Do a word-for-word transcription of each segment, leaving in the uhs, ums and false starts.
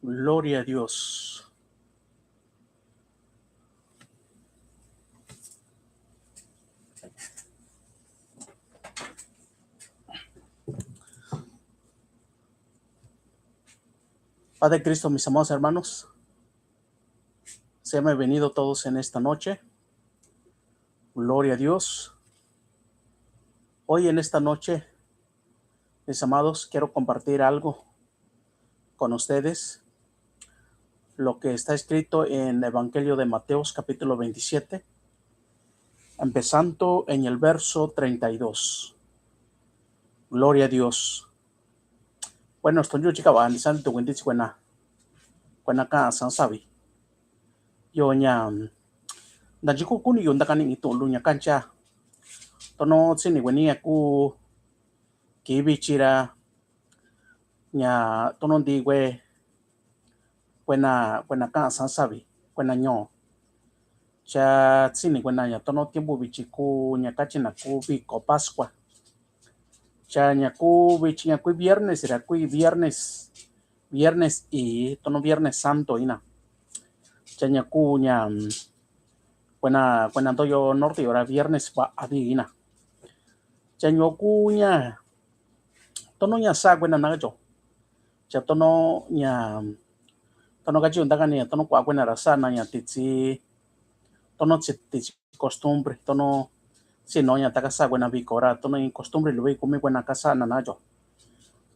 Gloria a Dios. Padre Cristo, mis amados hermanos, sean bienvenidos todos en esta noche. Gloria a Dios. Hoy en esta noche, mis amados, quiero compartir algo con ustedes, lo que está escrito en Evangelio de Mateo, capítulo veintisiete, empezando en el verso treinta y dos. Gloria a Dios. Bueno, stonyu chika wa ni san tu windi chikwe na. Kwe na ka san sabi. Yo nya. Nda chiku kuni yo nda kani itu lu nya kancha. Tono tsini weni aku kibi chira. Nya tono ndi we. Kwe na, kwe na ka san sabi. Kwe na nyo. Cha tsini kwe na nya tono tiempo bichi ku nya kachi na ku viko Pascua. Cha nya ku bichi nya ku viernes ira ku viernes. Viernes i tono Viernes Santo ina. Cha nya ku nya, mm, kwe na, kwe na toyo norte ora Viernes ba adi ina. Cha nyo ku nya tono nya sa kwe na na cho. Cha tono nya tono kachi unda kani tono kua kwe na ra sa na nya titsi tono tsi titsi costumbre tono sino nya taka sa kwe na viko ra tono in costumbre luve kumi kwe na kasa na na cho.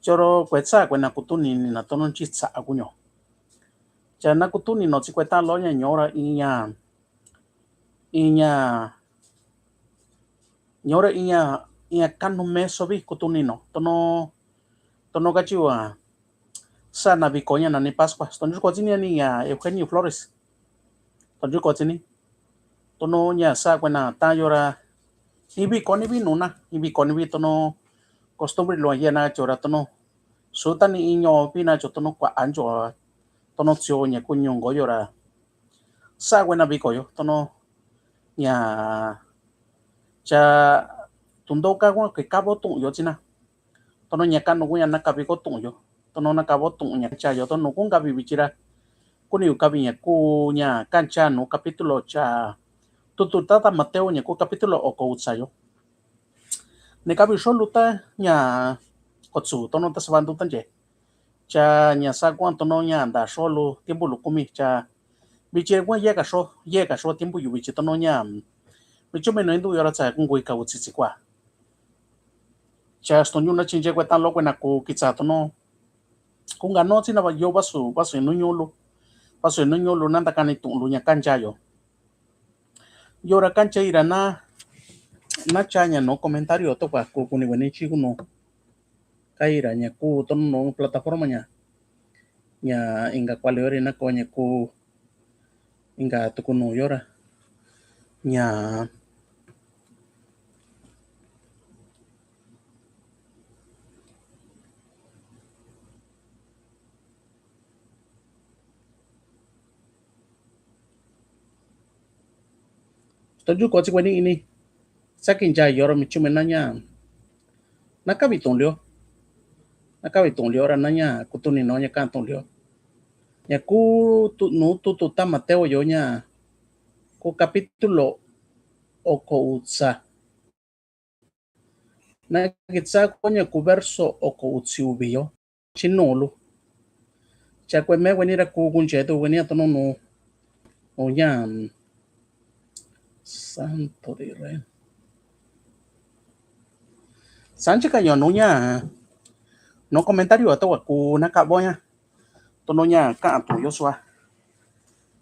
Choro kwe sa kwe na kutuni ni na tono chi sa kuño. Cha na kutuni no tsi kwe ta lo nya nyora inya inya nyora inya inya kanu meso vi kutuni no tono tono kachi wa sa na viko nya na ni Pascua. Stonyu ko tsini ni ya Eugenio Flores. Stonyu ko tsini. Tono nya sa kwe na ta yora. Ni viko ni vi nuna. Ni viko ni vi tono costumbre lo ya na chora tono. Suta ni inyo pi na cho tono kua ancho. Tono tsio nya ku nyungo yora. Sa kwe na viko yo. Tono nya cha tundo ka kwe kabo tung yo tsina. Tono nya kanu kuña na kabi ko tu'un yo. Tono na kabo tu'un nya cha yo tono kun kabi bichira. Kuni yu kabi nya ku nya kancha nu capítulo cha tutu tata Mateo nya ku capítulo oko utsa yo. Ne kabi xolu ta nya kotsu tono ta sabandu ta nche. Cha nya sa kuan tono nya nda xolu tiempo lu kumi cha bichi kuan yeka xo yeka xo tiempo yu bichi tono nya. Bichi meno indu yora tsa kun kui ka utsi tsi kua. Cha stonyu na chinche kue tan lo kue na ku kitsa tono. Kunga no tsina ba yo basu basu inu ñulu. Basu inu ñulu nanda kani tu'un lu ña kancha yo. Yora kancha ira na na cha ña no comentario to kua ku kuni weni chi kuno. Ka ira ña ku tono no plataforma ña. Ña inga kuali ori na ko ña ku inga tuku nu yora. Ña. Toju ko tsi kueni ini. Saki ncha yoro mi chumi na ña. Na kabi tu'un lio. Na kabi tu'un lio ra na ña kutuni no ña kan tu'un lio. Ña ku tu nu tutu ta Mateo yo ña. Ku capítulo oko utsa. Na kitsa ko ña ku verso oko utsi uvi yo. Chi nulu. Cha kue me weni ra ku kunche tu weni a tono nu. O ña. Santo de Israel. Sanchi ka yo nu ña. No comentario a to wa ku na ka bo ña. Tono ña ka tu'un yo sua.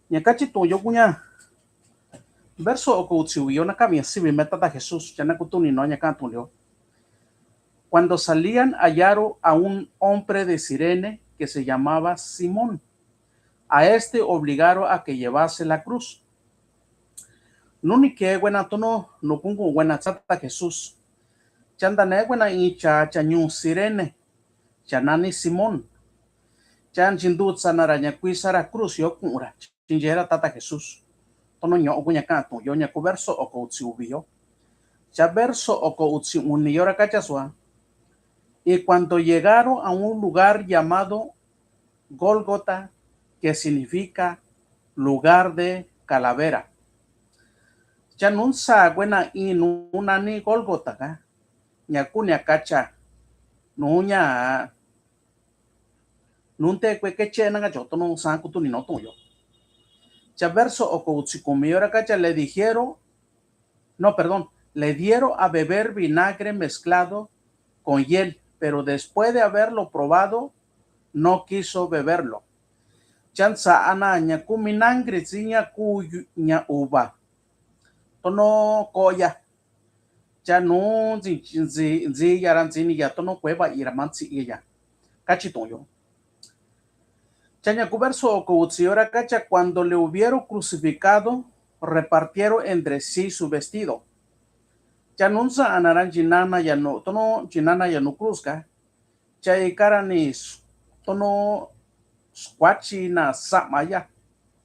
Ña kachi tu'un yo ku ña. Verso oko utsi uvi yo na ka mi sivi me tata Jesús ya na kutuni no ña ka tu'un yo. Cuando salían hallaron a un hombre de Cirene que se llamaba Simón. A este obligaron a que llevase la cruz. Nuni ke wena tono no kungu wena tata Jesús. Chanda ne wena icha cha ñu Cirene. Cha nani Simón. Cha nchindu tsana ra ña kuisa ra cruz yo ku'un ra. Chinche ra tata Jesús. Tono ño ku ña ka tu'un yo ña ku verso oko utsi uvi yo. Cha verso oko utsi uni yo ra kacha sua. Y cuando llegaron a un lugar llamado Gólgota, que significa lugar de calavera. Cha nunsa kuena i nunani Gólgota ka, ña kuni a kacha nuña nunte kue kechena ka cho tono san kutuni no tuyo. Cha verso oko utsi kumi yora kacha le dijeron, no, perdón, le dieron a beber vinagre mezclado con hiel, pero después de haberlo probado, no quiso beberlo. Chansa ana ña ku vinagre tsi ña ku ña uva tono koya. Cha nu ntsi ntsi ntsi yara ntsi ni ya tono kueva ira mantsi iya. Kachi tuyo. Cha ña ku verso oko utsi yora kacha cuando le hubieron crucificado, repartieron entre sí su vestido. Cha nunsa anara nchinana ya nu tono nchinana ya nu cruz ka. Cha ikara ni tono skuachi na sama ya.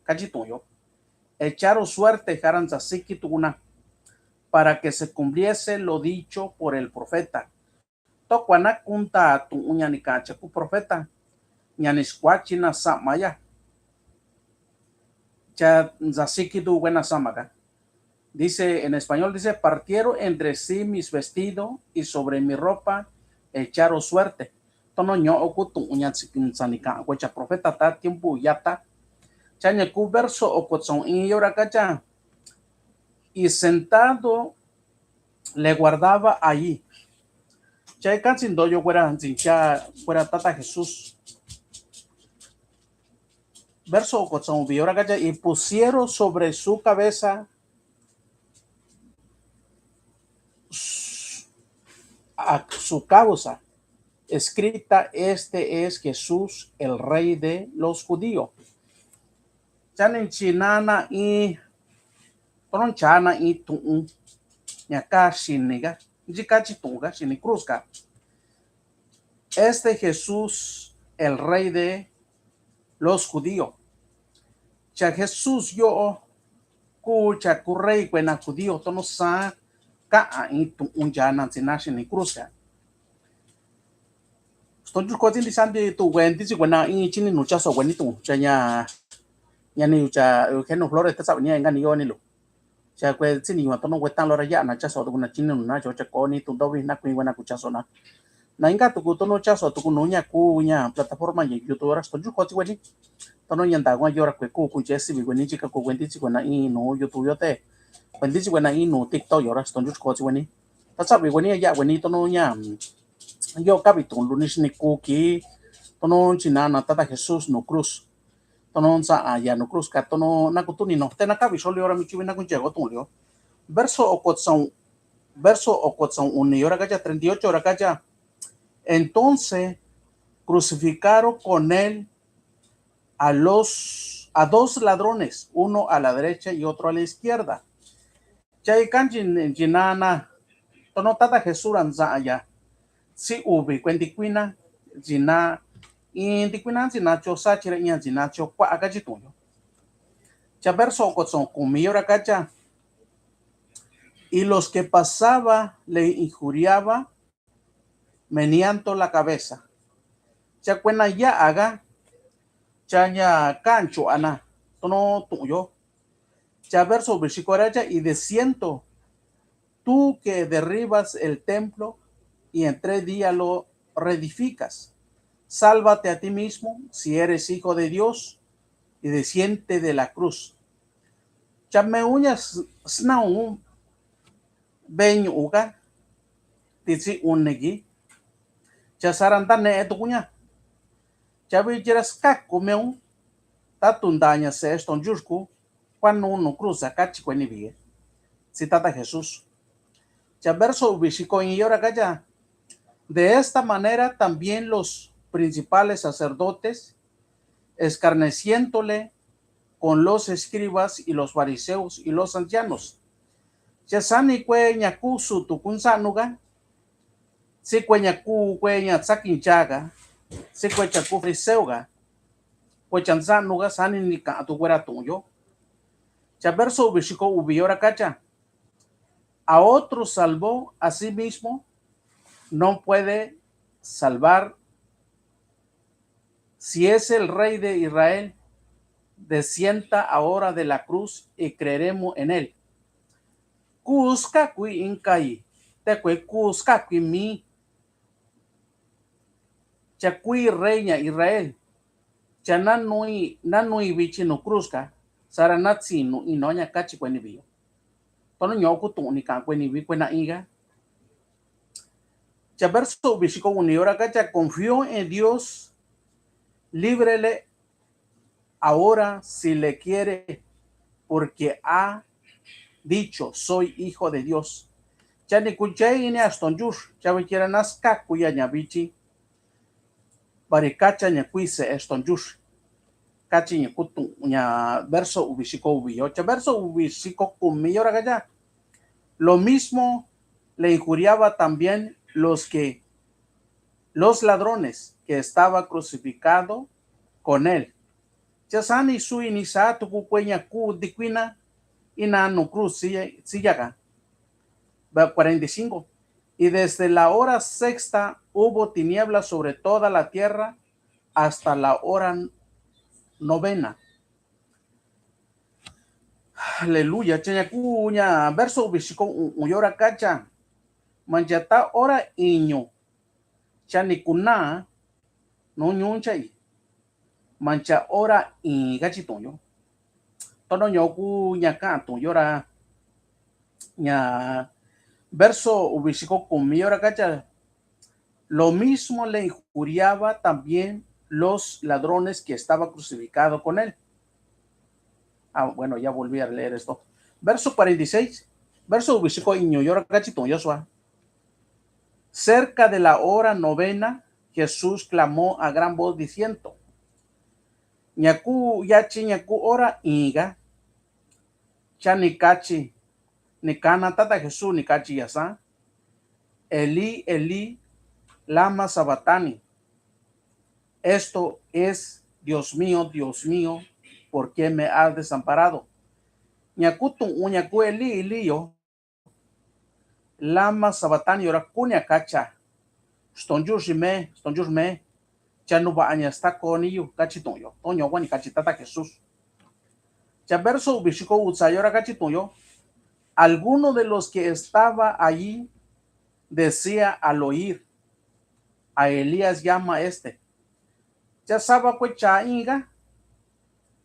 Kachi tuyo. Echaron suerte jara ntsa siki tukuna para que se cumpliese lo dicho por el profeta. Tokua na kunta tu'un ña ni kacha ku profeta ña ni skuachi na sama ya. Cha ntsa siki tu kuena sama ka. Dice en español, dice, partieron entre sí mis vestidos y sobre mi ropa echaron suerte. Tono ño'o ku tu'un ña ntsa ni ka'a kuecha profeta ta tiempo yata. Cha ña ku verso oko tsaun in yora kacha. Y sentado le guardaba allí. Cha ikantsi ndoyo kuera ntsincha kuera tata Jesús. Verso oko tsaun uvi yora kacha y pusieron sobre su cabeza a su causa escrita, este es Jesús, el rey de los judíos. Chani chinana i tono chana i tu'un ña ka xini ka nchi kachi tu'un ka xini cruz ka. Este Jesús, el rey de los judíos. Cha Jesús yo'o ku cha ku rey kuena judío tono sa ka'a i tu'un chana ntsina xini cruz ka. Ston chus kotsi ndi santi tu kuenti tsi kuena i chini nu chaso kueni tu cha ña ña ni yu cha Eugenio Flores ta sabi ni ya inga ni yo ni lu. Cha kue tsi ni yu tono kue tan lora ya na chaso tu kuna chini nu na cho cha koni tu dovi na kui kuena ku chaso na. Na inga tuku tono chaso tuku nu ña ku ña plataforma ña YouTube ora ston chus kotsi kueni. Tono ña nda kuena yora kue ku ku che sibi kueni chika ku kuenti tsi kuena i nu YouTube yo te. Kuenti tsi kuena i nu TikTok yora ston chus kotsi kueni. Ta sabi kueni ya kueni tono ña yo kabi tun lu ni xini ku ki tono chinana tata Jesús nu cruz. Tono nsa a ya nu cruz ka tono na kutuni no te na kabi soli ora mi chubi na kunche ko tun lio. Verso oko tsaun verso oko tsaun uni yora kacha treinta y ocho yora kacha. Entonces crucificaron con él a los a dos ladrones, uno a la derecha y otro a la izquierda. Cha ikan chinana tono tata Jesús ra nsa ya tsi uvi kue ntikuina ntsina i ntikuina ntsina cho sachira i ntsina cho kua'a kachi tuyo. Cha verso oko tsaun kumi yora kacha. Y los que pasaba le injuriaba meneando la cabeza. Cha kuena ya'a ka cha ña kanchu'ana tono tu'un yo. Cha verso uvi xiko ra cha y diciendo, tú que derribas el templo y en tres días lo reedificas, sálvate a ti mismo si eres hijo de Dios y desciende de la cruz. Cha me uña snau veñu'u ka titsi unegi cha sara ntane'e tukuña. Cha vichira skaku me'u ta tundaña se ston chusku kuanu nu cruz a kachi kueni vie. Tsi tata Jesús. Cha verso uvi xiko i yora kacha. De esta manera también los principales sacerdotes escarneciéndole con los escribas y los fariseos y los ancianos. Cha sani kue ña ku sutu kunsa'nu ka tsi kue ña ku kue ña tsakincha ka tsi kue cha ku fariseo ka kue cha nsa'nu ka sani ni ka'an tu kuera tu'un yo. Cha verso uvi xiko uvi yora kacha. A otro salvó a sí mismo, no puede salvar. Si es el rey de Israel, descienda ahora de la cruz y creeremos en él. Kuskakuiñ inkai, tekue kuskakuiñ mii. Cha kui rey ña Israel. Cha nanui, nanui vichi nu cruzka, sara natsi nu ino ña kachi kueni vio. Tono ñoku tuñu ni kan kueni vi kuena iga. Cha verso uvi xiko uni ora kacha confío en Dios, líbrele ahora si le quiere, porque ha dicho soy hijo de Dios. Cha ni kuchei ni aston Dios, cha vichira naska kuya ña vichi. Bari kacha ña kuise aston Dios. Kachi ña kutu ña verso uvi xiko uvi yo. Cha verso uvi xiko kumi yo ra kacha. Lo mismo le injuriaba también los que, los ladrones que estaba crucificado con él. Cha sani sui ni sa tuku kue ña ku dikuina ina nu cruz siyaka. Cuarenta y cinco. Y desde la hora sexta hubo tinieblas sobre toda la tierra hasta la hora novena. Aleluya. Cha ña ku ña verso uvi xiko uñu yo ra kacha. Mancha ta ora iñu. Cha ni kuna nu ñunchai. Mancha ora i kachi tuñu yo. Tono ñoku ña kan tuñu yo ra. Ña verso uvi xiko kumi yo ra kacha. Lo mismo le injuriaba también los ladrones que estaba crucificado con él. Ah, bueno, ya volví a leer esto. Verso cuarenta y seis, verso uvi xiko iñu yo ra kachi tuñu yo sua. Cerca de la hora novena, Jesús clamó a gran voz diciendo. Ña ku yachi ña ku ora iga. Cha ni kachi, ni kana tata Jesús ni kachi ya sa. Elí, Elí, lama sabactani. Esto es, Dios mío, Dios mío, ¿por qué me has desamparado? Ña ku tuñu ña ku Elí, Elí yo. Lama sabactani yo ra ku ña kacha. Ston Dios me, ston Dios me. Cha nuva'a ña stako ni yu kachi tuñu yo. Toño wa ni kachi tata Jesús. Cha verso uvi xiko utsa yo ra kachi tuñu yo. Alguno de los que estaba allí decía al oír, a Elías llama este. Cha sava kue cha iga.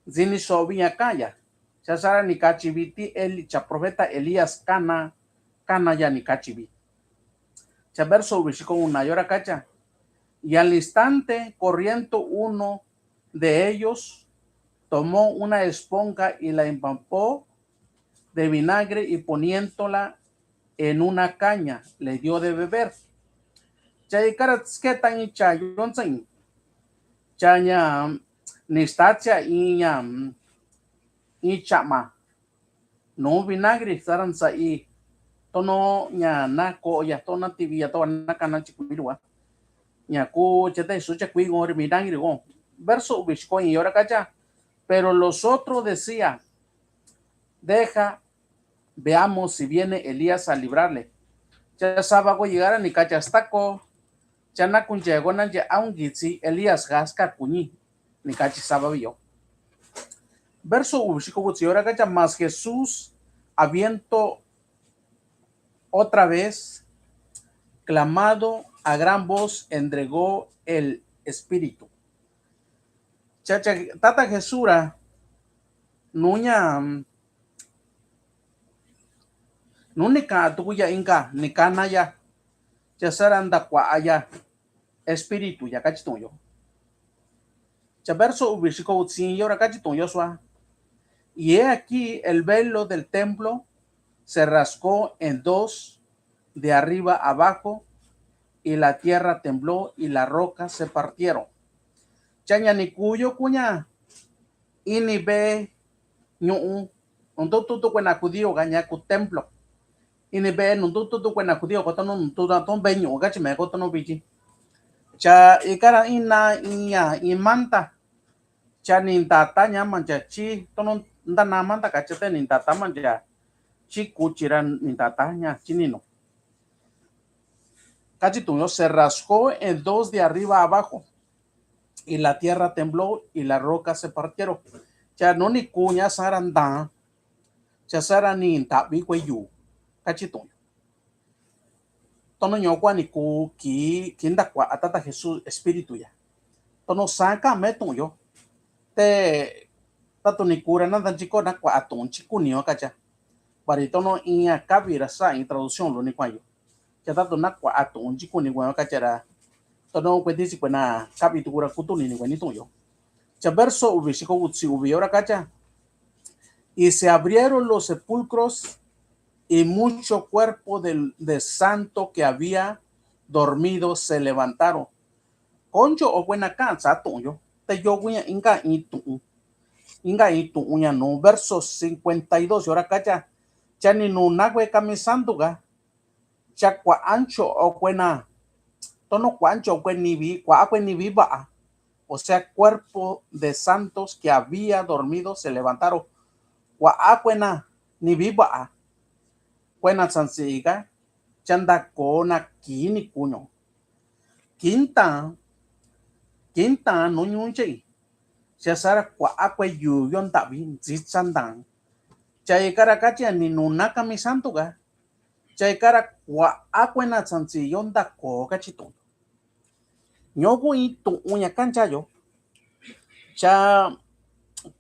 Zini sovi ña kaya. Cha sara ni kachi viti Eli, cha profeta Elías kana, kana ya ni kachi vi. Cha verso uvi xiko una yo ra kacha. Y al instante, corriendo uno de ellos, tomó una esponja y la empapó de vinagre y poniéndola en una caña, le dio de beber. Cha ikara tsketa i cha yonsa i. Cha ña ni sta cha i ña i chama. No vinagre saran sa i. Tono ña na ko ya, tona tivi ya, tona kana chikuiru wa. Ña ku chete su cha kui ngori vinagre go. Verso uvi xiko i yo ra kacha. Pero los otros decía, deja, veamos si viene Elías a librarle. Cha sava ko yigara ni kacha stako. Cha na kunche ko na ye aunque si Elías ga skakuñi. Ni kachi sava vi yo. Verso uvi xiko utsi yo ra kacha, mas Jesús, habiendo otra vez clamado a gran voz, entregó el espíritu. Cha, cha, tata Jesús ra, nu ña, nu ni ka tuku ya inka, ni kana ya, cha sara nda kua ya espíritu ya kachi tuñu yo. Cha verso uvi xiko utsi yo ra kachi tuñu yo sua. Y he aquí el velo del templo se rasgó en dos de arriba abajo, y la tierra tembló y las rocas se partieron. Cha ña ni kuyo kuña ini ve ñu'u nuntutu kuena judío ga ña ku templo. Ini ve nuntutu kuena judío ko tono nuntutu to ve ñu'u kachi me ko tono vichi. Cha ikara ina iña i manta. Cha ni ntata ña mancha chi tono ntana manta kachi te ni ntata mancha chi kuchira ni ntata ña chi nino. Kachi tuñu yo se rasgó en dos de arriba abajo. Y la tierra tembló y las rocas se partieron. Cha nu ni ku ña sara ndan, cha sara ni ndavi kue yu, kachi tu'un yo. Tono ñokuani ku ki, ki ndakua'a Tata Jesús Espíritu ya. Tono saka me tu'un yo. Te tatu ni kura na nda chiko na kua'a tu'un chikuni yo kacha. Bari tono iña kavi ra sa in traducción lo ni kuayo. Cha tatu na kua'a tu'un chikuni kuayo kacha ra. Tono kue tisi kue na kavi tukura kutuni ni kue ni tu'un yo. Cha verso uvi xiko utsi uvi yo ra kacha. Y se abrieron los sepulcros y mucho cuerpo de, de santo que había dormido se levantaron. Koncho okue na kansa tu'un yo. Te yo kuña inka in tu'un. Inka in tu'un ña nu verso cincuenta y dos yo ra kacha. Cha ni nuna kue kami santo ka. Cha kua'ancho okue na. Tono kua'ancho okue nivi, kua'a kue nivi va'a. O sea, cuerpo de santos que había dormido se levantaron. Kua'a kue na nivi va'a. Kue na sansi ka. Cha nda ko na ki ni kuño. Kinta, kinta nu ñuñe. Cha sara kua'a kue yu yo ndavi, ntsitsa ndan. Cha ika ra kachi ni nuna kami santo ka. Cha ika ra kua'a kue na sansi yo nda ko kachi tu'un. Ñoku in tu'un ña kancha yo. Cha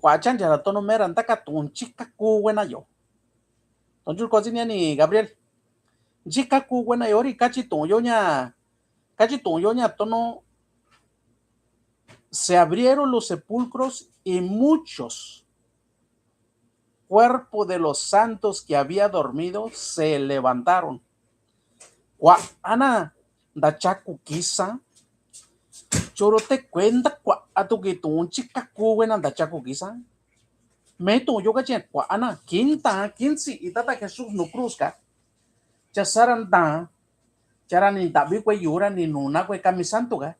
kua'a chancha ra tono mera ndaka tu'un chika ku wena yo. Tonchu kotsi ni ani Gabriel. Chika ku wena yo ri kachi tu'un yo ña. Kachi tu'un yo ña tono. Se abrieron los sepulcros y muchos cuerpo de los santos que había dormido se levantaron. Kua'a na ndachaku kisa. Choro te kuenta kua'a tuki tu'un chika ku wena ndachaku kisa. Me tu'un yo kachi kua'a na kinta kinsi i Tata Jesús nu cruz ka. Cha sara nda. Cha ra ni ndavi kue yu ra ni nuna kue kami santo ka.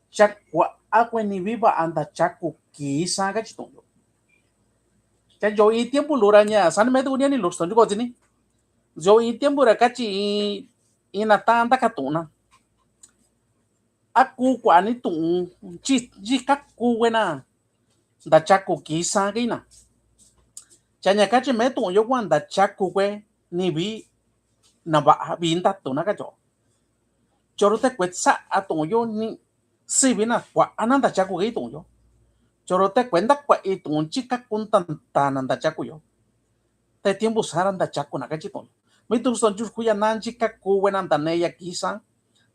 Cha kua'a kue nivi va'a ndachaku kisa kachi tu'un yo. Cha yo in tiempo lura ña sani me tu'un ni ani lus tonchu kotsi ni. Yo in tiempo ra kachi in, in na ta ndaka tu'un na. A ku kua'a ni tu'un chi, chika ku wena ndachaku kisa kina. Cha ña kachi me tu'un yo kua ndachaku kue nivi na va'a vi ndatuna kacho. Choro te kue tsa'a tu'un yo ni sivi na kua'a na ndachaku kei tu'un yo. Choro te kue ndakua'i tu'un chika ku ntantana ndachaku yo. Te tiempo sara ndachaku na kachi tu'un yo. Mi tu'un sonchu kuya na chika ku wena ndaneya kisa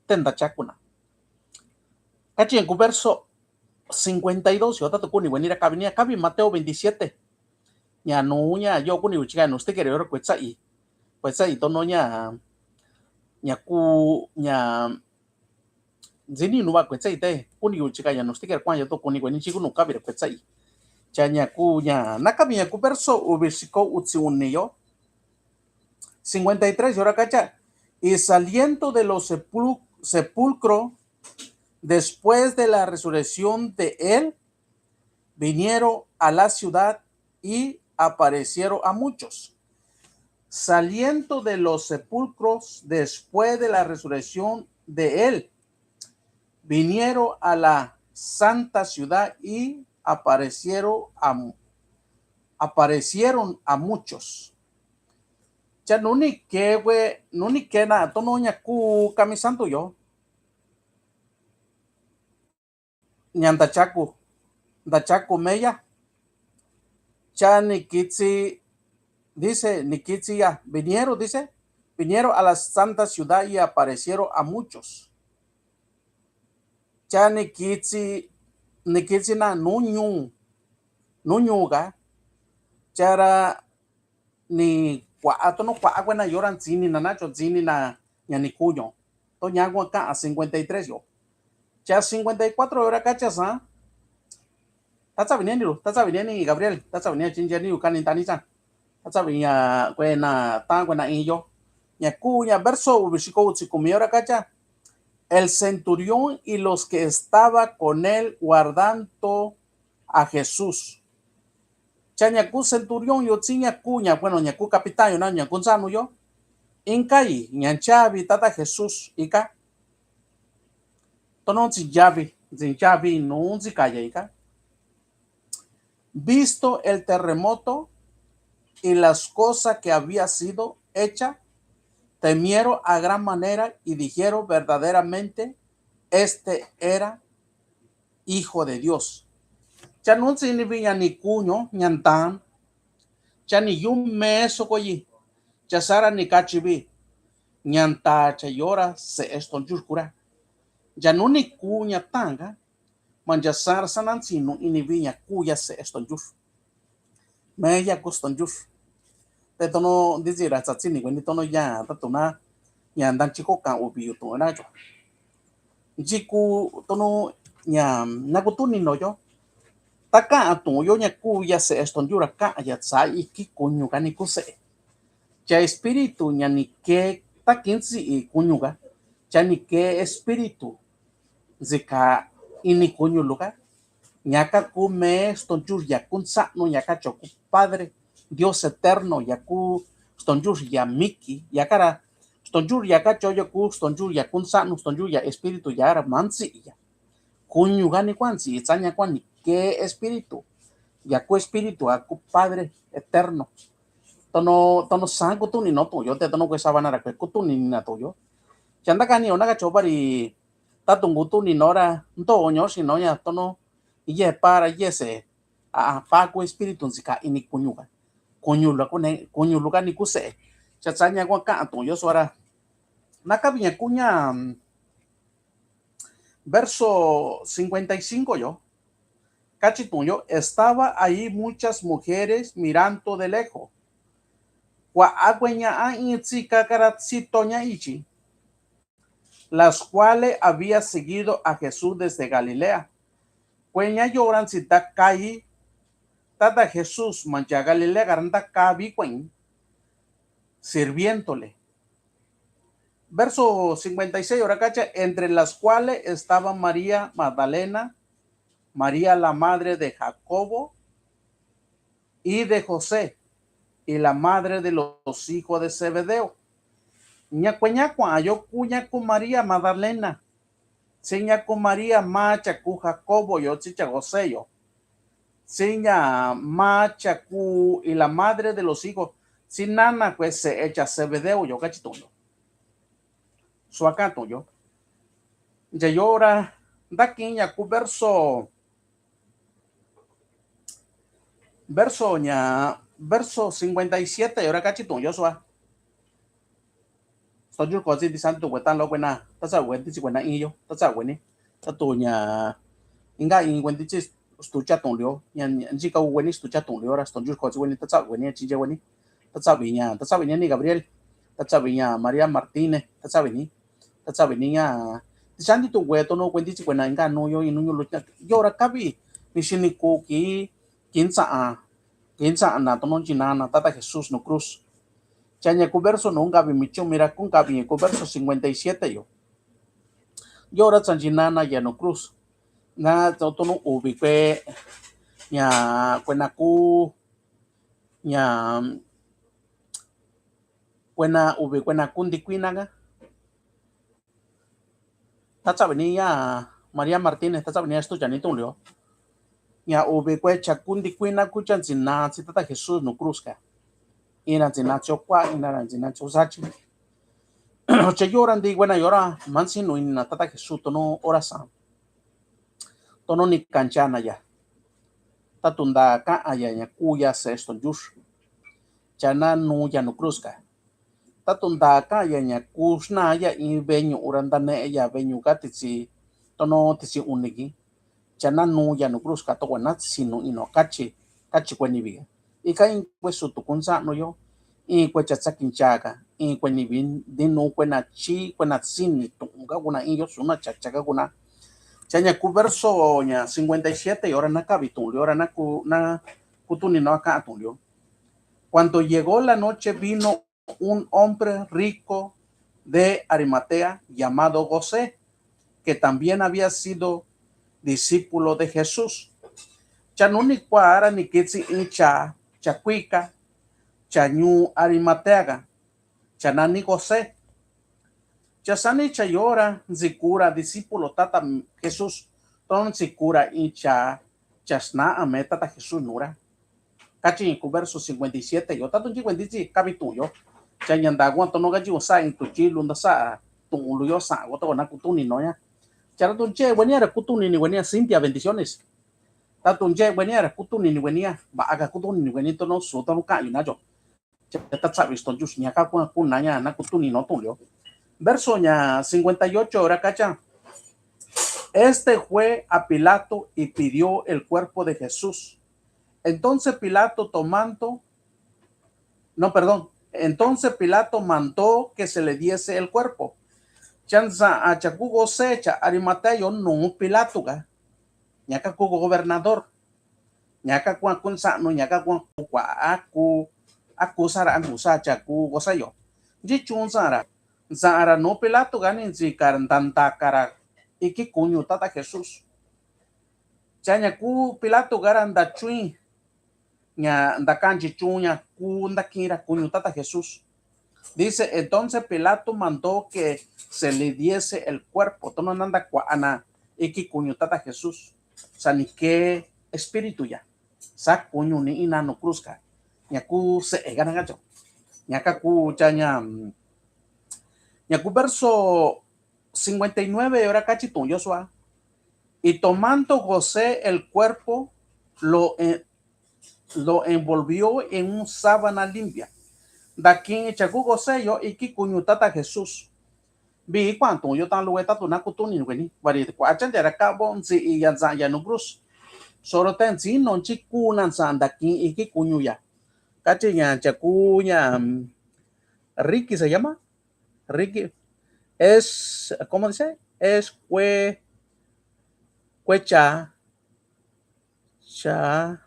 te ndachaku na. Kachi ña ku verso cincuenta y dos yo tatu kuni wenira kavi ni ña kavi Mateo veintisiete. Ña nu ña yo kuni uchika nu stikere yo ra kue tsa'i. Kue tsa'i tono ña ña ku ña ntsini nu va kue tsa'i te kuni uchika ña nu stikere kuan yo to kuni kue ni chiku nu kavi ra kue tsa'i. Cha ña ku ña na kavi ña ku verso uvi xiko utsi uni yo. Cincuenta y tres yo ra kacha. Y saliendo de los sepul-, sepulcro después de la resurrección de él, vinieron a la ciudad y aparecieron a muchos. Saliendo de los sepulcros después de la resurrección de él, vinieron a la santa ciudad y aparecieron a, aparecieron a muchos. Cha nu ni ke we, nu ni ke na tono ña ku kami santo yo. Ña ndachaku, ndachaku meya. Cha ni kitsi, dice, ni kitsi ya, vinieron, dice, vinieron a la santa ciudad y aparecieron a muchos. Cha ni kitsi, ni kitsi na nu ñu, nu ñu ka. Cha ra ni kua'a tono kua'a kuena yo ra ntsini na nacho ntsini na ña ni kuño. To ña kua ka'a cincuenta y tres yo. Cha cincuenta y cuatro yo ra kacha sa. Tatsavi ni ani lu, tatsavi ni ani Gabriel, tatsavi ni ani chinchi ani yu kani tani sa. Tatsavi ña kuena ta kuena in yo. Ña ku ña verso uvi xiko utsi kumi yo ra kacha. El centurión y los que estaba con él guardando a Jesús. Cha ña ku centurión yo tsi ña ku ña, bueno, ña ku capitán yo na ña ku ntsanu yo. Inka i ña nchavi Tata Jesús ika. Tono ntsi nchavi, ntsi nchavi nu ntsi kaya ika. Visto el terremoto y las cosas que había sido hecha, temieron a gran manera y dijeron: "Verdaderamente, este era Hijo de Dios." Cha nunsi ni vi ña ni kuño ña ntan. Cha ni yu meso koyi. Cha sara ni kachi vi ña nta cha yora se eston yur kura. Ya nu ni ku ña tanga. Man ya sara sanansi nu ini vi ña ku ya se eston yur. Me ya ku eston yur. Te tono disi ra sa tsini kueni tono ya ta tuna ña ndan chiko kan ubi yu tuna yo. Yiku tono ña na ku tuni no yo. Ta kan atu yo ña ku ya se eston yur ra kan ya sa iki kuñu kani ku se. Cha espíritu ña ni ke ta kinsi i kuñu ka. Cha ni ke espíritu. Nsi ka ini kuñu luka. Ña ka ku me ston yur ya kun sa'nu ña ka cho ku Padre Dios eterno ya ku ston yur ya miki ya ka ra ston yur ya ka cho ya ku ston yur ya kun sa'nu ston yur ya espíritu ya ra mansi ya. Kuñu ka ni kuansi i tsaña kuan ni ke espíritu. Ya ku espíritu a ku Padre eterno. Tono tono san ku tuni no tu yo te tono kue sabana ra kue ku tuni ni na tu yo. Chanda ka ni ona ka cho bari ta tungu tuni no ra nto ño si no ña tono. Ye para ye se a pa ku espíritu nsi ka ini kuñu ka. Kuñu la ku ne kuñu lu ka ni ku se. Cha tsaña kuan ka tu yo suara. Na ka vi ña kuña. Verso cincuenta y cinco yo. Kachi tu yo estaba ahí muchas mujeres mirando de lejos. Kua akueña a in tsi ka ka ra tsi toña ichi. Las cuales había seguido a Jesús desde Galilea. Kueña yora nsi ta kai tata Jesús man ya Galilea ka ra nta ka vi kuen sirviéndole. Verso cincuenta y seis ora kacha entre las cuales estaba María Magdalena, María la madre de Jacobo y de José y la madre de los hijos de Zebedeo. Ña kueña kuan yo kuña ku María Magdalena. Tsi ña ku María ma cha ku Jacobo yo tsi cha José yo. Tsi ña ma cha ku y la madre de los hijos. Tsi nana kue se echa Zebedeo yo kachi tu yo. Suaka tu yo. Ya yora nda kiña ku verso Verso ña verso cincuenta y siete yora kachi tu yo sua. Stojur ko tsi ti santu kueta lo kuena ta sa kueti tsi kuena iyo ta sa kueni ta tu ña inga in kuenti tsi stucha tu lio ña nchi ka kueni stucha tu lio ra stojur ko tsi kueni ta sa kueni chinche kueni ta sa viña ta sa viña ni Gabriel ta sa viña María Martínez ta sa vini ta sa vini ña ti santi tu kue tono kuenti tsi kuena inga nu yo inu ñu lu yora kavi ni sini ku ki Kinsa'a, kinsa'a na tono chinana tata Jesús nu cruz. Cha ña ku verso nu kavi michu mira ku kavi ña ku verso cincuenta y siete yo. Yora tsa chinana ya nu cruz. Na tono uvi kue ña kuena ku ña kuena uvi kuena ku ndikuina ka. Ta tsa vini ya María Martínez ta tsa vini ya stucha ni tu lio. Ña uvi kue cha ku ndikuina ku cha ntsina tsi tata Jesús nu cruz ka. Ina ntsina tsi okua ina ra ntsina tsi osachi. Cha yora ndi kuena yora mansi nu ina tata Jesús tono ora sa. Tono ni kanchana ya. Ta tu nda ka'a ya ña ku ya se stojur. Cha na nu ya nu cruz ka. Ta tu nda ka'a ya ña ku sna ya in veñu ura nda ne'e ya veñu ka titsi tono titsi uniki. Cha na nu ya nu cruz ka to kuena tsi nu ino kachi kachi kueni viga. Ika in kue sutu kunsa'nu yo. In kue cha tsakinchaka in kue ni vin di nu kuena chi kuena tsini tu'un ka kuna in yo suna chacha ka kuna. Cha ña ku verso ña cincuenta y siete yora na kavi tu'un yora na ku na ku tuni no ka'a tu'un yo. Cuando llegó la noche vino un hombre rico de Arimatea llamado José, que también había sido discípulo de Jesús. Cha nuni kuara ni kitsi in cha cha kuika cha ñu Arimatea ka cha nani José. Cha sani cha yora nsi kura discípulo tata Jesús ton nsi kura in cha Cha sna'a me Tata Jesús nu'ura. Kachi ku verso cincuenta y siete yo, tatu nchi kuentitsi kavi tu'un yo. Cha ña nda kuan tono kachi kuan sa'i tuchi lu nda sa'a tu'un lu yo sa'a ko to na kutuni no ya. Cha ra tu nche buenia ra kutuni ni buenia Cintia, bendiciones. Tatu nche buenia ra kutuni ni buenia, va'a ka kutuni ni buenia tono su tono kayu na yo. Cha ta savi sto Jesús ña ka kuan kuna ña na kutuni no tu'un lio. Verso ña cincuenta y ocho ra kacha. Este fue a Pilato y pidió el cuerpo de Jesús. Entonces Pilato tomando, no, perdón, entonces Pilato mandó que se le diese el cuerpo. Chanza a chaku José cha Arimatea yo nu Pilato ga. Ña ka ku gobernador. Ña ka kuan ku nsa'nu, ña ka kuan ku kua a ku, a ku sara a ku sa chaku José yo. Nchi chun sara. Sara nu Pilato ga ni nchi kara ndanda kara iki kuñu Tata Jesús. Cha ña ku Pilato ga ra nda chuin. Ña nda kanchi chun ña ku nda kin ra kuñu Tata Jesús. Dice, entonces Pilato mandó que se le diese el cuerpo. Tono nanda kua'a na iki kuñu Tata Jesús. Sa ni ke espíritu ya. Sa kuñu ni ina nu cruz ka. Ña ku se'e ga na kacho. Ña ka ku cha ña. Ña ku verso cincuenta y nueve yo ra kachi tu'un yo sua. Y tomando José el cuerpo, lo, eh, lo envolvió en un sábana limpia. Nda kin chaku José yo iki kuñu Tata Jesús. Vii kuan tu'un yo tan lu'e tatu na kutuni ni kueni. Vari kua chancha ra ka'vo nsi i ya nsa ya nu cruz. Soro ten nsi no nchi kuna nsa nda kin iki kuñu ya. Kachi ña chaku ña, mm, Ricky se llama. Ricky. Es, ¿cómo dice? Es kue, kue cha, cha,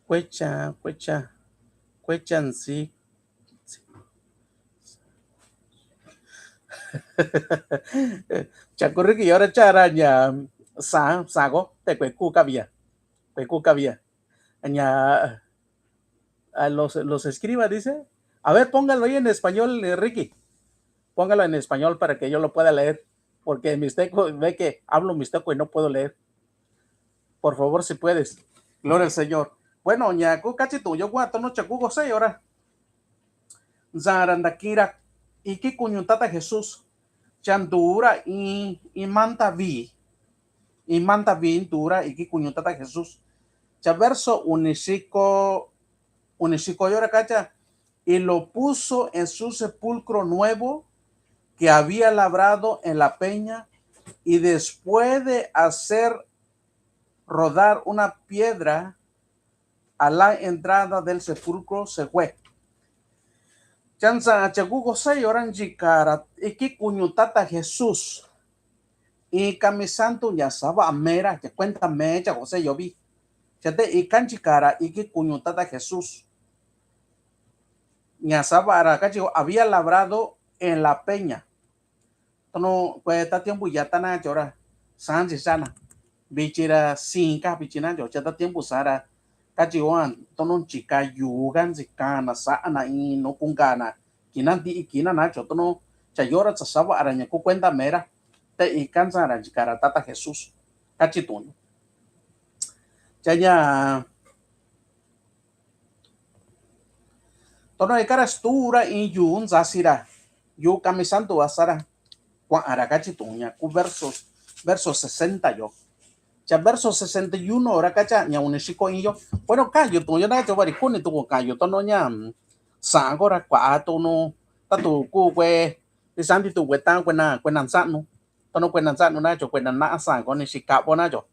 kue cha, kue cha, kue cha nsi. Chaku Ricky yo ra chara ña sa, sa ko, te kue ku kavia. Kue ku kavia. Ña, a los, los escriba, dice. A ver, póngalo ahí en español, eh, Ricky. Póngalo en español para que yo lo pueda leer. Porque mixteco, ve que hablo mixteco y no puedo leer. Por favor, si puedes. Gloria al Señor. Bueno, ña ku kachi tu'un yo kuan tono chaku José yo ra. Nsa ra nda kin ra iki kuñu Tata Jesús. Cha ndu ra in, in manta vii. In manta vii ndu ra iki kuñu Tata Jesús. Cha verso unixiko, unixiko yo ra kacha. Y lo puso en su sepulcro nuevo que había labrado en la peña, y después de hacer rodar una piedra a la entrada del sepulcro se fue. Chansa chaku José yo ra nchi kara iki kuñu Tata Jesús. I kamisantu ña sava mera, cha kuenta me cha José yo vi. Cha te i kanchi kara iki kuñu Tata Jesús. Ña sava ra kachi había labrado en la peña. Tono kue ta tiempo ya ta na chora. Sanchi sana. Bichi ra sin ka bichi na cho cha ta tiempo sara. Kachi wan tono chika yu kan si kana sa na i no kun kana. Kina di i kina na cho tono cha yora sa sava ra ña ku kuenta mera. Te i kansa ra chika ra Tata Jesús. Kachi tono. Cha ña Tono i kara stura in yu nsa sira. Yu kamisantu a sara. Kuan ara kachi tuña ku verso, verso sesenta yo. Cha verso sesenta y uno ra kacha ña unixiko in yo. Bueno, kayu tuña na cho vari kuni tuku kayu tono ña. Sa ko ra kua tono. Tatu ku kue. Isanti tu kue tan kue na, kue na nsanu. Tono kue na nsanu na cho kue na na sa ko ni si kabo na cho.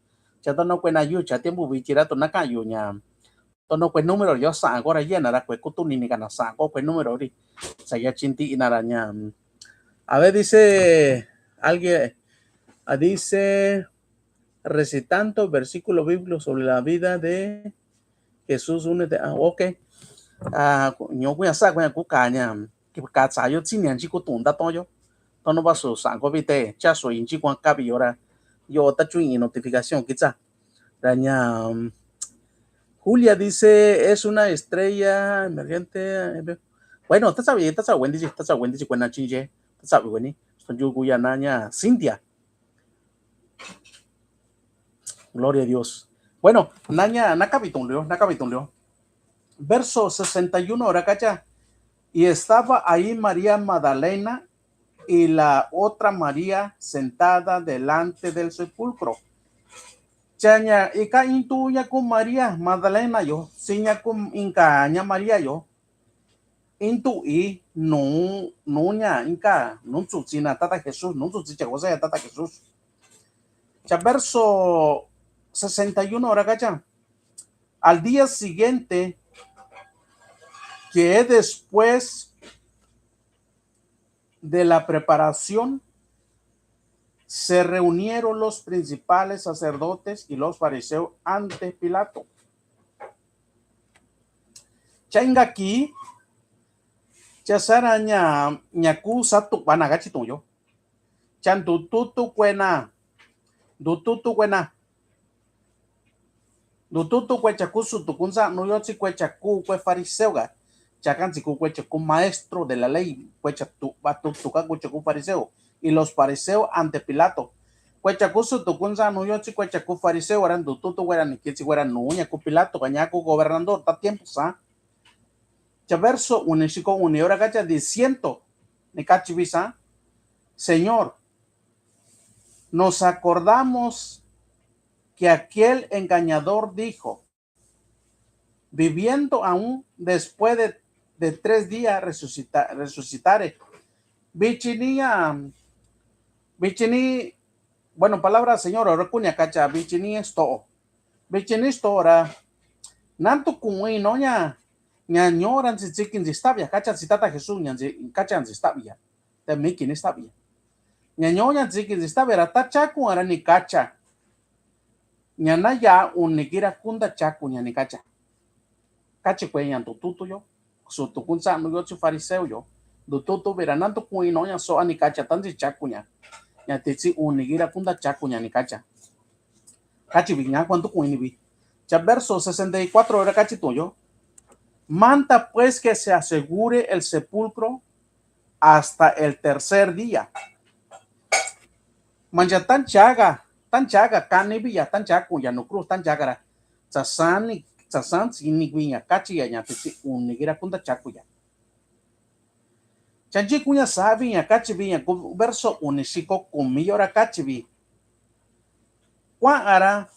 Cha tono kue na yu cha tiempo vichi ra tu na kayu ña. Tono kue número yo sa ko ra yena ra kue kutuni ni kana sa ko kue número ri. Sa ya chinti ina ra ña. A ver, dice alguien, ah, dice, recitando versículo bíblico sobre la vida de Jesús, únete. Ah, ok. Ah, ño kuña sa kuña ku kaña. Ki ka sa yo tsi ni anchi ku tunda to yo. Tono ba su sa ko vite, cha su inchi kuan kabi yo ra. Yo ta chu in notificación kitsa. Daña, mm, Julia dice, es una estrella emergente. Bueno, ta sabi, ta sabi, Wendy, ta sabi, Wendy, kuena chinje, ta sabi, Wendy. Tanjuku ya naña Cintia. Gloria a Dios. Bueno, naña, nakabi tun lio, nakabi tun lio. Verso sesenta y uno, ora kacha. Y estaba ahí María Magdalena y la otra María sentada delante del sepulcro. Chaña ika intu ña ku María Magdalena yo, si ña ku inka ña María yo. Intu i nu, nu ña inka nu tsutsi na Tata Jesús, nu tsutsi cha José ya Tata Jesús. Cha verso sesenta y uno ora kacha. Al día siguiente, que es después de la preparación, se reunieron los principales sacerdotes y los fariseos ante Pilato. Cha inka ki, cha sara ña, ña ku satuba na kachi tun yo. Cha ndututu kue na, ndututu kue na. Ndututu kue cha ku sutu ku ntsa'nu yo tsi kue cha ku kue fariseo ka. Cha ka ntsi ku kue cha ku maestro de la ley, kue cha tuba tutu ka ku cha ku fariseo. Y los fariseos ante Pilato. Kue cha ku sutu ku ntsa'nu yo tsi kue cha ku fariseo ra ndututu kue ra ni ki tsi kue ra nu ña ku Pilato ka ña ku gobernador ta tiempo sa. Cha verso unixiko uni ora kacha diciendo, ni kachi visa, Señor, nos acordamos que aquel engañador dijo, viviendo aún después de, de tres días resucita, resucitare. Vichini, ah, vichini, bueno, palabra Señor, ora kuña kacha, vichini sto. Vichini sto ora. Nantu kuñi no ña, ña ñora ntsi tsiki ntsi stabia, kacha ntsi Tata Jesús, ña ntsi, kacha ntsi stabia. Te miki ni stabia. Ña ñoña tsiki ntsi stabia ra ta chaku ara ni kacha. Ña na ya uni kira kunda chaku ña ni kacha. Kachi kue ña ndututu yo. Sutu ku ntsa'nu yo tsi fariseo yo. Ndututu vira nantu kuñi no ña so'a ni kacha ta ntsi chaku ña. Ña titsi uni kira kunda chaku ña ni kacha. Kachi vi ña kuantu kuñi ni vi. Cha verso sesenta y cuatro ora kachi tun yo. Manda pues que se asegure el sepulcro hasta el tercer día. Mancha tanchaga, tanchaga kani via, tanchaga kuya nu cruz, tanchaga ra. Sasani, sasan sini viña, kachi ya ña titsi uni kira kunda chaku ya. Chanchi kuña sa viña, kachi viña, ku verso unixiko kumi yora kachi vi. Kua'an ra,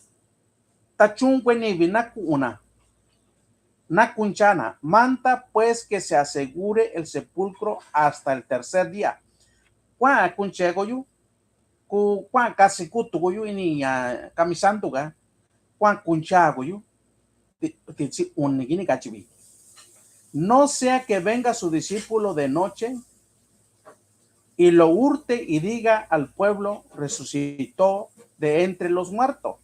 ta chun kue ni vi na ku'un na. Na kunchana, manda pues que se asegure el sepulcro hasta el tercer día. Kua'an kunchego yu, ku, kua'an kasi kutugo yu ini ya kamisantu ga, kua'an kunchago yu, ti, titsi uni kini kachi vi. No sea que venga su discípulo de noche y lo hurte y diga al pueblo, resucitó de entre los muertos.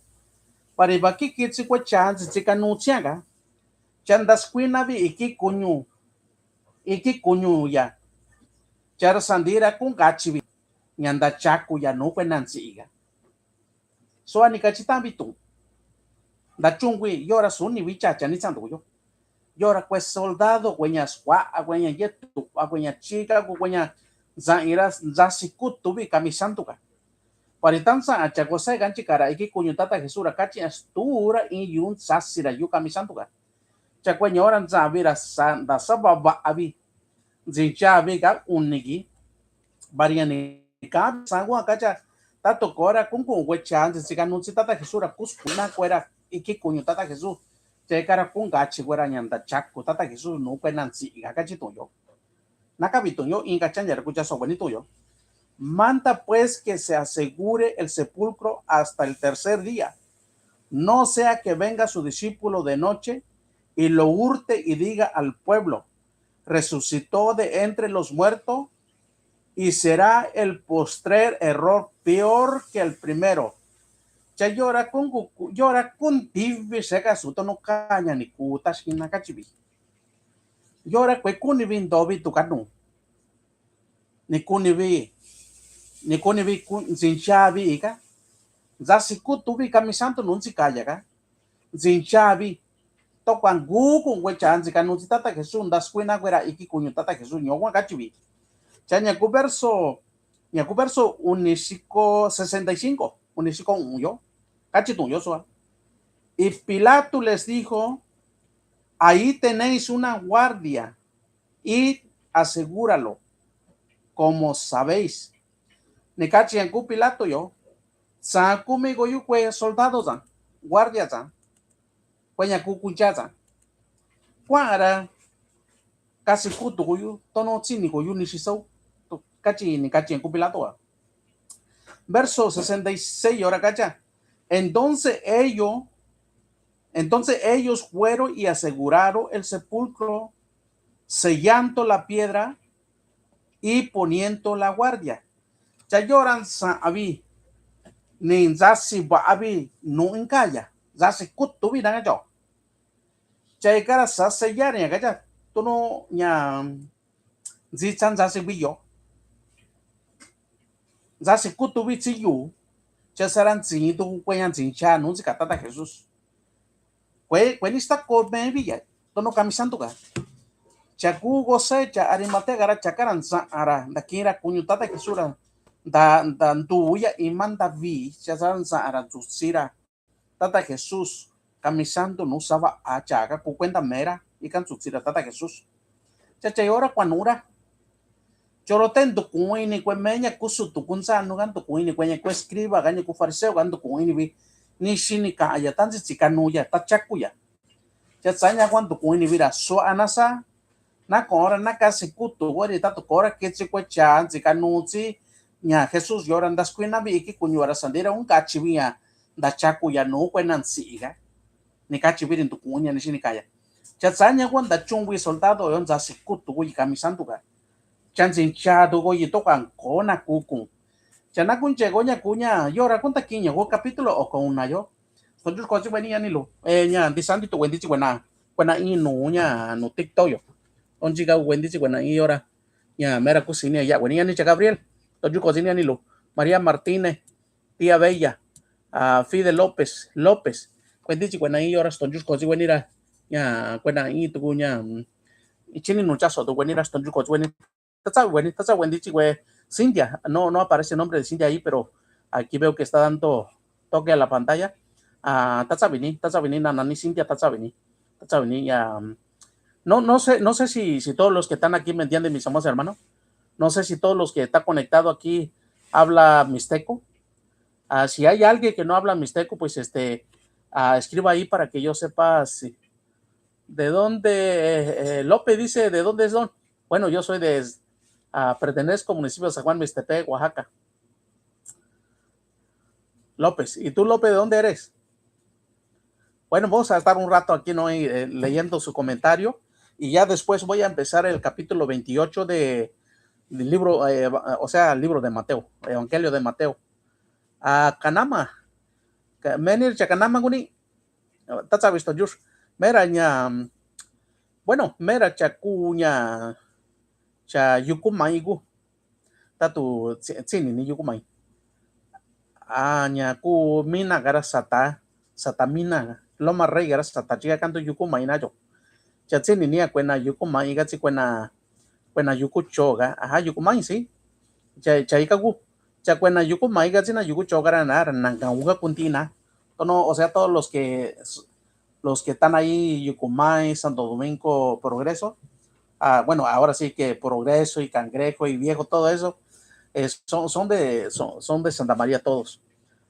Pari bakiki tsi kue chansi tsi kanu tsiaga. Chandaskuina vi iki kuñu, iki kuñu ya. Chara sandira kun kachi vi. Ñanda chaku ya nu kue nansi iga. So ani kachi tambi tu. Nda chungui yora suni vi chacha ni sandu yo. Yora kue soldado, kue ña skua, kue ña yetu, kue ña chika, kue ña nza ira, nza sikutu vi kamisantu ka. Pari tan sa acha kue sa ganchi kara iki kuñu Tata Jesús ra kachi astura in yun sasira yu kamisantu ka. Cha kue ñora nza vira sa, nda sa baba avi. Nzincha vi ka unigi. Bari ani ka sangua kacha. Tato kora kunku kue cha nzi sika nunsi Tata Jesús ra kusku na kue ra iki kuñu Tata Jesús. Che kara kunga chi kue ra ñanda chaku Tata Jesús nu kue nansi iga kachi tuyo. Naka vi tuyo inka chanya ra kucha so kue ni tuyo. Manda pues que se asegure el sepulcro hasta el tercer día. No sea que venga su discípulo de noche y lo hurte y diga al pueblo, resucitó de entre los muertos, y será el postrer error peor que el primero. Cha yora kun ku, yora kun divi seka suto no kaña ni kuta sina kachibi. Yora kue kuni vi ndovi tu kanu. Ni kuni vi, ni kuni vi kun sincha vi ika. Nza sikutu vi kamisantu nunsi kaya ka. Nzincha vi. Tokua ngu ku ngue cha nzi ka nunsi Tata Jesús, nda skuina kuera iki kuñu Tata Jesús ñowa kachibi. Chaña ku verso Ña ku verso unixiko, sesenta y cinco, unixiko u'un yo. Kachi tu'un yo sua. Y Pilato les dijo: "Ahí tenéis una guardia, id, asegúralo, como sabéis." Ni kachi ña ku Pilato yo: "Tsan kumi koyu kue soldado tsan, guardia tsan, kue ña ku kucha tsan, kua'ara kasi kutu koyu, tono tsini koyu nixi sau." Kachi, ni kachi ña ku Pilato a. Verso sesenta y seis, ora kacha. Entonces ellos, entonces ellos fueron y aseguraron el sepulcro, sellando la piedra y poniendo la guardia. Cha yora nsavi ni nsasi vavi nu inkaya, nsasi kutuvi naka cho. Cha ikara sa sellar ña kacha, tono ña ntsitsa nsasi viyo, nsasi kutuvi tsiyu. Cha sara ntsin tu kue ña ntsin cha nu ntsi ka Tata Jesús. Kue, kue ni stakome viya, tono kamisantu ka. Cha ku José cha Arimatea kara, cha kara nsa'ara ntaki'ira kuñu Tata Jesús ra, nta, nta nduya ima ntavi, cha sara nsa'ara ntsutsira Tata Jesús, kamisantu nu sava'a chaka ku kuenta mera ika ntsutsira Tata Jesús. Cha, cha yora kuanu'ura. Choro te ntuku'un ini kue me ña ku sutu ku ntsanu ka, ntuku'un ini kue ña ku escriba ka, ña ku fariseo ka, ntuku'un ini vi. Ni xini ka'aya, ta ntsitsi ka nuya, ta chakuya. Cha tsaña kua ntuku'un ini vi ra, sua'a nasa na kora na kasi kutu kua ri, tatu kora ketsi kue cha ntsi ka nu tsi ña Jesús yora ntaskuina vi iki kuñu'a ra sandira un kachi vi ña nta chakuya nu kue na ntsi'i ka. Ni kachi vi ri ntuku'un ña ni xini ka'aya. Cha tsaña kua ntachu'un vi soldado yo nsasi kutu kua yi kamisantu ka. Cha ntsi nchatu kua yi toka ko na kuku'n. Cha na kunche ko ña ku ña yora kuntakiña ko capítulo oko una yo. Tonchuxko tsi kueni ña ni lu. E ña ntisanti tu kuenti tsi kuena, kuena iin nu ña nu TikTok yo. Onchi ka kuenti tsi kuena iin yora. Ña mera kusinia ya kueni ña ni cha Gabriel. Tonchuxko tsi ña ni lu. María Martínez, Tía Bella, a Fide López, López. Kuenti tsi kuena iin yora, tonchuxko tsi kueni ra. Ña kuena iin tuku ña, mm, chini nu chaso tu kueni ra, tonchuxko tsi kueni. Tatsavi kueni, tatsavi kuenti tsi kue Cintia. No, no aparece el nombre de Cintia ahí, pero aquí veo que está dando toque a la pantalla. Ah, tatsavi ni, tatsavi ni, nana ni Cintia, tatsavi ni, tatsavi ni, ya. No, no sé, no sé si, si todos los que están aquí me entienden, mis amados hermanos. No sé si todos los que están conectados aquí habla mixteco. Ah, si hay alguien que no habla mixteco, pues, este, ah, escriba ahí para que yo sepa si, ¿de dónde, eh, eh, López dice, ¿de dónde es, don? Bueno, yo soy de, ah, pertenezco al municipio de San Juan Mixtepec, Oaxaca. López, ¿y tú, López, de dónde eres? Bueno, vamos a estar un rato aquí, ¿no? Eh, leyendo su comentario, y ya después voy a empezar el capítulo veintiocho de, del libro, eh, o sea, el libro de Mateo, Evangelio de Mateo. A Kanama, ka-, menir cha Kanama kuni, tatsavi tonchux. Mera ña, bueno, mera cha ku ña, cha Yuku Ma'i ku. Tatu tsi-, tsinini Yuku Ma'i. A, ña ku mina kara Sata, Sata mina, Loma Rey kara Sata, chika kantu Yuku Ma'i na cho. Cha tsinini a kuena Yuku Ma'i ka tsi kuena, kuena Yuku Cho ka, aha, Yuku Ma'i si. Cha, cha ika ku, cha kuena Yuku Ma'i ka tsi na Yuku Cho kara na, ra nankan uka kunti na. Tono, o sea, todos los que los que están ahí, Yucumay, Santo Domingo, Progreso. Ah, bueno, ahora sí que Progreso y Cangrejo y Viejo, todo eso, eh, son, son de, son, son de Santa María todos.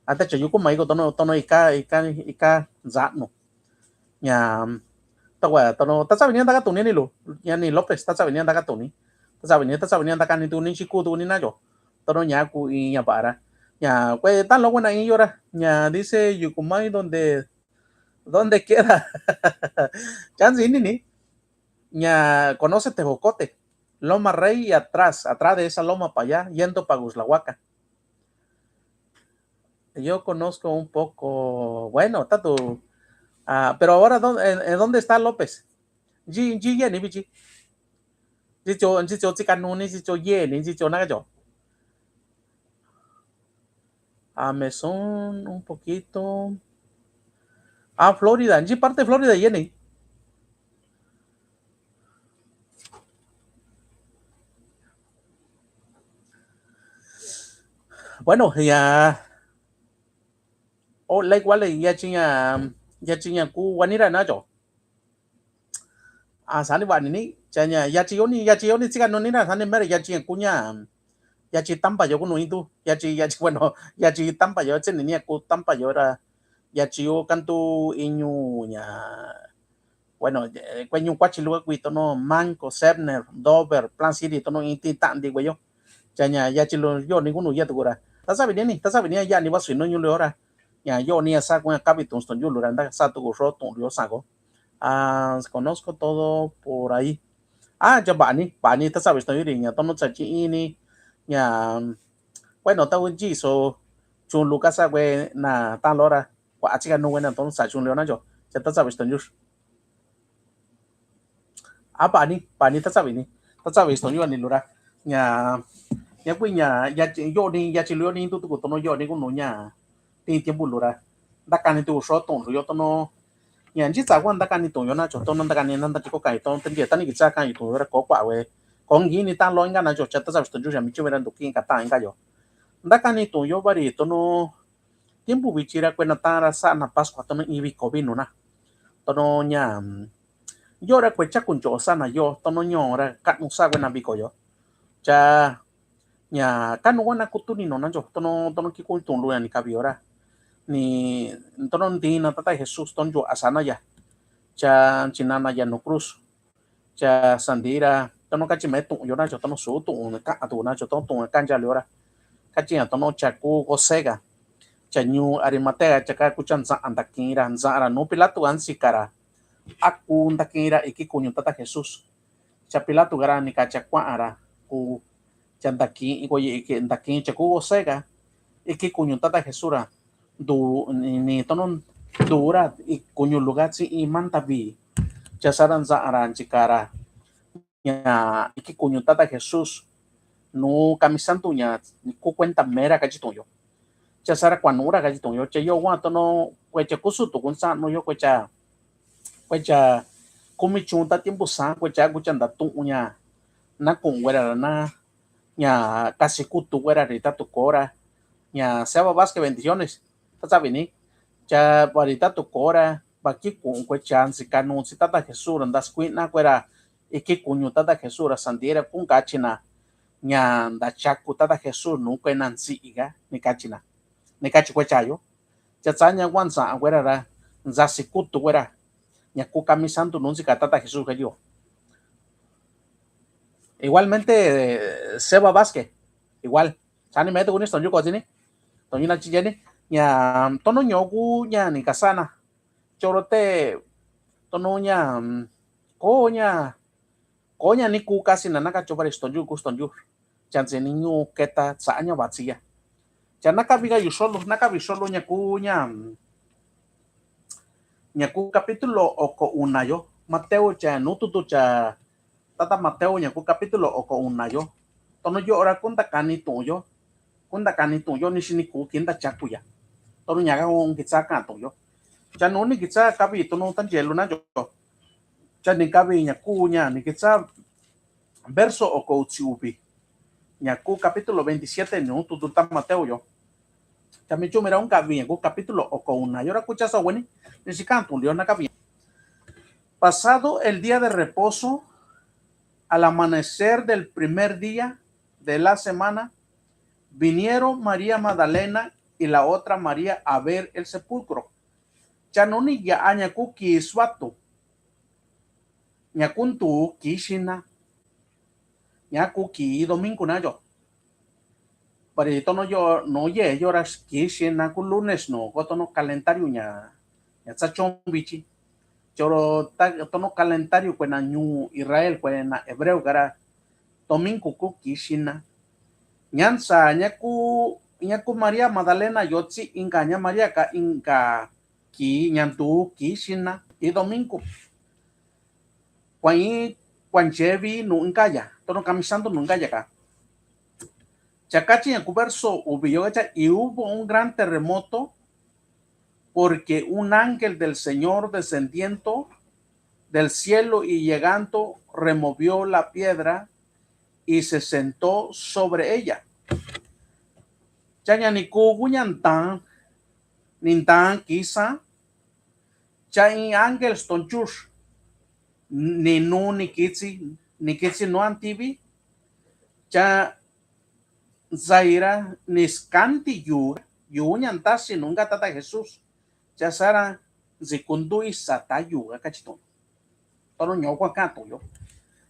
Ata cha Yucumay ko tono, tono ika, ika, ika ntsa'nu. Ña, tagua, tono, tatsavi ni ntaka tuni ni lu, ña ni López, tatsavi ni ntaka tuni. Tatsavi ni, tatsavi ni ntaka ni tuni, chiku tuni na yo. Tono ña ku iin ña va'ara. Ña, kue, tan lo kuena iin yora. Ña, dice Yucumay donde ¿Dónde queda? Chance ini ni. Ña, conoce Tejocote. Loma Rey y atrás, atrás de esa loma para allá, yendo para Cuxlahuaca. Yo conozco un poco, bueno, tatu. Ah, pero ahora, ¿dónde, en, en dónde está López? Yi, yi, yeni, bichi. Yicho, yicho, chikanuni, yicho, yeni, yicho, nakacho. A, me son un poquito. A, Florida. ¿En qué parte de Florida viene? Bueno, ya. O lai kuale ya chi ña, ya chi ña ku wanira na cho. A sani vani ni cha ña ya chi yo ni, ya chi yo ni chika no ni na sani mere ya chi ña ku ña. Ya chi tampa yo ku no intu. Ya chi, ya chi bueno, ya chi tampa yo chini ni ku tampa yo ra. Ya chi yo kantu iñu ña. Bueno, kue ñu kuachi lua kui tono Manco, Sebner, Dover, Plant City tono inti tandi kue yo. Cha ña ya chi lu yo ni ku nu ya tuku ra. Ta savi ni, ta savi ni ya ni va sui no ñu lu ra. Ña yo ni ya sa ku ña kavi tun ston yu lu ra nda sa tuku ro tun lu yo sa ko. Ah, conozco todo por ahí. Ah, cha vani, vani ta savi ston yu ri ña tono cha chi ini. Ña, bueno, ta un chi so chun lu ka sa kue na tan lo ra. Kua chika nu kue na tono sa chun lu yo na cho. Cha ta savi ston yu. A pani, pani ta savi ni. Ta savi ston yu ani lu ra. Ña, ña kui ña, ya chi, yo ni, ya chi lu yo ni tu tuku tono yo ni ku nu ña. Tin tiempo lu ra. Nda kani tu so tun lu yo tono. Ña nchi tsa kua nda kani tun yo na cho tono nda kani nda nda chi ko kai tono tenje tani ki tsa kani tun yo ra ko kua we. Ko ngi ni tan lo inka na cho cha ta savi ston yu ya mi chu me ra ndu ki inka ta inka yo. Nda kani tun yo vari tono. Tiempo vichi ra kue na ta ra sa na Pascua tono in viko vinu na. Tono ña, mm, yo ra kue chaku ncho sa na yo, tono ño ra kanu sa kue na viko yo. Cha, ña, kanu kue na kutu ni no na ncho, tono, tono ki ku tun lu ya ni kavi yo ra. Ni, tono ndi na tata Jesús, tono ncho asa na ya. Cha, china na ya no cruz. Cha sandi ra, tono kachi me tun yo na cho tono su tun ka tu na cho tono tun ka ncha lu ra. Kachi ya tono cha ku José ka. Cha ñu Arimatea cha ka ku cha nza anda kin ra, nza ra nu Pilato ansi ka ra. A ku nda kin ra iki kuñu tata Jesús. Cha Pilato ka ra ni ka cha kua ra ku cha nda kin, iko ye iki nda kin cha ku José ka. Iki kuñu tata Jesús ra. Du, ni, ni tono du ra, i kuñu luga tsi i manta vi. Cha sara nza ra nchi ka ra. Ña, iki kuñu tata Jesús. Nu kamisantu ña, ku kuenta mera kachi tun yo. Cha sara kua nu ra kachi tun yo. Cha yo wa tono, kue cha kusu tu kun sa nu yo kue cha. Kue cha, kumi chun ta tiempo sa, kue cha ku cha nda tun ña. Na kun wera na. Ña kasi kutu wera ri ta tu kora. Ña Seba Vázquez bendiciones. Ta savi ni. Cha vari ta tu kora. Vaki kun kue cha nsi kanu si tata Jesús ra nda skuina kuera. Iki kuñu tata Jesús ra sandi ra kun kachi na. Ña nda chaku tata Jesús nu kue na nsi iga ni kachi na. Ni kachi kue cha yo. Cha tsa ña kua nsa kuera ra. Nsa si kutu kuera. Ña ku kamisantu nu nsi ka tata Jesús ka yo. Igualmente, eh, Seba Vázquez, igual. Sani me tu kuni ston yu ko sini. Ston yu na chi jeni. Ña, tono ño ku ña ni kasana. Choro te, tono ña, mm, ko ña, ko ña ni ku kasi na na ka cho vari ston yu ku ston yu. Chansi ni ñu keta sa ña vatsia. Cha na kavi ka yu solo, na kavi solo ña ku ña, mm, ña ku capítulo oko una yo. Mateo cha nu tutu cha tata Mateo ña ku capítulo oko una yo. Tono yo ora ku nda kani tun yo. Ku nda kani tun yo ni sini ku ki nda chaku ya. Tono ña ka un ki tsa ka tun yo. Cha nu ni ki tsa kavi tono tan jelu na yo. Cha ni kavi ña ku ña ni ki tsa verso oko utsi uvi. Ña ku capítulo veintisiete nu tutu ta Mateo yo. Cha mi chu mira un kavi ña ku capítulo oko una yo ra ku cha sa weni. Ni si ka tun yo na kavi. Pasado el día de reposo, al amanecer del primer día de la semana, vinieron María Magdalena y la otra María a ver el sepulcro. Cha nu ni ya ña ku ki suatu. Ña ku ntu ki sina. Ña ku ki domingo na yo. Pari tono yo no ye yo ra ki sina ku lunes no ko tono calendario ña ña tsa chon vichi. Choro ta tono calendario kue na ñu Israel kue na hebreo ka ra domingo ku ki sina. Ña nsa ña ku ña ku María Magdalena yo tsi inka ña María ka inka ki ña ntu ki sina i domingo. Kua i kua nchevi nu inka ya tono kamisantu nu inka ya ka. Cha kachi ña ku verso uvi yo ka cha y hubo un gran terremoto porque un ángel del Señor descendiendo del cielo y llegando removió la piedra y se sentó sobre ella. Cha ña nikugu ña ntan, ni ntan kisan. Cha i ángel stonchux ni nu ni kitsi, ni kitsi nuantivi. Cha nsaira ni skanti yu, yu ña ntasi nungua tata Jesús. Cha sara nsikunduisa ta yu, kachi tu'un. Tono ño'o kua ka'an tu'un yo.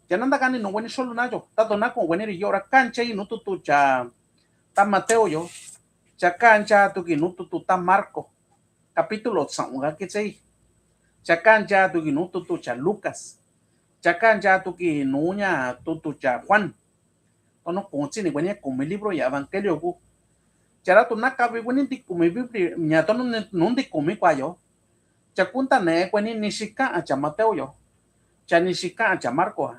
Cha nanda kani nu weni xolu nayo. Tato na ku'un weni ri yora kancha i nu tutu cha ta Mateo yo. Cha kancha tuki nu tutu ta Marko. Kapítulo tsa'un ka kitsei. Cha kancha tuki nu tutu cha Lukas. Cha kancha tuki nu ña tutu cha Juan. Tono kuntsi ni kueni kumi libro ya evangelio ku. Chara tu nakavi kueni ntikumi Biblia ña tono nuntikumi kuayo. Cha kuntane'e kueni ni xika'a cha Mateo yo. Cha ni xika'a cha Marko ha.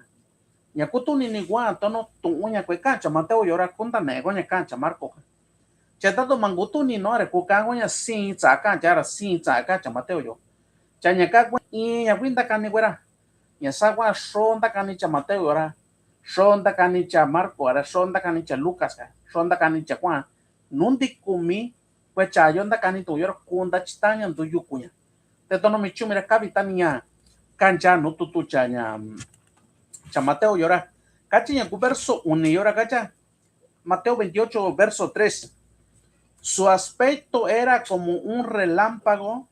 Ña kutuni ni kua tono tu'un ña kue ka'a cha Mateo yo ra kuntane'e kua ña ka'a cha Marko ha. Cha tatu mangutuni no ara kuka kua ña sitsa ka'a cha ra sitsa ka'a cha Mateo yo. Cha ña ka kua i ña kuintakani kuera. Ña sa kua xontakani cha Mateo yo ra. Xontakani cha Marko ra, xontakani cha Lukas ka, xontakani cha Juan. Nuntikumi kue cha yontakani tu'un yo ra kunta chitaña ndu yukuña. Te tono michumi ra kavi tani ña kancha nu tutu cha ña cha Mateo yo ra. Kachi ña ku verso uni yo ra kacha. Mateo veintiocho, verso tres. Su aspecto era como un relámpago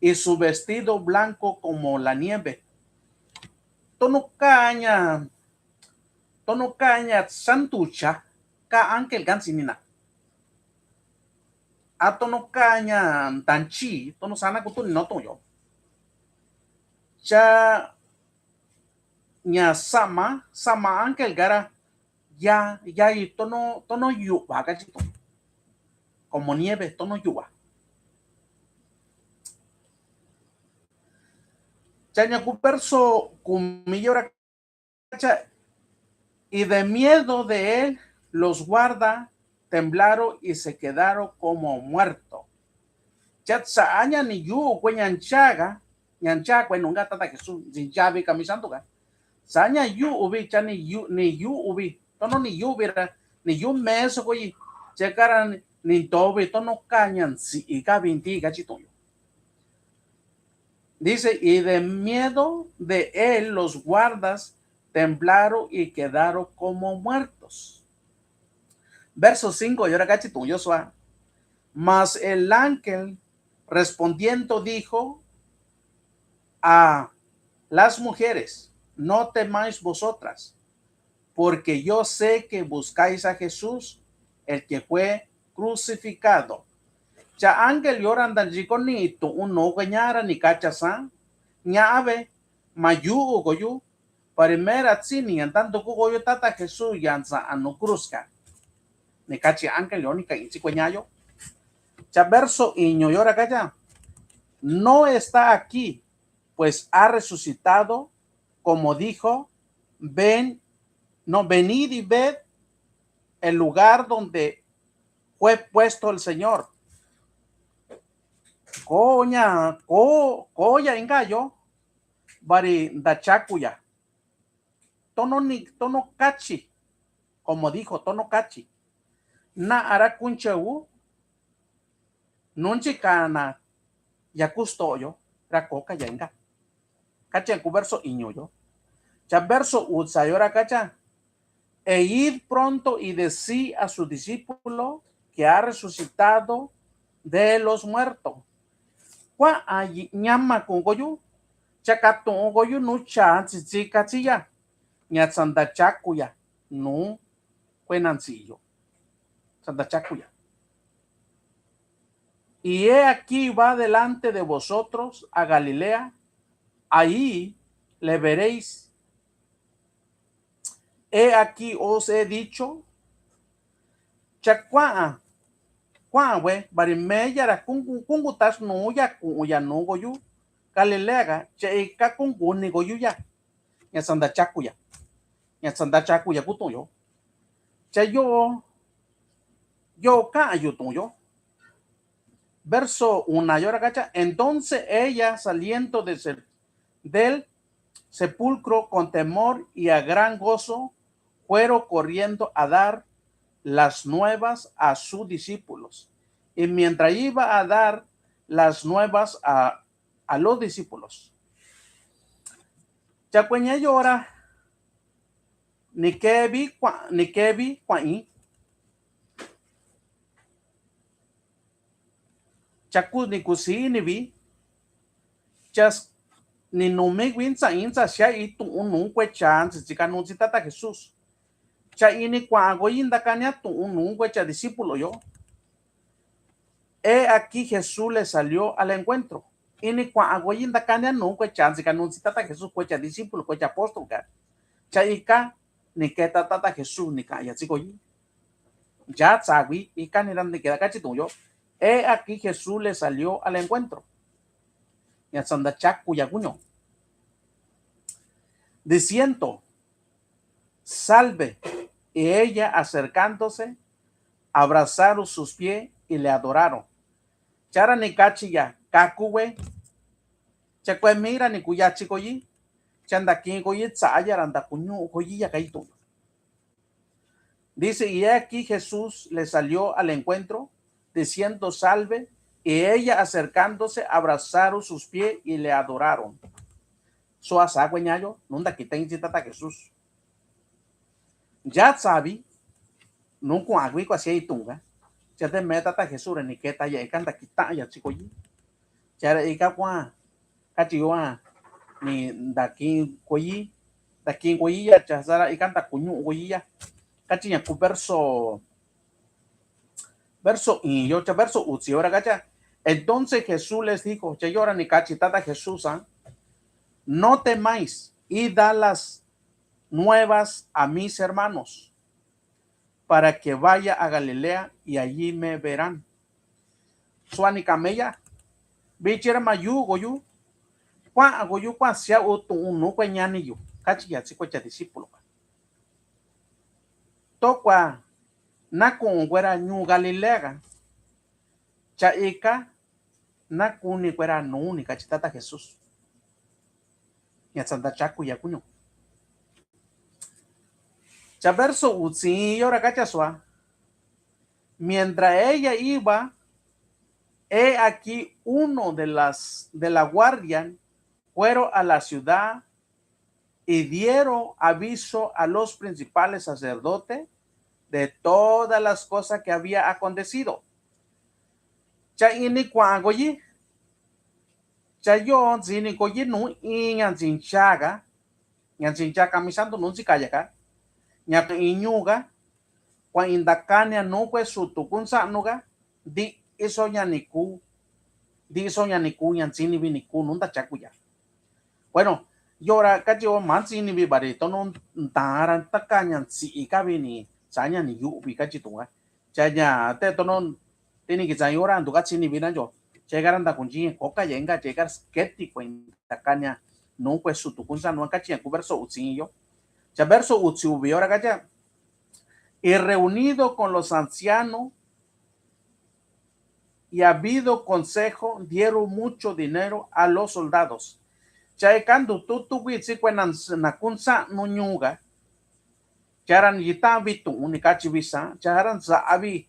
y su vestido blanco como la nieve. Tono kaña, tono kaña santucha, ka ángel kan sinina. A tono kaña tanchi, tono sana kutu ni no toyo. Cha ña sama, sama ángel gara, ya, ya i tono, tono yu'va kachi to. Como nieve, tono yu'va. Cha ña ku verso kumi yo ra kacha, y de miedo de él, los guarda temblaron y se quedaron como muerto. Cha saña ni yu kue ña nchaga, ña nchaga kue nunga tata Jesús, nchavi kami santo ga. Saña yu uvi, cha ni yu, ni yu uvi, tono ni yu uvi ra, ni yu meso kue yi, che kara ni ntovi, tono kaña nsi, kavi nti kachi tu'un yo. Dice, y de miedo de él los guardas temblaron y quedaron como muertos. Verso cinco, y ahora kachi tu'un yo sua. Mas el ángel respondiendo dijo a las mujeres, no temáis vosotras, porque yo sé que buscáis a Jesús, el que fue crucificado. Cha ángel yo ra ntanchi ko ni tu'un no ka ña ra ni kacha sa, ña'ave, ma yu'u koyu, para mera tsi ni ña ntantuku koyu tata Jesús ya nsa'an nu cruz ka. Ni kachi ángel yo ni kaitsi kue ña yo. Cha verso iñu yo ra kacha, no está aquí, pues ha resucitado, como dijo, ven, no, venid y ved el lugar donde fue puesto el Señor. Ko ña, ko, ko ya inga yo, bari ntachakuya. Tono ni, tono kachi, como dijo, tono kachi. Na'a ra kunchawu, nunchi kana ya kusto'o yo ra koka ya inga. Kachi ku verso iñu yo. Cha verso utsa yo ra kacha. E id pronto y decid a su discípulo que ha resucitado de los muertos. Kua'a ñama ku'un koyu, cha katu'un koyu nu cha ntsitsi kachi ya, ña tsantachakuya nu kuena ntsiyo. Tsantachakuya. Y he aquí va delante de vosotros a Galilea, ahí le veréis. He aquí os he dicho, cha kua'a, kua'a we, bari meya ra kungu, kungu tax nu ya ku'un ya nu koyu Galilea ka, cha ika kunguni koyu ya. Ña tsantachakuya. Ña tsantachakuya kutu'un yo. Cha yo, yo ka'an yu tu'un yo. Verso una yo ra kacha, entonces ella saliendo de se-, del sepulcro con temor y a gran gozo, fueron corriendo a dar las nuevas a sus discípulos. Y mientras iba a dar las nuevas a, a los discípulos. Cha kueña yora ni kevi kua, ni kevi kua'i. Cha ku, ni kusi nivi. Cha s-, ni numi kuintsa intsa xia i tu'un nu kue cha ntsi tsika nu tsi Tata Jesús. Cha ini kua'a koyi ntakania tu'un nu kue cha discípulo yo. He aquí Jesús le salió al encuentro. Ini kua'a koyi ntakania nu kue cha ntsi ka nu tsi Tata Jesús kue cha discípulo kue cha apóstol ka. Cha ika ni keta Tata Jesús ni ka'aya tsi koyi. Ya tsawi ika ni ra ni keta ka chi tu'un yo. He aquí Jesús le salió al encuentro. Ya sanda chaku ya kuño. Diciendo, salve. Y ella acercándose, abrazaron sus pies y le adoraron. Chara ni kachi ya, kaku we. Cha kue mira ni kuya chi koyi. Cha ndakin koyi tsaya ra ndakuñu koyi ya kai tu'un. Dice, y he aquí Jesús le salió al encuentro, diciendo, salve, y ella acercándose, abrazaron sus pies y le adoraron. Sua sa kueña yo, nu ndaki ten tsi Tata Jesús. Ya tsavi, nu kua'a kui kua sia i tu'un ka. Cha te me Tata Jesús ra ni keta ya ika ndaki ta'an ya tsi koyi. Cha ra ika kua, kachi yo a, ni ndakin koyi, ndakin koyi ya cha sara ika ndakuñu koyi ya. Kachi ña ku verso, verso i yo, cha verso utsi yo ra kacha. Entonces Jesús les dijo, cha yora ni kachi Tata Jesús a, no temáis, id a las nuevas a mis hermanos, para que vaya a Galilea y allí me verán. Sua ni kame ya. Vichi ra ma yu koyu. Kua'a koyu kua sia u tu'un nu kue ñani yu. Kachi ya tsi kue cha discípulo ka. To kua na ku'un kue ra ñu Galilea ka. Cha ika na kuni kue ra nuni kachi Tata Jesús. Ya sanda chaku ya kuño. Cha verso utsi yo ra kacha sua. Mientras ella iba, he aquí uno de las, de la guardia fueron a la ciudad y dieron aviso a los principales sacerdotes de todas las cosas que había acontecido. Cha ini kua'a koyi. Cha yo ntsini koyi nu i ña ntsincha ka. Ña ntsincha kamisantu nu ntsi kaya ka. Ña ka iñu ka. Kua i ndakania nu kue sutu kunsa'nu ka. Di iso ña ni ku. Di iso ña ni ku ña ntsini vi ni ku nu nda chaku ya. Bueno, yora kachi o ma ntsini vi bari tono ntara taka ña ntsi'i ka vi ni sa ña ni yu'u vi kachi tunga. Cha ña te tono tini ki tsa yora ndu ka ntsini vi na yo. Che kara nda kunji koka yenga che kara sketi kue ndakania nu kue sutu kunsa'nu kachi ña ku verso utsi yo. Cha verso utsi uvi yora kacha. Y reunido con los ancianos y habido consejo, dieron mucho dinero a los soldados. Cha ika ndu tutu kuitsi kue na kunsa'nu ñuga. Cha ra ni yitavi tu'un ni kachi visa, cha ra nsavi,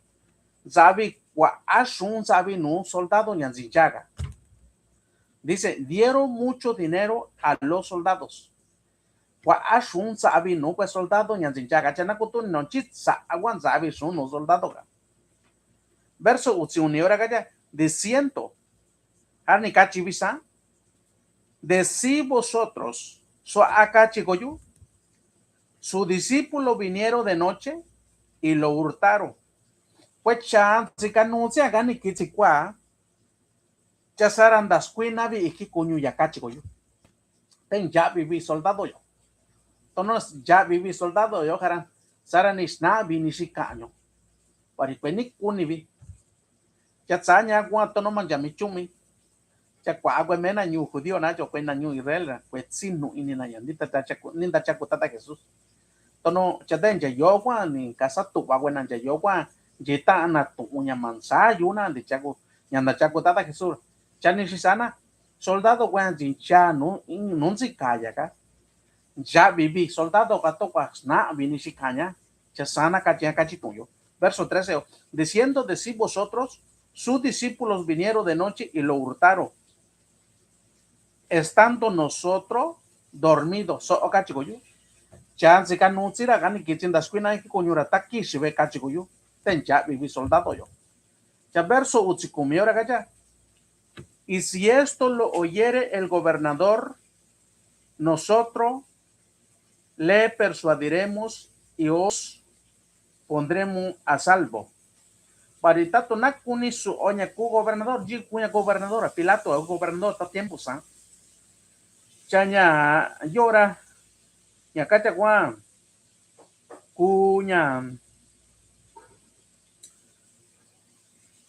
nsavi kua axun nsavi nu soldado ña ntsincha ka. Dice, dieron mucho dinero a los soldados. Kua axun nsavi nu kue soldado ña ntsincha ka, cha na kutuni no chi sa agua nsavi xun nu soldado ka. Verso utsi uni yora kacha, diciendo, ha ni kachi visa, decí vosotros, sua a kachi koyu, sus discípulos vinieron de noche y lo hurtaron. Kue cha ntsi ka nu tsi a ka ni kitsi kua, cha sara nda skuinavi iki kuñu ya kachi koyu. Te nyavi vi soldado yo. Tono nyavi vi soldado yo kara sara ni snavi ni xikaño. Pari kue ni kuni vi. Cha tsaña kua tono ma nyami chumi. Cha kua kue mena ñu judío na yo kue na ñu Israel ra kue tsinu ini na ya. Ni nda chaku, ni nda chaku Tata Jesús. Tono cha te nyayo kua ni kasa tuva kue na nyayo kua. Nyita na tu'un ña mansa yu na ndi chaku ña nda chaku Tata Jesús. Cha ni xisana soldado kue ntsincha nu, nu ntsi kaya ka. Nyavi vi soldado ka to kua snavi ni xikaña. Cha sana kachi ña kachi tu'un yo. Verso trece, diciendo: Decid vosotros: sus discípulos vinieron de noche y lo hurtaron, estando nosotros dormidos. So'o kachiko yu. Chansi ka nutsi ra kani kitsi nda skuina ki kuñu ra ta kixi ve kachiko yu. Ten chavi vi soldado yo. Cha verso utsi kumi ora kacha: Y si esto lo oyere el gobernador, nosotros le persuadiremos y os pondremos a salvo. Bari ta tuna kuni su oña ku gobernador, ji kuña gobernador, Pilato gobernador ta tiempo sa. Chaña yora ña kacha kua kuña.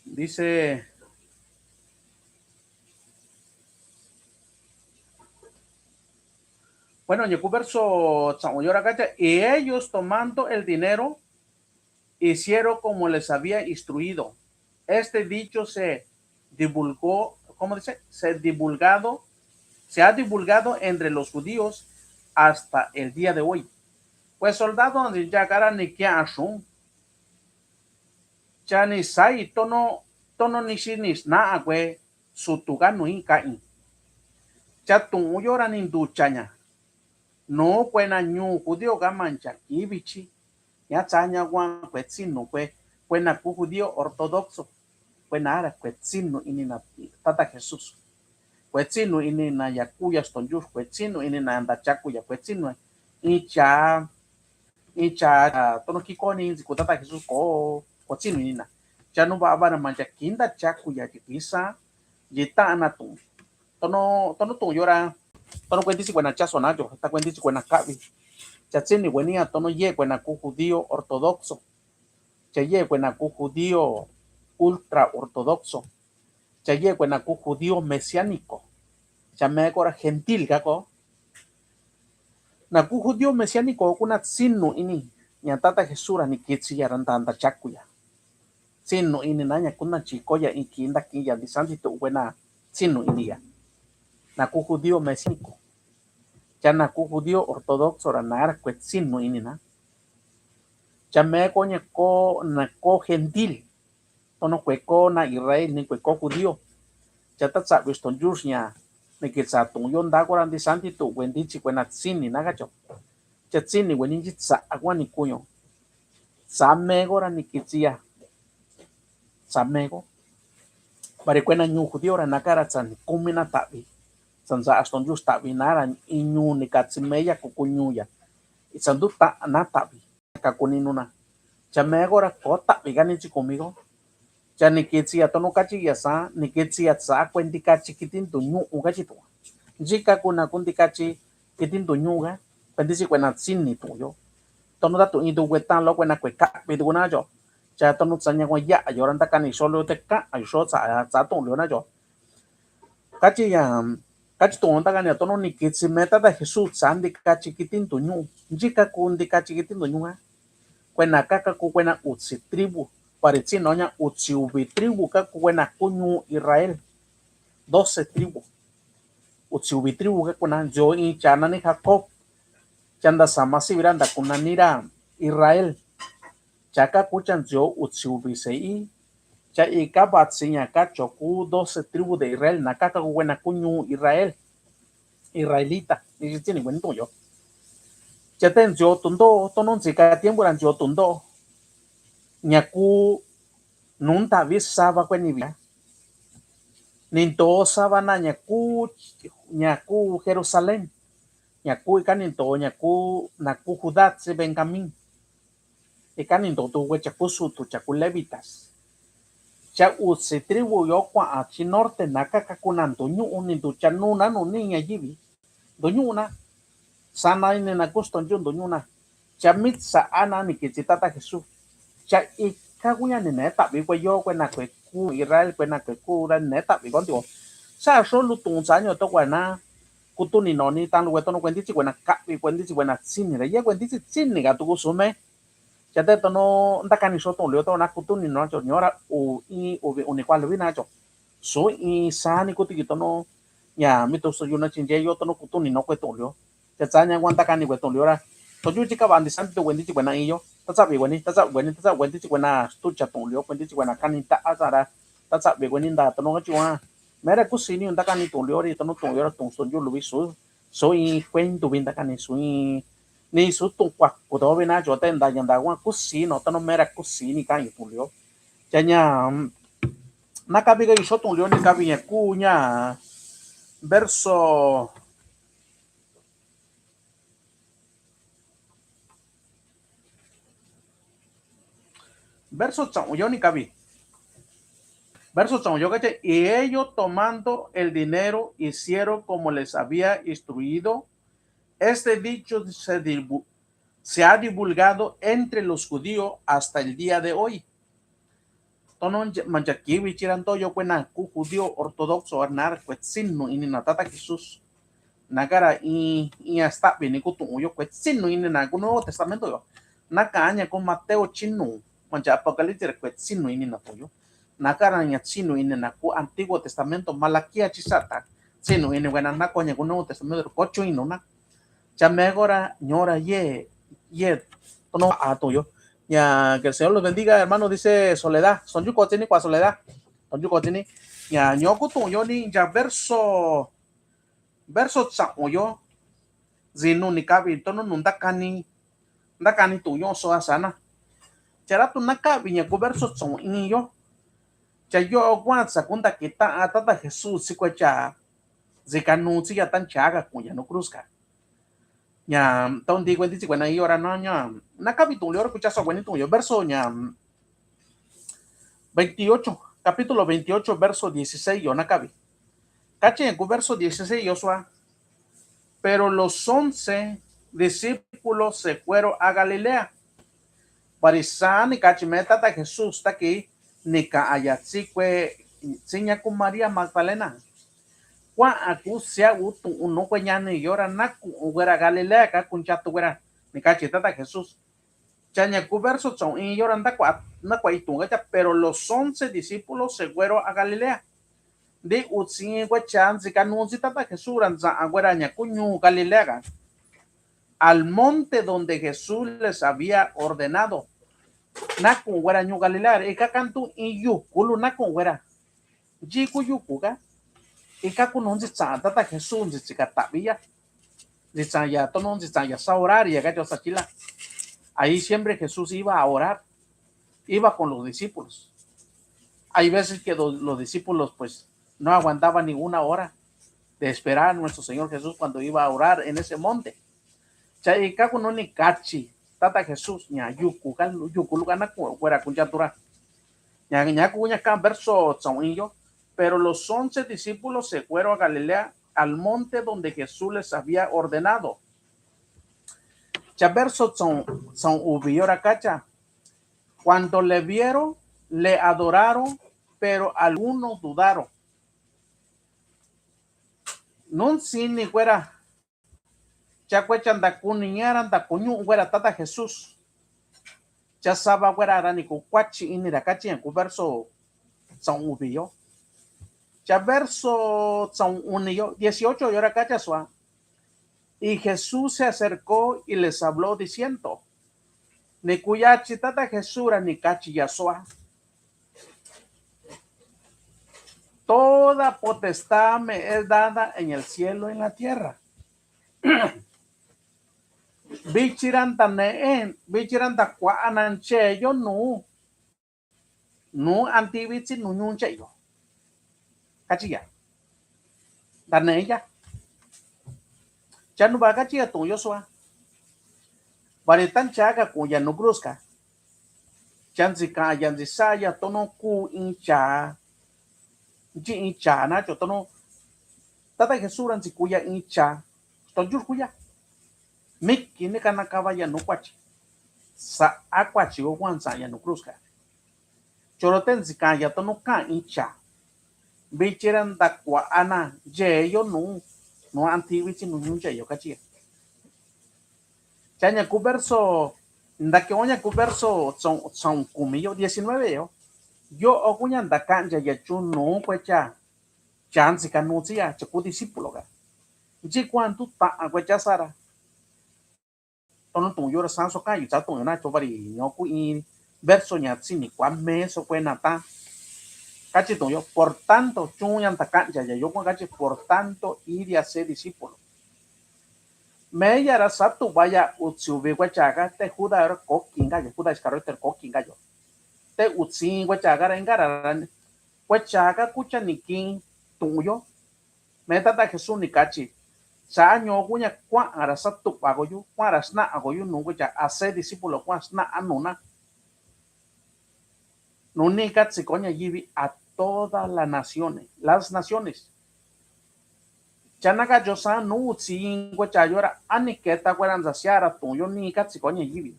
Dice, bueno, ña ku verso tsaun yora kacha: Y ellos tomando el dinero, hicieron como les había instruido. Este dicho se divulgó, ¿cómo dice? Se divulgado, se ha divulgado entre los judíos hasta el día de hoy. Pues soldado ni ya kara ni kia asun. Cha ni sai tono, tono ni si ni sna akue sutu ka nui ka'i. Cha tu'un yora ni nduchaña. No kuena ñu judío ka mancha kivichi. Ña tsaña kua kue tsinu kue, kuena ku judío ortodoxo. Kuena ara kue tsinu ini na tata Jesús. Kue tsinu ini na yakuya stonjux, kue tsinu ini na nda chakuya, kue tsinu. Icha, icha, tono kikoni nzi ku tata Jesús ko, kue tsinu ini na. Cha nu ba ba na mancha kinda chakuya ki kisa, yita na tu. Tono, tono tu'un yora, tono kuentisi kuena chaso na yo, ta kuentisi kuena kavi. Cha tsini kuenia tono ye kuena ku judío ortodoxo. Cha ye kuena ku judío ultra ortodoxo. Cha ye kuena ku judío mesiánico. Cha meko ra gentil kako. Na ku judío mesiánico kuna tsinu ini ña tata Jesús ra ni kitsi ya ra nda nda chakuya. Tsinu ini na ña kuna chiko ya iki nda ki ya ndisanti tu kuena tsinu ini ya. Na ku judío mesiánico. Cha na ku judío ortodoxo ra na ra kue tsinu ini na. Cha meko ña ko na ko gentil. Tono kue ko na Israel ni kue ko judío. Cha ta tsavi stonjux ña ni kitsa tu'un yo nda kora ndisanti tu kue ndichi kuena tsini na kacho. Cha tsini kue ni nchi tsa akua ni kuño. Tsa meko ra ni kitsi ya. Tsa meko. Bari kuena ñu judío ra na kara tsa ni kumi na tavi. Tsa nsa astonjux tavi na ra iñu ni katsi meya kuku ñu ya. Itsa ndu ta na tavi. Ka kuni nuna. Cha meko ra ko tavi ka ni chi kumi ko. Cha ni kitsi ya tono kachi ya sa, ni kitsi ya sa kue ndikachi kiti nduñu'u kachi tu. Nchi ka kuna ku ndikachi kiti nduñu'u ka. Kue ndichi kuena tsini tu yo. Tono ta tu in tu kue tan lo kuena kue kavi tu na yo. Cha tono tsaña kua ya yo ra nda kani so lo te ka yo so tsa tsa tu lo na yo. Kachi ya, kachi tu'un ta kani tono ni kitsi me tata Jesús tsa ndikachi kiti nduñu'u. Nchi ka ku ndikachi kiti nduñu'u ka. Kuena ka ka ku kuena utsi tribu. Bari tsino ña utsi uvi tribu ka ku kuena ku ñu Israel. Doce tribu. Utsi uvi tribu ka kuna nzio icha nani Jacob. Cha nda sama sivi ra nda ku nani ra Israel. Cha ka ku cha nzio utsi uvi se'i. Cha ika vatsi ña kacho ku doce tribu de Israel na ka ka ku kuena ku ñu Israel. Israelita. Ni chi tsini kueni tu'un yo. Cha te nzio tundo'o, tono ntsika tiempo ra nzio tundo'o. Ña ku nu ntavi sava kueni via. Ni nto sava na ña ku, ña ku Jerusalén. Ña ku ika ni nto ña ku, na ku Judá tsi Benjamín. Ika ni nto tu kue cha ku sutu cha ku levitas. Cha utsi tribu yo kua'a chi norte na ka ka ku na nduñu'u ni ndu cha nuna nuni ña yivi. Nduñu'u na. Sana ini na ku stonju nduñu'u na. Cha mitsa'a na ni kitsi tata Jesús. Cha ika kuña ni ne tavi kue yo kue na kue ku Israel kue na kue ku ra ni ne tavi konti o. Sa so lu tu'un sa ño to kue na. Kutuni no ni tan lu kue tono kue ndichi kue na kavi kue ndichi kue na tsini ra ye kue ndichi tsini ka tu ku sume. Cha te tono nda kani so tu'un lu yo to na kutuni no cho ño ra u i uvi uni kua luvi na cho. Su i sa ni kuti ki tono ña mi tu so yu na chinje yo tono kutuni no kue tu'un lu yo. Cha tsaña kua nda kani kue tu'un lu yo ra. To yu chi ka va ndisanti tu kue ndichi kue na i yo. Tatsavi kueni, tatsavi kueni, tatsavi kueni, tsi kuena stucha tuun lio, kueni tsi kuena kani ta'a sara. Tatsavi kueni nda tonu kachi ua. Mera kusi ni nda kani tuun lio ri tonu tuun lio ra tuun stonyu luvi su. Su in kuentu vi nda kani su in ni su tuun kua kuto vi na cho te nda ya nda ua kusi no tonu mera kusi ni kani tuun lio. Chaña na kavi ka iso tuun lio ni kavi ña kuña verso Verso tsaun yo ni kavi. Verso tsaun yo kachi, y ellos tomando el dinero hicieron como les había instruido. Este dicho se, se ha divulgado entre los judíos hasta el día de hoy. Tono manchakivi chira nto yo kuena ku judío ortodoxo arnar kuetsinu ini na tata Jesús. Nakara i i astavi ni kutuun yo kuetsinu ini na ku Nuevo Testamento yo. Naka ña ku Mateo chinu mancha Apocalipsis ra kuetsinu ini na tuun yo. Nakara ña chinu ini na ku Antiguo Testamento Malaquías chisata chinu ini kuena nako ña ku Nuevo Testamento kochu inu na. Chamegora ñora ye ye tono a tuun yo. Ya, que el Señor los bendiga, hermano, dice Soledad. Son yuko tini kua Soledad. Son yuko tini. Ya, ñoku tuun yo ni ya verso verso tsaun yo. Zinu ni kavi tono nu ndakani ndakani tuun yo so asana. Chara tu nakavi ña ku verso tsaun in yo. Cha yo kua tsa kunda kita a tata Jesús si kue cha. Zika nu tsi ya tan chaga kuña nu cruz ka. Ña tau ndi kuenti tsi kuena i ora no ña nakavi tuun lio ra kuchaso kueni tuun yo verso ña veintiocho, capítulo veintiocho, verso dieciséis yo nakavi. Kachi ña ku verso dieciséis yo sua. Pero los once discípulos se fueron a Galilea. Varisa ni kachi me tata Jesús taki ni ka'a ya tsi kue tsi ña ku María Magdalena. Kua'a ku sia u tuun nu kue ñani yo ra naku'un kuera Galilea ka kunchatu kuera ni kachi tata Jesús. Cha ña ku verso tsaun in yo ra ndakua ndakua i tuun ka cha pero los once discípulos se fueron a Galilea. Ndi utsi kue cha ntsika nu ntsi tata Jesús ra ntsa'a kuera ña ku ñuu Galilea ka. Al monte donde Jesús les había ordenado. Naku'un kuera ñuu Galilea ra ika kantu in yuku lu naku'un kuera. Yiku yuku ka. Ika ku nu ntsitsa'a tata Jesús ntsitsi ka tavi ya. Ntsitsa'a ya tono ntsitsa'a ya sa orar ya ka cho sa chila. Ahí siempre Jesús iba a orar. Iba con los discípulos. Hay veces que los, los discípulos pues no aguantaban ni una hora de esperar a nuestro Señor Jesús cuando iba a orar en ese monte. Cha ika ku nu ni kachi tata Jesús ña yuku ka yuku luka naku'un kuera kunchatu ra. Ña ña ku ña ka verso tsaun in yo. Pero los once discípulos se fueron a Galilea al monte donde Jesús les había ordenado. Cha verso tsaun tsaun uvi yo ra kacha. Cuando le vieron, le adoraron, pero algunos dudaron. Nun sini kuera. Cha kue cha ndakuniña ra ndakuñu'u kuera tata Jesús. Cha sava kuera ra ni kukuachi ini ra kachi ña ku verso tsaun uvi yo. Cha verso tsaun uni yo, dieciocho yo ra kacha sua. Y Jesús se acercó y les habló diciendo. Ni kuyachi tata Jesús ra ni kachi ya sua. Toda potestad me es dada en el cielo y en la tierra. Vichi ra ntane'e, vichi ra ntakua'a na ncheyo nu. Nu antivi tsi nu ñuun cheyo. Kachi ya. Ntane'e ya. Cha nu va kachi ya tuun yo sua. Vari tan cha ka kuun ya nu cruz ka. Cha ntsi ka ya ntsi sa ya tono ku in cha. Nchi in cha na cho tono. Tata Jesús ra ntsi ku ya in cha. Sto jur ku ya. Miki ni kana kava ya nu kuachi. Sa a kuachi o kuan sa ya nu cruz ka. Choro te ntsika ya tono ka in cha. Vichi ra ntakua'a na yeyo nu nu antivi tsi nu ñuun cheyo kachi ya. Cha ña ku verso ndake o ña ku verso tsaun kumi yo diecinueve yo. Yo o ku ña ndaka'an ya ya chu nu kue cha. Cha ntsika nu tsi ya cha ku discípulo ka. Nchi kuan tu ta'a kue cha sara. Tono tu'un yo ra sanso kayu cha tu'un yo na cho vari ño ku in verso ña tsini kua meso kuena ta. Kachi tu'un yo, por tanto, chun ña ta kancha ya yo kua kachi, por tanto, id y haced discípulos. Meya ra satu vaya utsi uvi kua chaka, te Juda ra koki nga yo, Juda Iscariote koki nga yo. Te utsi kua chaka ra inka ra, kua chaka kucha ni kin tu'un yo. Me tata Jesús ni kachi, cha ño kuña kua'an ra satu'va koyu, kua'an ra sna'a koyu nu kua cha, haced discípulos, kua'an sna'a nuna. Nuni katsi ko ña yivi a todas las naciones, las naciones. Cha naka yo sa nu utsi kua cha yo ra, ani keta kua ra nza sia ra tu'un yo ni katsi ko ña yivi.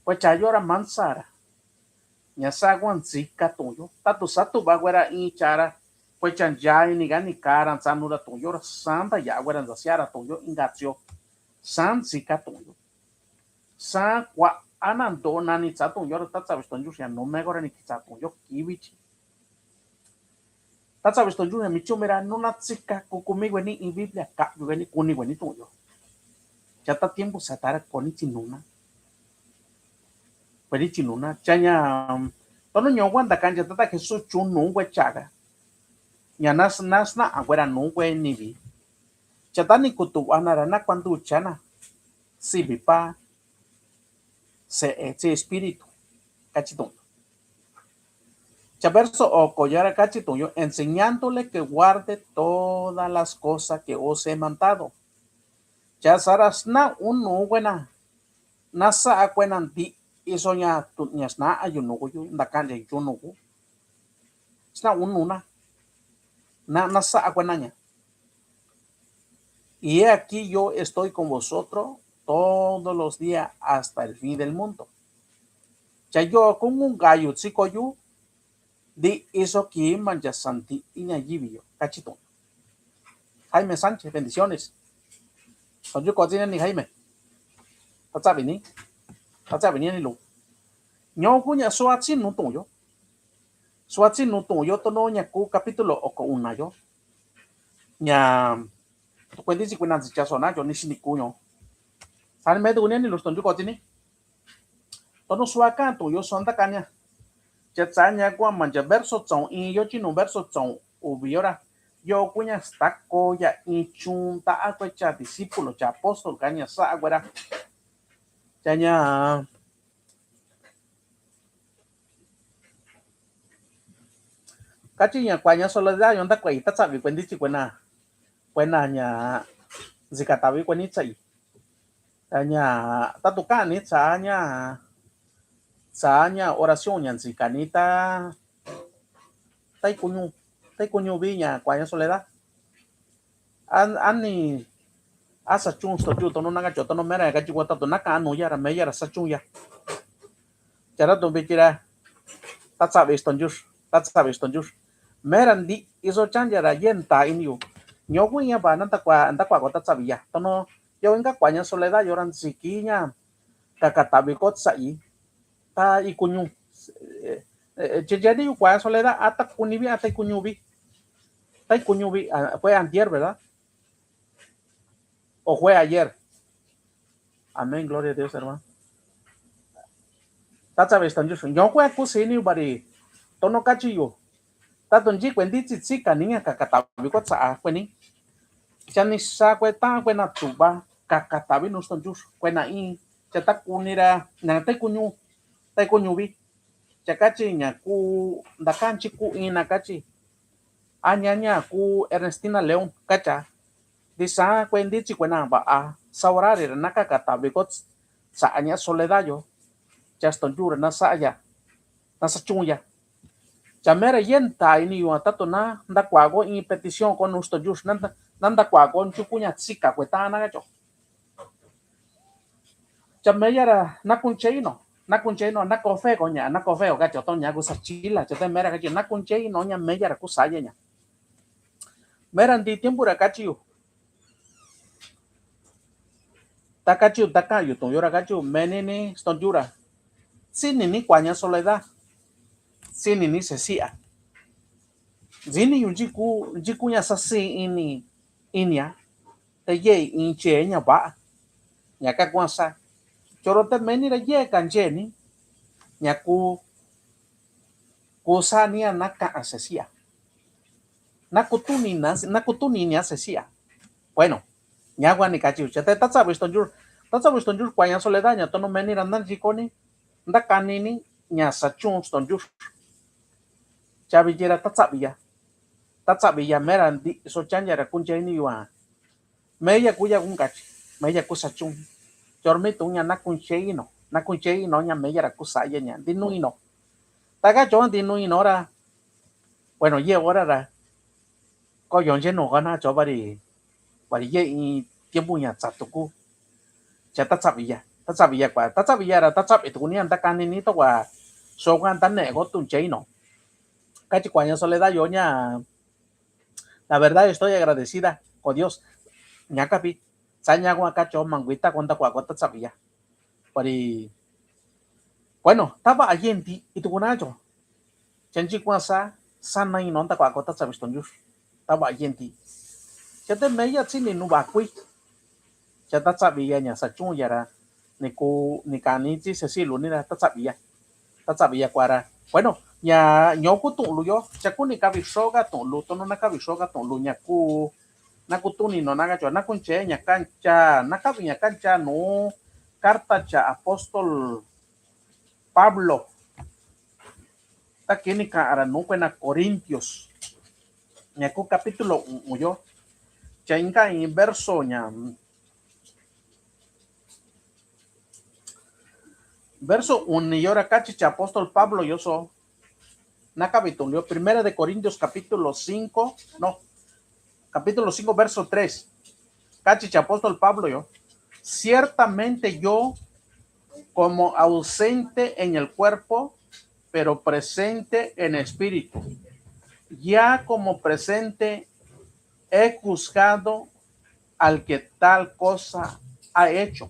Kua cha yo ra mansa ra ña sa kua ntsika tu'un yo. Tatu satu'va kua ra in cha ra, kua cha ncha ini kani ka ra ntsa nu ra tu'un yo ra, sa nta ya kua ra nza sia ra tu'un yo inka tsi yo. Sa ntsika tu'un yo. Sa kua'a na nto nani tsa tu'un yo ra, ta tsavi stonyu xa nu me ko ra ni ki tsa tu'un yo kivi chi. Ta tsavi stonyu xa mi chumi ra nuna tsika ku kumi kueni in Biblia ka'yu kueni kuni kueni tu'un yo. Cha ta tiempo sa ta ra koni chi nuna. Kueni chi nuna. Cha ña tono ño kua nta kancha tata Jesús chu nu kue chaka. Ña na na sna'a kue ra nu kue nivi. Cha ta ni kutu'va na ra na kua ntucha na. Sivi pa Se'e tsi Espíritu. Kachi tu'un yo. Cha verso oko ya ra kachi tu'un yo, enseñándole que guarde todas las cosas que os he mandado. Cha sa ra sna'un nu kuena, na sa'a kuena nti'i so ña tu ña sna'a yu nu kuyu nta ka'an ya yu nu ku. Sna'un nu na, na na sa'a kuena ña. Y he aquí yo estoy con vosotros todos los días hasta el fin del mundo. Cha yo kungu nga yu tsi ko yu, nti'i so ki mancha sa nti'i ña yivi yo, kachi tu'un. Jaime Sánchez, bendiciones. Stonyu ko tsi ni Jaime. Ta tsavi ni. Ta tsavi ni ni lu. Ño kuña sua tsi nu tu'un yo. Sua tsi nu tu'un yo tono ña ku capítulo oko una yo. Ña kuenti tsi kuena ntsi cha so na yo ni sini ku ño. Sani me tu ni ni lu stonyu ko tsi ni. Tono sua ka'an tu'un yo so nta ka'an ña. Cha tsa ña kua mancha verso tsaun in yo chi nu verso tsaun uvi yo ra. Yo kuña stako ya in chun ta a kue cha discípulo cha apóstol ka ña sa a kue ra. Cha ña kachi ña kua ña Soledad yo nta kua i ta tsavi kuenti tsi kuena. Kuena ña ntsika tavi kueni tsa i. Ña tatu ka'an ni tsa ña tsa ña oración ña ntsika ni ta ta ikuñu ta ikuñu vi ña kua ña Soledad. An ani a sa chun sto yu tono na kacho tono mera ña kachi kua tatu na ka'an nu ya ra me ya ra sa chun ya. Cha ra tu vi chi ra ta tsavi stonyu ta tsavi stonyu. Mera nti'i so chan ya ra yenta ini yu. Ño ku ña va na nta kua nta kua ko ta tsavi ya tono yo inka kua ña Soledad yo ra ntsiki ña kakatavi ko tsa'i ta ikuñu. Checheni yu kua Soledad a ta kuni vi a ta ikuñu vi. Ta ikuñu vi fue antier, ¿verdad? O fue ayer. Amén, gloria a Dios, hermano. Ta tsavi stonyu ño kue kusini yu vari tono kachi yu. Tatu nchi kuenti tsi tsika ni ña kakatavi ko tsa'a kueni. Cha ni sa kue ta kuena tuva kakatavi nu stonyu kuena in cha ta kuni ra na ta ikuñu ta ikuñu vi. Cha kachi ña ku nta kanchi ku in na kachi. A ña ña ku Ernestina León kacha. Di sa kuenti tsi kuena va'a sa orari ra na kakatavi ko tsa'a ña Soledad yo. Cha stonyu ra na sa ya na sa chun ya. Cha mera yenta ini yu a tatu na nta kua ko in petición ko nu stonyu na nta kua ko nchuku ña tsika kue ta na kacho. Cha meya ra na kunche ino na kunche ino na kofe ko ña na kofe ko kacho to ña ku sa chila cha te mera kachi na kunche ino ña meya ra ku sa ya ña. Mera nti tiempo ra kachi yu. Ta kachi yu ta ka'an yu tu'un yo ra kachi yu meni ni stonyu ra. Tsini ni kua ña Soledad. Tsini ni sesi'a. Ntsini yu nchi ku nchi ku ña sasi ini inia. Ta yei in che ña va'a. Ña ka kuasa. Choro te meni ra yeka ncheni. Ña ku kusa ni a na ka asesi'a. Na kutuni na na kutuni ni asesi'a. Bueno, ña kua ni kachi ucha te tatsavi stonjur. Tatsavi stonjur kua ña Soledad ña tono meni ra nda nchikoni. Nda kanini ña sachun stonjur. Chavi yera tatsavi ya. Tatsavi ya mera ndi so chanya ra kuncheni yua. Meya ku ya kunkachi, meya ku sachun. Chormi tuña na kunche ino, na kunche ino ña meya ra ku saya ña, ndi nu ino. Taka cho ndi nu ino ra. Bueno, ye ora ra. Ko yonche nu kana cho bari, bari ye i tiempo ña tsatuku. Cha tatsavi ya, tatsavi ya kua, tatsavi ya ra, tatsavi tuku ni anda kani ni to kua. So kua anda ne ko tunche ino. Kachi kua ña Soledad yo ña. La verdad, estoy agradecida con Dios. Ña kapi, sa ña kua kacho manguita konta kua kota sabia. Pari, bueno, taba ayenti, itu kunacho. Chanchi kua sa, sa na ino ta kua kota sabi stonjur. Taba ayenti. Chate meya tsini nu bakui. Cha tatsavi ya ña sachun ya ra. Ni ku, ni kani tsi sesi lu ni ra tatsavi ya. Tatsavi ya kua ra. Bueno, ña ñoku tu'un lu yo. Cha ku ni kavi xoka tu'un lu. Tono na kavi xoka tu'un lu ña ku. Na kutuni no na kacho. Na kunche ña kancha. Na kavi ña kancha nu. Karta cha apostol Pablo. Ta kini ka'an ra nu kuena Korintios. Ña ku kapítulo u'un yo. Cha inka in verso ña. Verso uni yo ra kachi cha apostol Pablo yo so. Na kavi tu'un lu yo. Primera de Corintios capítulo cinco. No. Capítulo cinco, verso tres. Kachi cha apostol Pablo yo. Ciertamente yo, como ausente en el cuerpo, pero presente en espíritu. Ya como presente he juzgado al que tal cosa ha hecho.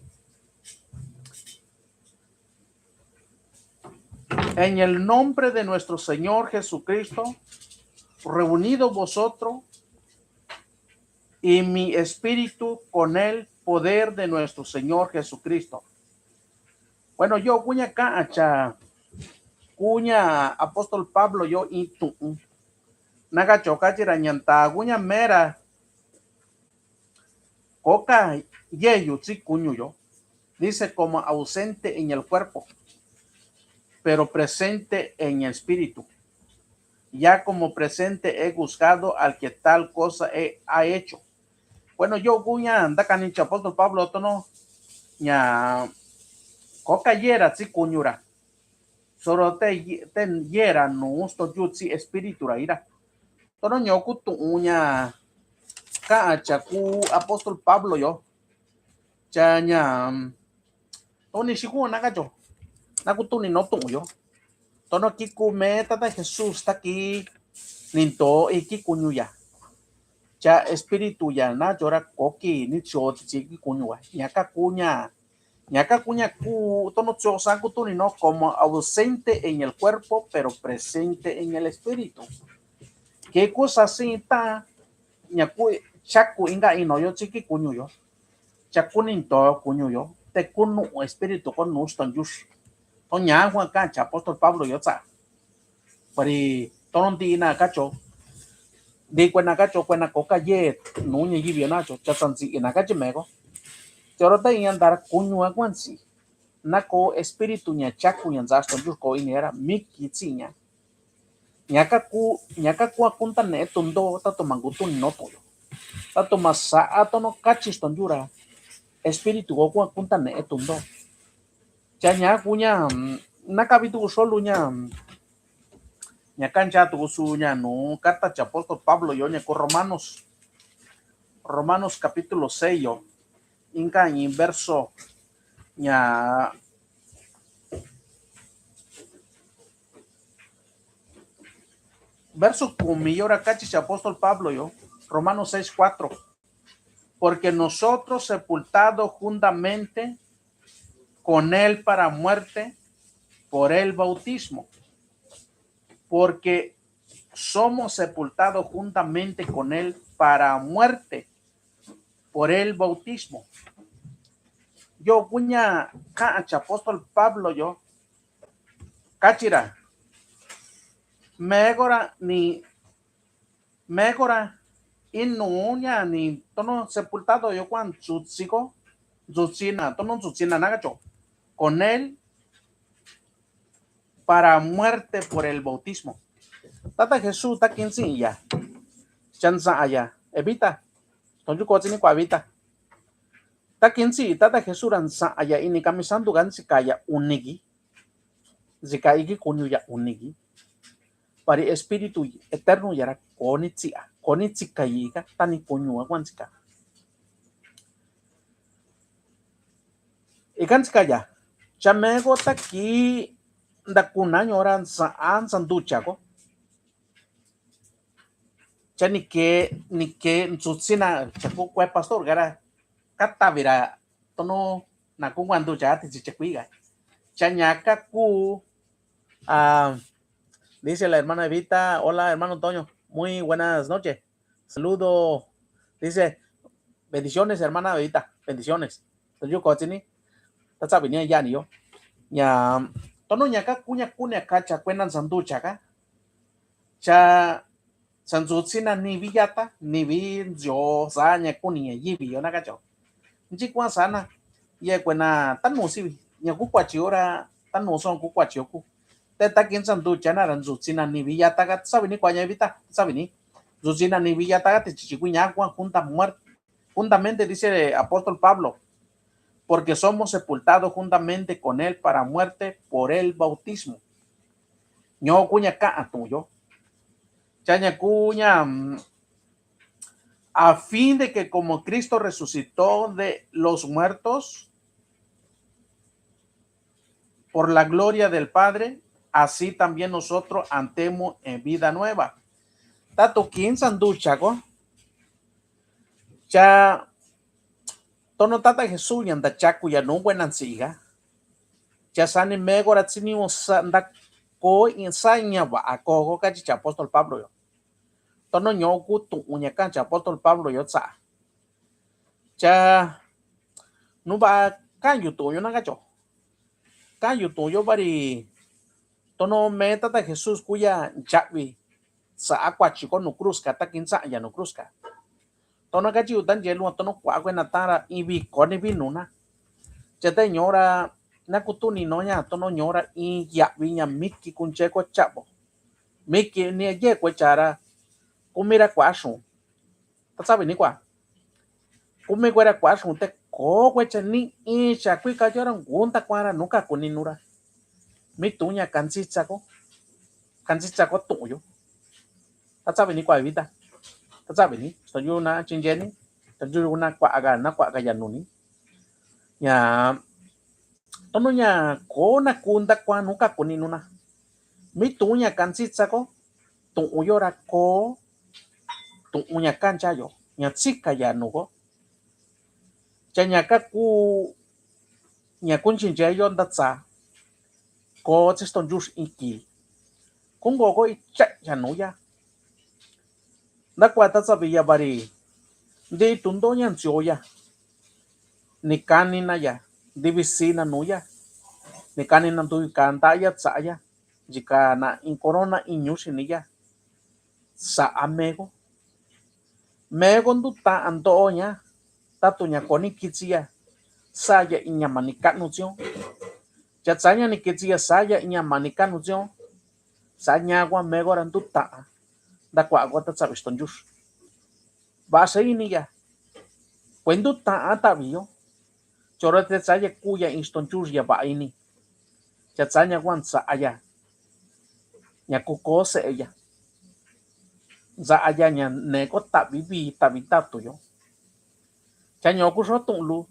En el nombre de nuestro Señor Jesucristo, reunido vosotros y mi espíritu con el poder de nuestro Señor Jesucristo. Bueno, yo kuña kacha, kuña apóstol Pablo yo i tu'un. Na kacho kachi ra ñanta kuña mera. Koka yeyu tsi kuñu yo. Dice como ausente en el cuerpo, pero presente en el espíritu. Ya como presente he juzgado al que tal cosa he, ha hecho. Bueno, yo kuña nda kani cha apóstol Pablo tono ña koka yera tsi kuñu ra. Soro te, te yera nu sto yu tsi espíritu ra ira. Tono ñoku tu'un ña kacha ku apóstol Pablo yo. Cha ña toni xiku na kacho. Na kutuni no tu'un yo. Tono ki kume tata Jesús ta ki ninto i ki kuñu ya. Cha espíritu ya na chora koki ni cho ti ki kuñu wa. Ña ka kuña. Ña ka kuña ku tono tsi osa kutuni no como ausente en el cuerpo, pero presente en el espíritu. Ke kusa si ta ña ku chaku inka ino yo tsi ki kuñu yo. Chaku ninto kuñu yo. Te kunu espíritu ko nu stonjur. To ña kuan kacha apóstol Pablo yo tsa. Pari tono nti na kacho. Nti kuena kacho kuena koka ye nu ña yivi na cho. Cha sansi ina kachi meko. Choro ta iña ndara kuñu a kuansi. Na ko espíritu ña chaku ña nza stonjur ko ini era miki tsi ña. Ña ka ku, ña ka kua kunta ne tundo ta toma kutuni no tuyo. Ta toma sa a tono kachi stonjur ra. Espíritu ko kua kunta ne tundo. Cha ña kuña, mm, na kavi tu solu ña, mm, ña kancha tu su ña nu, karta cha apóstol Pablo yo ña ku Romanos. Romanos capítulo seis yo. Inka in verso ña. Verso kumi yo ra kachi cha apóstol Pablo yo. Romanos seis cuatro. Porque nosotros sepultados juntamente con él para muerte por el bautismo. Porque somos sepultados juntamente con él para muerte por el bautismo. Yoku ña ka'a chi apóstol Pablo yo, kachi ra, mekora ni, mekora inu ña ni tono sepultado yo kuan ntsutsi ko, ntsutsi na, tono ntsutsi na naka cho, con él para muerte por el bautismo. Tata Jesús ta kinsi ya, chansa ya, evita, tonyu ko tsini ko evita. Ta kinsi Tata Jesús ra nsa ya ini kamisantu ka ntsika ya uniki. Ntsika iki kuñu ya uniki. Pari espíritu eterno ya ra koni tsia, koni tsika ika tani kuñu a kuan ntsika. Ika ntsika ya. Chameko ta ki nda kuna ñora nsa a nsa nducha ko. Cha ni ke, ni ke ntsutsi na, cha ku kue pastor kara katavi ra tono na ku kuandu cha ti chi cha kui ka. Cha ñaka ku, ah, dice la hermana Evita, hola hermano Toño, muy buenas noches. Saludo. Dice, bendiciones hermana Evita, bendiciones. Toyu ko tsini. Ta tsavi ni ya ni yo. Ña, tono ñaka ku ña ku ña ka cha kuena nsa nducha ka. Cha, sa ntsutsi na nivi yata, nivi ntsio sa ña kuni ña yivi yo naka cho. Nchi kuan sa na, ye kuena tanu sivi, ña ku kuachi yo ra, tanu so ku kuachi yo ku. Te ta kin sa nducha na ra ntsutsi na nivi yata ka, savi ni kua ña Evita, savi ni. Ntsutsi na nivi yata ka te chichi ku ña kuan junta muerte. Juntamente, dice el apóstol Pablo, porque somos sepultados juntamente con él para muerte por el bautismo. Ño kuña ka'a tuyo. Chaña kuña, mm, a fin de que como Cristo resucitó de los muertos por la gloria del Padre, así también nosotros andemos en vida nueva. Tatu kinsa nducha ko. Cha tono Tata Jesús ña nda chaku ya nu kuena ntsiga. Cha sani meko ra tsini o sa nda ko in sa ña va a ko ko kachi cha apóstol Pablo yo. Tono ño ku tu'un ña kan cha apóstol Pablo yo tsa. Cha nu va kan yu tu'un yo na kacho. Kan yu tu'un yo vari tono me Tata Jesús kuya nchavi. Sa'a kuachi ko nu cruz ka ta kin sa'a ya nu cruz ka. Tono kachi utan ye lu tono kua kuena tara in vi koni vi nuna. Chete ñora na kutuni no ña tono ñora in yavi ña miki kunche ko chavo. Miki ni ye kue chara kumi ra kua xun. Ta savi ni kua. Kumi kue ra kua xun te ko kue cha ni in cha kui ka yo ra ngunda kua ra nu ka kuni nura. Mi tuña kanchi chako. Kanchi chako tuño. Ta savi ni kua Evita. Ta savi ni. Sto yu na chinje ni. Ta yu na kua aga na kua aga ya nu ni. Ya tono ña ko na kunda kua nu ka kuni nuna. Mi tuña kanchi chako. Tuño ra ko. Tuña kancha yo. Ña chika ya nu ko. Cha ña ka ku ña kunchinche yo nda tsa. Ko tsi sto njux iki. Kungo ko icha ya nu ya. Nda kua ta tsavi ya vari. Ndi tundo ña ntsio ya. Ni kani na ya. Ndi visi na nu ya. Ni kani na ndu ka nda ya tsa ya. Nchika na in corona in ñuxi ni ya. Sa'a meko. Meko ndu ta'a nto'o ña. Tatu ña koni kitsi ya. Sa ya iña mani kanu tsio. Cha tsa ña ni kitsi ya sa ya iña mani kanu tsio. Sa ña kua meko ra ndu ta'a. Nda kua ko ta tsavi sto njux. Va sa ini ya. Kue ndu ta'a tavi yo. Chora te tsa ya ku ya in sto njux ya va ini. Cha tsa ña kua nsa'a ya. Ña ku ko se'e ya. Nsa'a ya ña ne ko tavi vi tavi tatu yo. Cha ño ku so tu'un lu.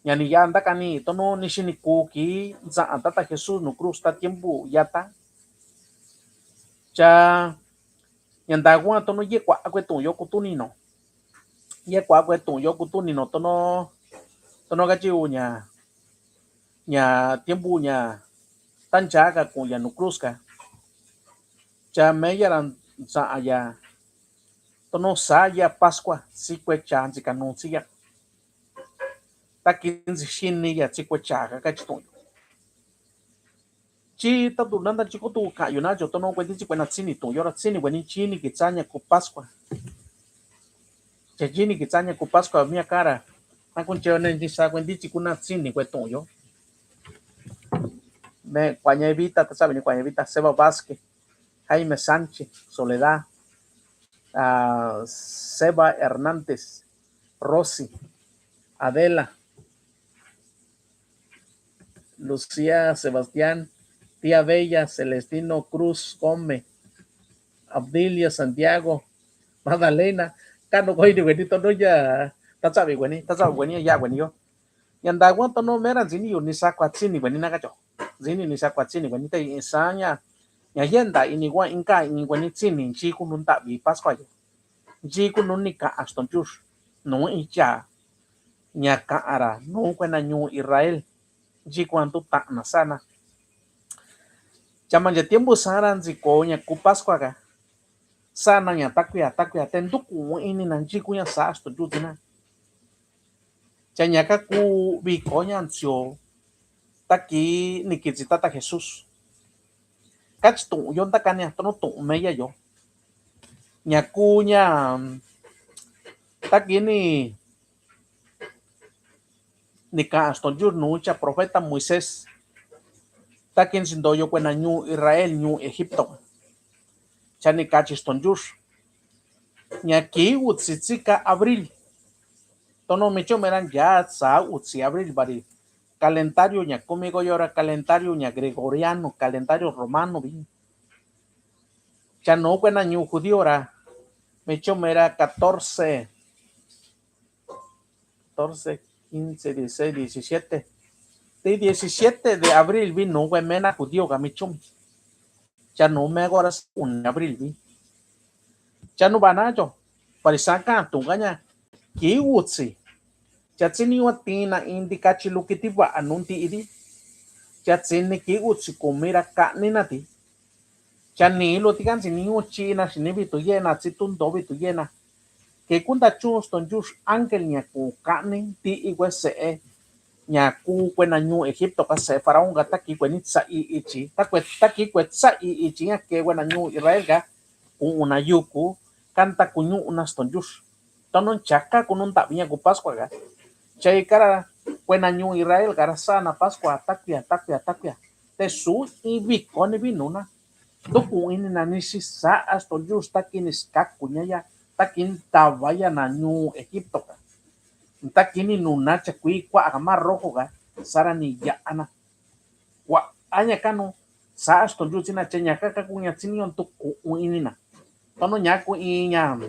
Ña ni ya nda kani tono ni xini ku ki nsa'a Tata Jesús nu cruz ta tiempo yata. Cha ña nda kua tono ye kua kue tu'un yo kutuni no. Ye kua kue tu'un yo kutuni no tono, tono kachi u ña, ña tiempo ña ta ncha ka ku ya nu cruz ka. Cha me ya ra nsa'a ya tono sa ya Pascua si kue cha nchi ka nu si ya. ta kinsi xini ya tsi kuechaga ka chi tu'un yo. Chi ta tu nanda chi ko tu ka'an yo na yo tono kuenti chi kuena tsini tu'un yo ra tsini kueni chi ni kitsa ña ku Pascua. Cha chi ni kitsa ña ku Pascua mia kara. Na kun cheo ne ni sa kuenti chi kuna tsini kue tu'un yo. Me kuaña Evita, ta sabe ni kuaña Evita, Seba Vázquez, Jaime Sánchez, Soledad, ah, Seba Hernández, Rosy, Adela, Lucía, Sebastián, Tía Bella, Celestino, Cruz, Gómez, Abdilia, Santiago, Magdalena, kano koi ni kueni tono ya, ta sabe kueni, ta sabe kueni ya kueni yo. Ña nda kuan tono mera ntsini yo ni sa kua tsini kueni na kacho. Ntsini ni sa kua tsini kueni ta i saña. Ña yenda ini kuan inka in kueni tsini nchi ku nu ntavi Pascua yo. Nchi ku nu ni ka'an Ston Church. Nu icha. Ña ka'an ra nu kuena ñu Israel. Nchi kuan tu ta'na sana. Chama ya tiempo sara ntsiko ña ku Pascua ka. Sana ña takuya takuya te ntuku ini na nchi ku ña sa Ston Church na. Cha ña ka ku viko ña ntsio ta ki ni kitsi tata Jesús. Ka chi tu'un yo nta kani a tono tu'un meya yo. Ña ku ña ta ki ni ni ka'an Ston Church nu cha profeta Moisés. Ta ki ni sintoyo kuena ñu Israel ñu Egipto. Cha ni kachi Ston Church. Ña ki utsi tsika abril. Tono michome ra ya sa utsi abril bari. Calendario ña kumi ko yo ra calendario ña gregoriano, calendario romano bi. Cha nu kuena ñu judío ra. Michome ra catorce, catorce, quince, dieciséis, diecisiete. Ti diecisiete de abril bi nu kue mena judío ka michome. Cha nu me kora un abril bi. Cha nu bana cho. Pari sa ka tu ka ña. Ki utsi. Cha tsini wa tina indi kachi lu kiti ba anu nti idi. Cha tsini ki utsi kumi ra ka'ni na ti. Cha ni lu ti ka ntsini u chi na xini vitu yena tsi tu nto vitu yena. Ke kunta chu Ston Church angel ña ku ka'ni ti i kue se'e. Ña ku kuena ñu Egipto ka se'e Faraón ka ta ki kue ni tsa i ichi. Ta kue ta ki kue tsa i ichi ña ke kuena ñu Israel ka. Ku'un na yuku kanta kuñu'u na Ston Church. Tono chaka kunu ntavi ña ku Pascua ka. Cha i kara kuena ñu Israel kara sana Pascua takuya takuya takuya. Te su i viko ni vinu na. Ntuku ini na ni si sa'a Ston Church ta ki ni skaku ña ya ta ki ni tava ya na ñu Egipto ka. Ta ki ni nuna cha kui kua ka Mar Rojo ka sara ni ya'a na. Kua aña kanu sa'a Ston Church na cha ña ka ka ku ña tsini yo ntuku ini na. Tono ña ku iña.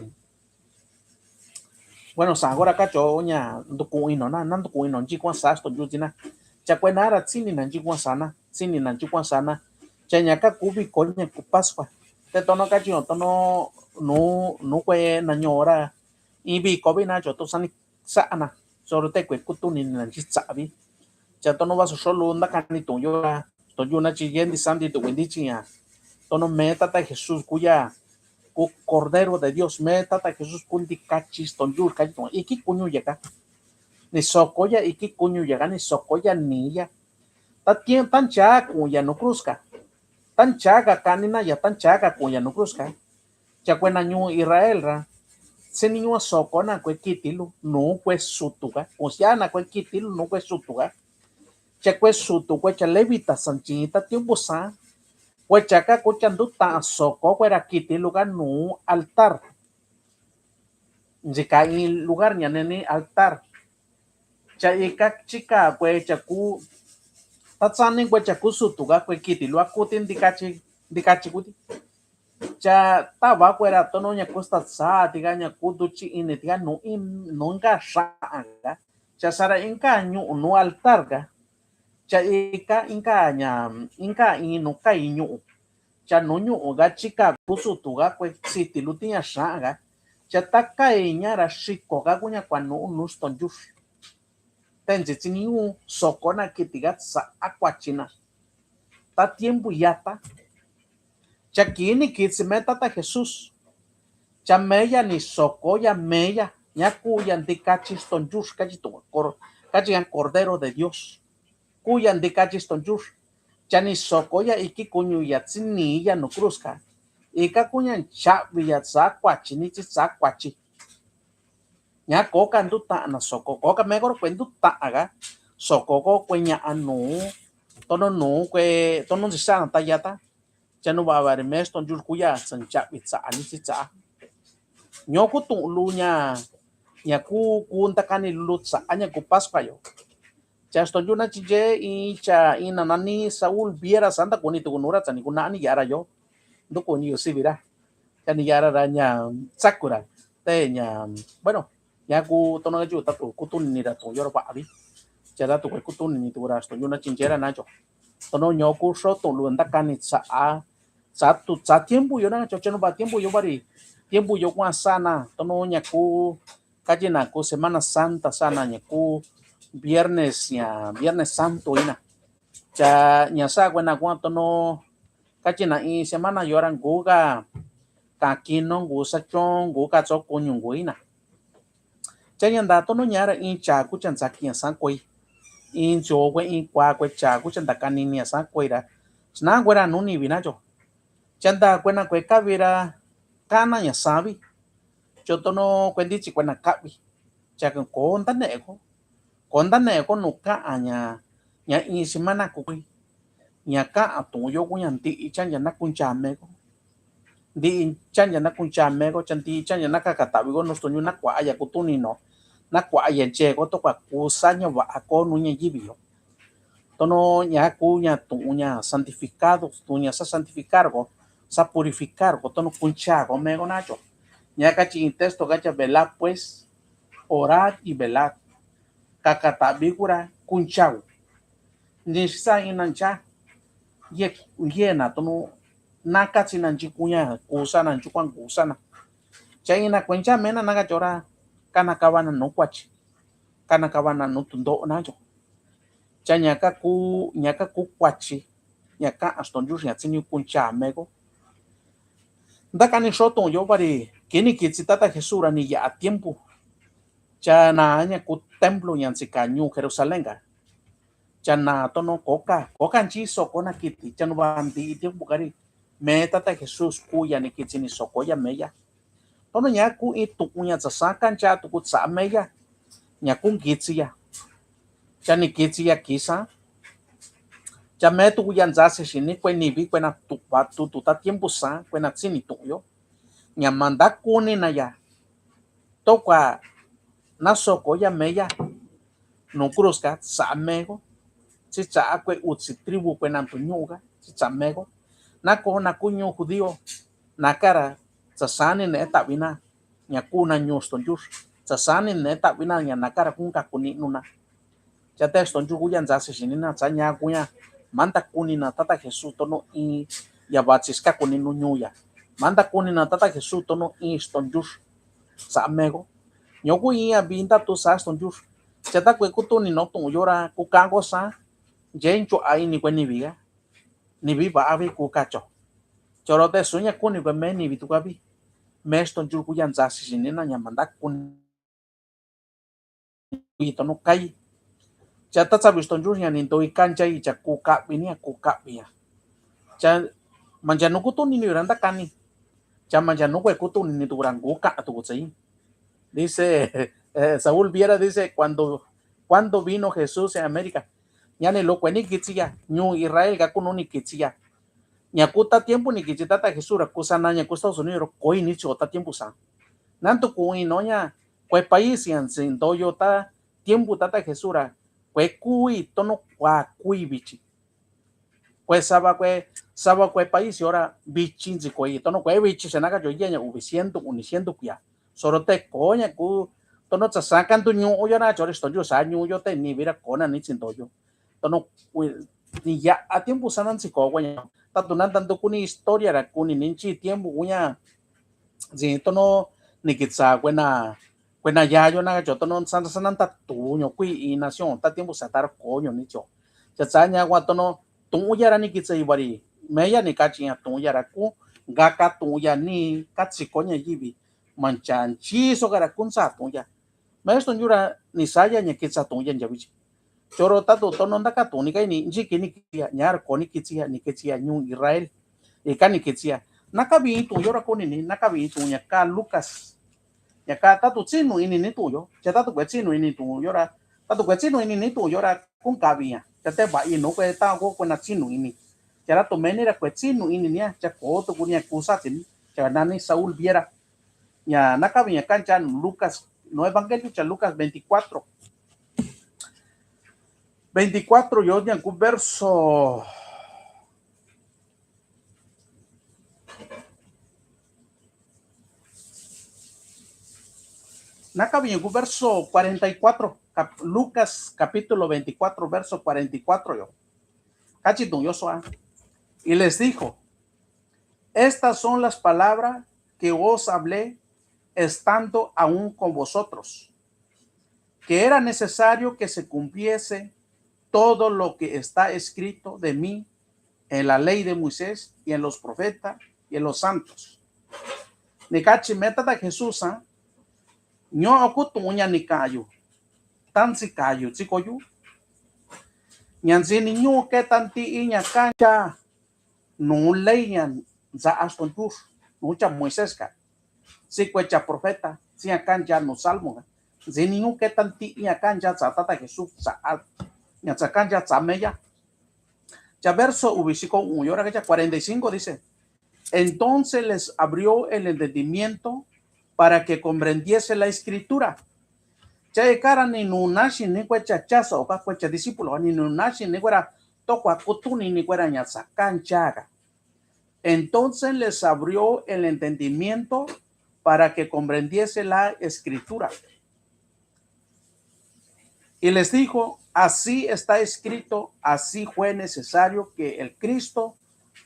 Bueno, sa kora kacho ña ntuku ino na, na ntuku ino nchi kuan sa Ston Church na. Cha kuena ra tsini na nchi kuan sa na, tsini na nchi kuan sa na. Cha ña ka ku viko ña ku Pascua. Te tono kachi yo tono nu nu kue na ño ra. I viko vi na cho to sani sa'a na. Soro te kue kutu ni na nchi tsavi. Cha tono vaso solo nda kani tu yo ra. Ston Church na chi yendi sandi tu windi chi ña. Tono me tata Jesús ku ya ku Cordero de Dios me tata Jesús ku ndikachi Ston Church ka chi tu iki kuñu ya ka. Ni soko ya iki kuñu ya ka ni soko ya ni ya. Ta tien ta ncha ku ya nu cruz ka. Ta ncha ka kani na ya ta ncha ka ku ya nu cruz ka. Cha kuena ñu Israel ra. Tsini ñu soko na kue kiti lu nu kue sutu ka. Kusia na kue kiti lu nu kue sutu ka. Cha kue sutu kue cha levita sanchi ta tiempo sa. Kue cha ka ku cha ndu ta soko kue ra kiti lu ka nu altar. Nchi ka i lugar ña neni altar. Cha i ka chika kue cha ku ta tsani kue cha ku sutu ka kue kiti lu a kuti ndikachi ndikachi kuti. Cha tava kue ra tono ña ku sta tsa ti ka ña ku duchi ini ti ka nu in nu inka xa'a ka. Cha sara inka ñu'u nu altar ka. Cha ika inka ña inka inu ka i ñu'u. Cha nu ñu'u ka chika ku sutu ka kue siti lu ti ña xa'a ka. Cha ta ka i ña ra xiko ka ku ña kua nu nu Ston Church. Te nchi tsini u soko na kiti ka sa'a kua chi na. Ta tiempo ya ta. Cha ki ni kitsi me tata Jesús. Cha me ya ni soko ya me ya ña ku ya ndikachi Ston Church ka chi tu kor Kachi ña Cordero de Dios. Kuya ntika chi stonchur. Cha ni soko ya iki kuñu ya tsini ya nu cruz ka. Ika kuña nchavi ya tsa kuachi ni chi tsa kuachi. Ña koka nduta'a na soko koka mekoro kue nduta'a ka. Soko ko kue ña'a nu. Tono nu kue tono ntsisa na tayata. Cha nu va'a vari me stonchur kuya tsa nchavi tsa'a ni chi tsa'a. Ño ku tu'un lu ña ña ku ku ntakani lu tsa'a ña ku Pascua yo. Cha stonchur na chinche i cha i nanani Saúl Viera sa ntakuni tuku nura tsa ni ku na'ani ya'ara yo. Ntukuni yo sivira. Cha ni ya'ara ra ña tsakura. Te ña bueno. Ña ku tono ka chi tatu kutunini ra tu'un yora va'avi. Cha tatu kue kutunini tuku ra stonchur na chinchera na cho. Tono ño ku so tu'un lu ntakani tsa'a. Tsa tu tsa tiempo yo na cho cha nu va tiempo yo vari. Tiempo yo kua sana tono ña ku kachi na ku Semana Santa sana ña ku viernes ña Viernes Santo ina. Cha ña sa kue na kua tono kachi na i semana yora ngu ka kakino ngu sacho ngu ka tso kuñu ngu ina. Cha ña nda tono ña ra i cha ku cha ntsaki ña sa kue i ncho kue i kua kue cha ku cha ntakani ni ña sa kue ra. Sna kue ra nu ni vi na cho. Cha nda kue na kue kavi ra kana ña savi. Cho tono kue ndichi kue na kavi. Cha ko ntane'e ko ko ntane'e ko nu ka'a ña ña i semana ku kui. Ña ka'a tu'un yo kuña nti'i cha ña na kuncha meko. Nti'i cha ña na kuncha meko cha nti'i cha ña na kakatavi ko nu stonchur na kua'a ya kutuni no. Na kua'a ya nche ko tokua kusa ña va'a ko nu ña yivi yo. Tono ña ku ña tu'un ña santificado tu'un ña sa santificar ko sa purificar ko tono kuncha ko meko na cho. Ña kachi i texto kacha velad pues, orad y velad. Kakatavi kura kunchau. Ni sa i na ncha. Ye ye na tono na kachi na nchi kuña kusa na nchi kuan kusa na. Cha i na kuencha mena na kachora kana kava na nu kuachi. Kana kava na nu tundo'o na cho. Cha ña ka ku ña ka ku kuachi ña ka'a stonchur ña tsini kuncha meko. Ntakani so tu'un yo vari kini kitsi tata Jesús ra ni ya'a tiempo. Cha na ña ku templo ña ntsika ñu Jerusalén ka. Cha na tono koka koka nchi soko na kiti cha nu va nti'i tiempo kari. Me tata Jesús kuya ni kitsi ni soko ya meya. Tono ña ku i tu'un ña tsa sa kancha tuku tsa meya. Ña ku nkitsi ya. Cha ni kitsi ya kisa. Cha me tuku ya ntsasi sini kue nivi kue na tu'va tutu ta tiempo sa kue na tsini tu'un yo. Ña ma ntakuni na ya. Tokua na soko ya meya. Nu cruz ka tsa meko. Tsi tsa kue utsi tribu kue na ntu ñu'u ka tsi tsa meko. Na ko na ku ñu judío. Na kara tsa sani ne tavi na. Ña ku na ñu stonchur tsa sani ne tavi na ña na kara ku nkakuni nu na. Cha te stonchur kuya ntsasi sini na tsa ña kuña ma ntakuni na tata Jesús tono i ya vatsi skakuni nu ñu ya. Ma ntakuni na tata Jesús tono i stonchur. Sa meko. Ño ku i a vi ntatu sa stonchur. Cha ta kue kutuni no tu'un yo ra ku kanko sa. Nche nchu'a ini kue nivi ka. Nivi va'avi ku kacho. Choro te suña kuni kue me nivi tukavi. Me stonchur kuya ntsasi sini na ña ma ntakuni. Ito no kai. Cha ta tsavi stonchur ña ni ntoi kancha i cha ku kavi ni a ku kavi a. Cha mancha nu kutuni ni ra ntakani. Cha mancha nu kue kutuni ni tuku ra ngu ka'a tuku tsai. Dice eh, Saúl Viera dice cuando cuando vino Jesús en América. Ña ni lo kue ni kitsi ya ñu Israel ka ku nu ni kitsi ya. Ña ku ta tiempo ni kitsi tata Jesús ra ku sana ña ku Estados Unidos ra koi ni cho ta tiempo sa. Nantu ku ino ña kue país ña ntsi ntoyo ta tiempo tata Jesús ra kue kui tono kua kui vichi. Kue sava kue sava kue país yora vichi ntsi kue tono kue vichi sa na kacho ya ña uvi ciento uni ciento kuya. Soro te ko ña ku tono tsa sa kantu ñu'u yo na chori stonchur sa ñu'u yo te nivi ra ko na ni tsi ntoyo. Tono ni ya'a tiempo sa na ntsi ko kue ña tatu na ntantu kuni historia ra kuni ni nchi tiempo kuña. Ntsi tono ni kitsa kue na kue na yayo na kacho tono sa na ntatu ño kui i nación ta tiempo sa ta ra ko ño ni cho. Cha tsa ña kua tono tu'un ya ra ni kitsa i vari meya ni kachi ña tu'un ya ra ku ngaka tu'un ya ni katsi ko ña yivi. Mancha nchiso ka ra ku ntsa tu'un ya. Maestro Yura, ni saya ña kitsa tuun ya nchavichi. Choro tatu tono ndaka tuun ni kai ni nchiki ni kitsia, ña roko ni kitsia, ni kitsia ñu Israel. Ika ni kitsia. Nakavi tuun yora kuni ni, nakavi tuun ña ka Lucas. Ña ka tatu tsinu ini ni tuun yo. Cha tatu kue tsinu ini tuun yora. Tatu kue tsinu ini ni tuun yora. Kun kavi ña. Cha te va inu kue ta ko kue na tsinu ini. Cha ra tu meni ra kue tsinu ini nia. Cha ko tu kuni ña kusa tini. Cha nani Saul viera. Ña nakavi ña kancha Lucas, no Evangelio cha Lucas veinticuatro. Veinticuatro yo ña ku verso. Nakavi ña ku verso cuarenta y cuatro. Cap-, Lucas capítulo veinticuatro, verso cuarenta y cuatro yo. Kachi tuun yo so a. Y les dijo: Estas son las palabras que os hablé estando aún con vosotros, que era necesario que se cumpliese todo lo que está escrito de mí en la ley de Moisés y en los profetas y en los santos. Ni kachi me Tata Jesús a, ño'o ku tuun ña ni kayu, tansi kayu, tsi koyu. Ña ntsi ni ñu ke tanti i ña kancha nu ley ña ntsa aston yur, nu cha Moisés ka, tsi kue cha profeta, tsi ña kancha nu salmo ka. Ntsi ni ñu ke tanti i ña kancha tsa Tata Jesús tsa a, ña tsa kancha tsa meya. Cha verso uvi xiko uun yora ka cha cuarenta y cinco dice: Entonces les abrió el entendimiento para que comprendiese la escritura. Cha ikara ni nu naxi ni kue cha chaso ka kue cha discípulo ni nu naxi ni kue ra tokua kutuni ni kue ra ña tsa kancha ka. Entonces les abrió el entendimiento para que comprendiese la escritura. Y les dijo: Así está escrito, así fue necesario que el Cristo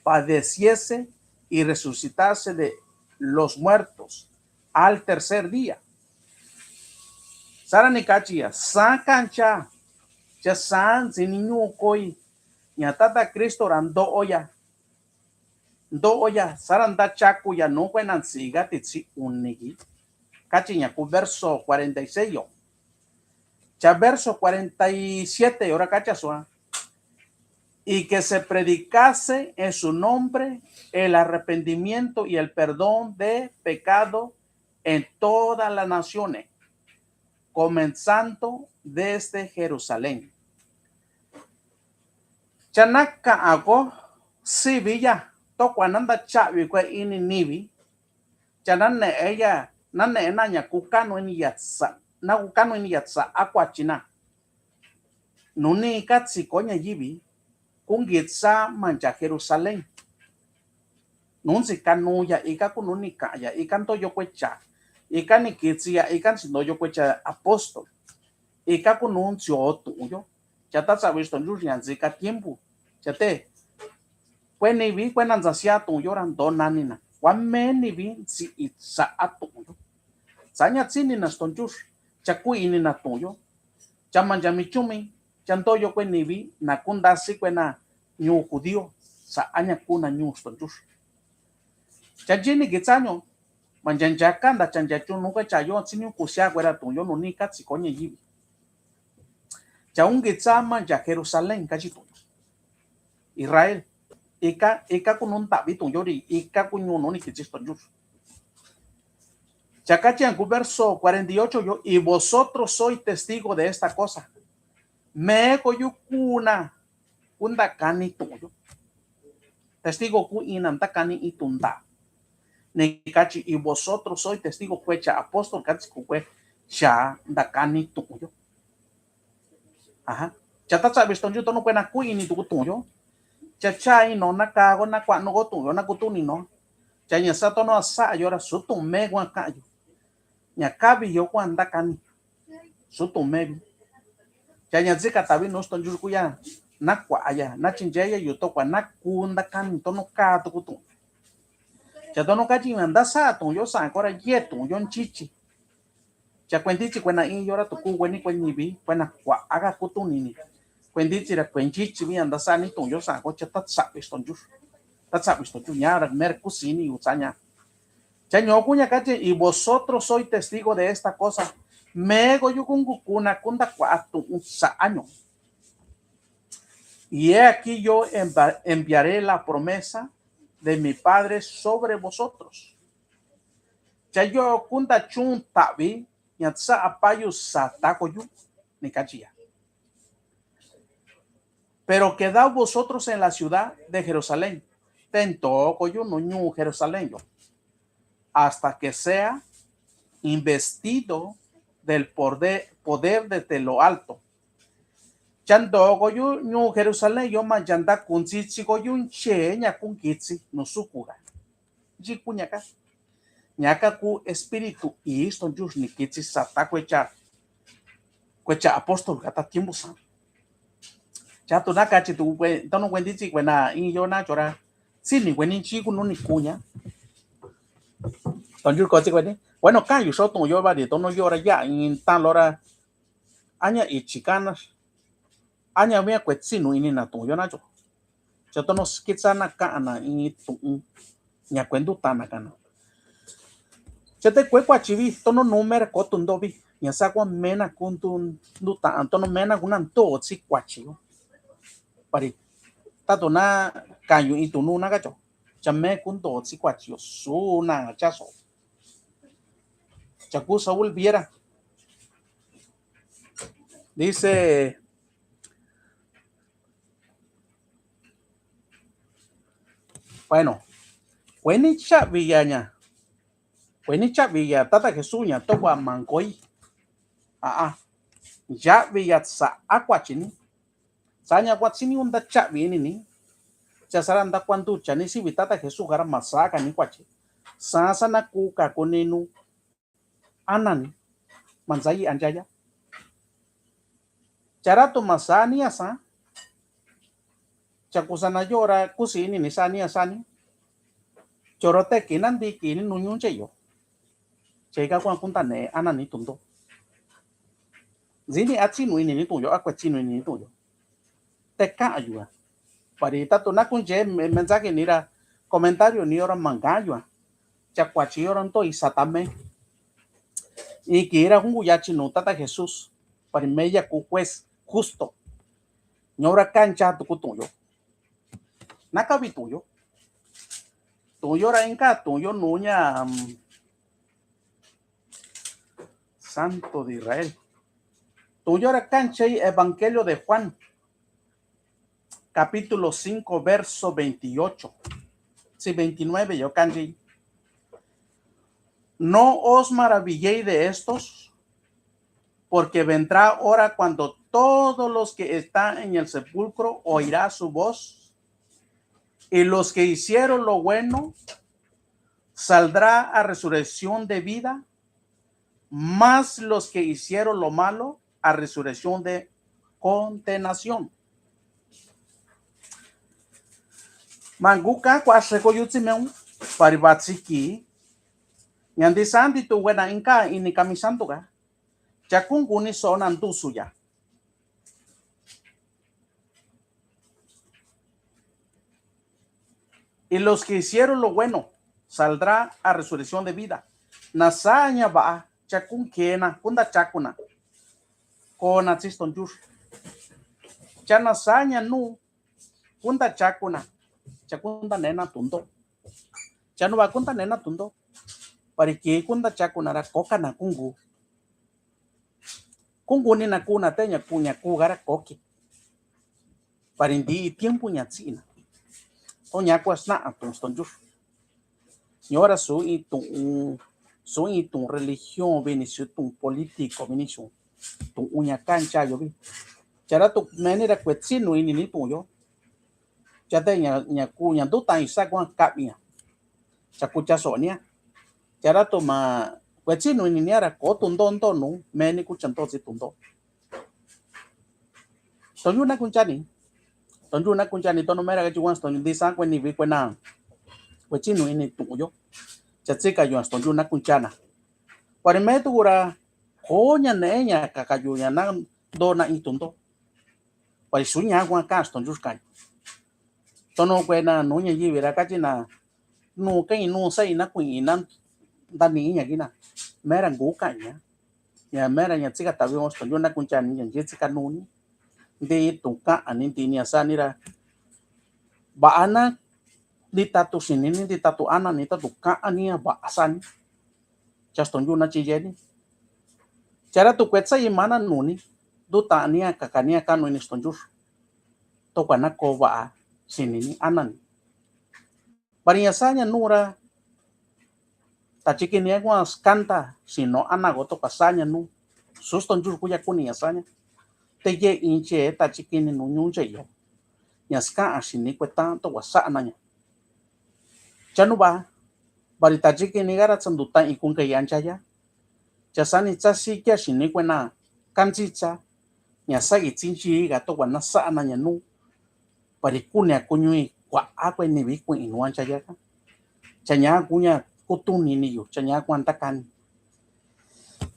padeciese y resucitase de los muertos al tercer día. Sara ni kachi ya, sa kancha, cha sa ntsi ni ñu koi, ña Tata Cristo ra ndo'o ya. Ndo'o ya, sara nda chaku ya nu kue na ntsi ka ti tsi unigi. Kachi ña ku verso cuarenta y seis yo. Cha verso cuarenta y siete yora kacha so a. Y que se predicase en su nombre el arrepentimiento y el perdón de pecado en todas las naciones, comenzando desde Jerusalén. Cha naka'a ko sivi ya, tokua nanda cha'avi kue ini nivi. Cha nane'e ya, nane'e na ña kukanu ini yatsa, na kukanu ini yatsa a kuachi na. Nuni katsi ko ña yivi, kungitsa mancha Jerusalén. Nuntsi kanu ya ika ku nuni ka'an ya ika ntoyo kue cha, ika ni kitsi ya ika ntsi ntoyo kue cha apóstol. Ika ku nuntsi o tu'un yo. Cha ta tsa'avi stonyu ña ntsi ka tiempo. Cha te kue nivi kue na ntsa sia tu'un yo ra nto nani na. Kua me nivi ntsi i tsa'a tu'un yo. Tsa ña tsini na stonyu. Cha ku ini na tu'un yo. Cha mancha mi chumi, cha ntoyo kue nivi na ku ndasi kue na ñu judío, sa'a ña ku na ñu stonyu. Cha nchini kitsa ñu, mancha ncha kanda cha ncha chunu kue cha yo tsi ñu kusia kue ra tu'un yo nuni katsi ko ña yivi. Cha ungitsa mancha Jerusalén kachi tu'un yo. Israel, ika, ika ku nu nta'vi tu'un yo ri, ika ku ñu nuni kitsi stonyu. Cha kachi ña ku verso cuarenta y ocho yo, y vosotros sois testigo de esta cosa. Meko yu ku na ku ntakani tu'un yo. Testigo ku ina ntakani i tu'un nta. Ni kachi y vosotros sois testigo kue cha apóstol katsi ku kue cha ntakani tu'un yo. Aja. Cha ta tsa'avi stonyu tonu kue na ku ini tu ku tu'un yo. Cha cha ino na ka ko na kua'nu ko tu'un yo na kutuni no. Cha ña sa tonu a sa'a yo ra su tu'un me kua ka'an yo. Ña kavi yo kua ntakani. Su tu'un me vi. Cha ña tsi katavi nu stonyu ku ya na kua'a ya na chincheya yu tokua na ku ntakani tonu ka tu ku tu'un. Cha tonu kachi ña nta sa'a tu'un yo sa ko ra ye tu'un yo nchichi. Cha kuentitsi kue na iin yo ra tu ku kue ni kue nivi kue na kua'a ka kutuni ni. Kuentitsi ra kue nchichi vi ña nta sa'a ni tu'un yo sa ko cha ta tsa'avi stonyu. Ta tsa'avi stonyu ña ra mera kusini yu tsa ña. Cha ño ku ña kachi y vosotros sois testigo de esta cosa. Mexikoyu kungu kuna kundakua'a tu'un sa'a ño'o. Y he aquí yo enviaré la promesa de mi Padre sobre vosotros. Cha yo kunda chun tavi ña tsa apayu sa takoyu ni kachiya. Pero quedad vosotros en la ciudad de Jerusalén. Ten tokoyu nu ñu Jerusalén yo. Hasta que sea investido del poder, poder desde lo alto. Chanto koyu ñu Jerusalén yo ma chanta kuntsitsi koyu nche ña kunkitsi nu sukuga. Nchi ku ñaka. Ñaka ku espíritu i stonchux ni kitsi sata kuecha kuecha apóstol kata tiempo san. Chatu na kachi tu kue tono kuentitsi kuena in yo na chora. Sini kueni nchi ku nu ni kuña. Tonyu kotsi kueni. Bueno, kan yu so tun yo ba di tono yo ra ya in tan lora. Aña ichi kana. Aña mia kuetsi nu ini na tun yo na cho. Cha tono skitsa na kana in tun. Ña kuentu tana kana. Cha te kue kuachi vi tono numera kotu ndo vi. Ña sa kua mena kuntu ndu ta tono mena kuna nto tsi kuachi yo. Pari tato na kayu itu nu na kacho. Cha me kunto tsi kuachi yo su na chaso. Cha ku Saúl viera. Dice, bueno, kueni chavi ya ña. Kueni chavi ya tata Jesús ña to kua mankoi. A a. Chavi ya sa a kuachi ni. Sa ña kuatsi ni unda chavi ini ni. Cha sara nda kuandu cha ni sivi tata Jesús kara masaka ni kuachi. Sa sa na kuka kuni nu. Anani. Manzayi anjaya. Chara tu masani asa. Chakusana yora kusi ini ni sani asani. Choro te kina ndi kini nu ñunche yo. Cheka kuan kunta ne anani tundo. Zini atsi nu ini ni tuyo akue tsi nu ini ni tuyo. Teka ayua. Pari tatu na kunche mensaje nira comentario ni ora manga ayua. Cha kuachi ora nto isatame. Iki ira kungu yachi nu tata Jesús. Pari meya ku juez justo. Ñora kancha tu ku tuyo. Nakavi tuyo. Tuyo ra inka tuyo nuña. Santo de Israel. Tuyo ra kancha i Evangelio de Juan, capítulo cinco, verso veintiocho. Si veintinueve yo kanji. No os maravilléis de estos, porque vendrá hora cuando todos los que están en el sepulcro oirá su voz, y los que hicieron lo bueno saldrá a resurrección de vida, mas los que hicieron lo malo a resurrección de condenación. Manguka kua seko yutsi meu paribatsiki. Ñandi sandi tu wena inka ini kamisantuka. Chakunguni sona ndusuya. Y los que hicieron lo bueno saldrá a resurrección de vida. Nasaña ba chakun kena kunda chakuna. Kona tsi stonjur. Cha nasaña nu kunda chakuna. Chakunda nena tundo. Cha nu ba kunda nena tundo. Pariki kunda chakuna ra kokana kungu. Kunguni na kuna te ña ku ña ku gara koki. Pari ndi tiempo ña tsina. To ña kua sna atun stonjur. Ñora su i tun su i tun religión vini su tun político vini su tun uña kancha yo vi. Chara tu meni ra kuetsi nu ini ni tun yo. Chate ña ña ku ña ndu tan isa kuan kaviña. Chaku chaso nia. Chara tu ma kuetsi nu ini nia ra ko tundo nto nu meni ku chanto tsi tundo. Stonju na kunchani. Stonju na kunchani tono mera kachi wan stonju ndi san kueni vi kuena. Kuetsi nu ini tun yo. Chatsi kayu stonju na kunchana. Pari me tu kura ko ña ne ña kakayu ña na ndo na i tundo. Pari su ña wan ka stonju kayu. Tono kuena nu ña yivi ra kachi na nu kai nu sai na kui na ndani ña kina. Mera ngu kaña. ña mera ña tsikatavi o stonyu na kuña ni ña tsikanu ni. Nti tu kaani nti ña sani ra, va'a na nti tatu sini ni, nti tatu anani, tatu kaani a va'a sani. Cha stonyu na chiyeni. Chara tu kuetsa i mana nuni, du tani a kakani a kanu ini stonyu. Tokua na ko va'a sini ni anani. Bari ña saña nu ra, ta chikini a kuan skanta sino anako tokua saña nu. Su stonyu kuya kuni ña saña. Te ye inche ta chikini nu ñunche yo. Ña ska'a sini kueta tokua sa'a naña. Cha nu ba, bari ta chikini gara tsandu ta ikun ka yancha ya. Cha sani tsa sikia sini kuena kanchitsa. Ña sa itsinchi ga tokua na sa'a naña nu. Bari kuña kuñui kua akue ni vi kuñi nuan chayaka. Chaña kuña kutuni ni yu, chaña kuan takani.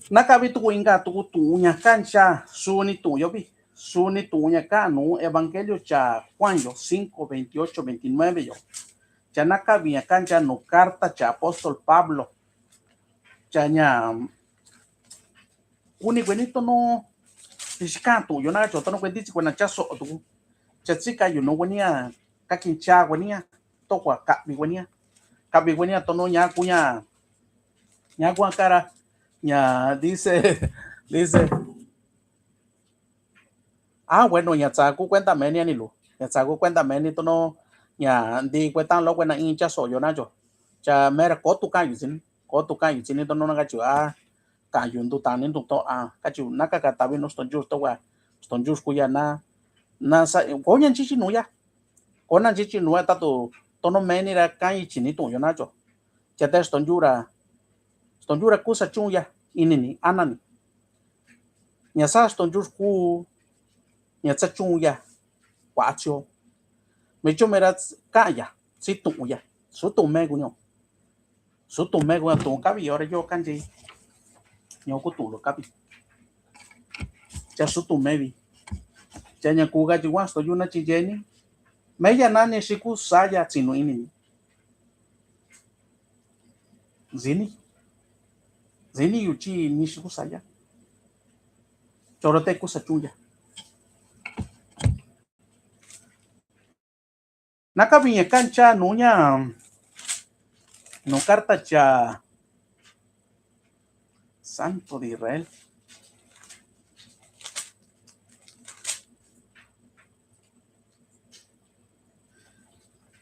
Nakavi tuku inka tuku tu'un ña kancha suni tu'un yo vi. Suni tu'un ña kanu evangelio cha Juan yo cinco, veintiocho, veintinueve yo. Cha nakavi ña kancha nu carta cha apóstol Pablo. Chaña kuni kueni tono, tixi kan tu'un yo na cho tono kuentitsi kuena cha so'o tuku. Cha tsika yu no kuenia, kakincha kuenia, tokua kavi kuenia. Kavi kuenia tono ña kuña, ña kuan kara, ña dice, dice. Ah, bueno, ña tsaku kuenta meni ani lu. Ña tsaku kuenta meni tono, ña nti kueta lo kuena in cha so'o yo na cho. Cha mera kotu kan yu tsini, kotu kan yu tsini tono na kachu, ah, Kayu ndu tani ndu to a kachi naka katavi nu stonyu to wa stonyu kuya na na sa koña nchichi nuya. Koña nchichi nuya tatu tono meni ra kai chini tuyo na cho. Chate stonyu ra stonyu ra kusa chuya inini anani. Ña sa stonyu ku ña tsa chuya. Wa achio. Me cho mera kaya si tuya. Su tu me kuño. Su tume kuña tu'un kavi ora yo kanchi. Ñoku tu'un lo kavi. Cha su tume vi. Cha ña kuka chi wa stonyu na chi yeni. Meya nani siku saya tsinu ini. Zini. Zini yu chi ni siku saya. Choro te kusa chuya. Naka viña kancha nuña nu karta cha Santo de Israel.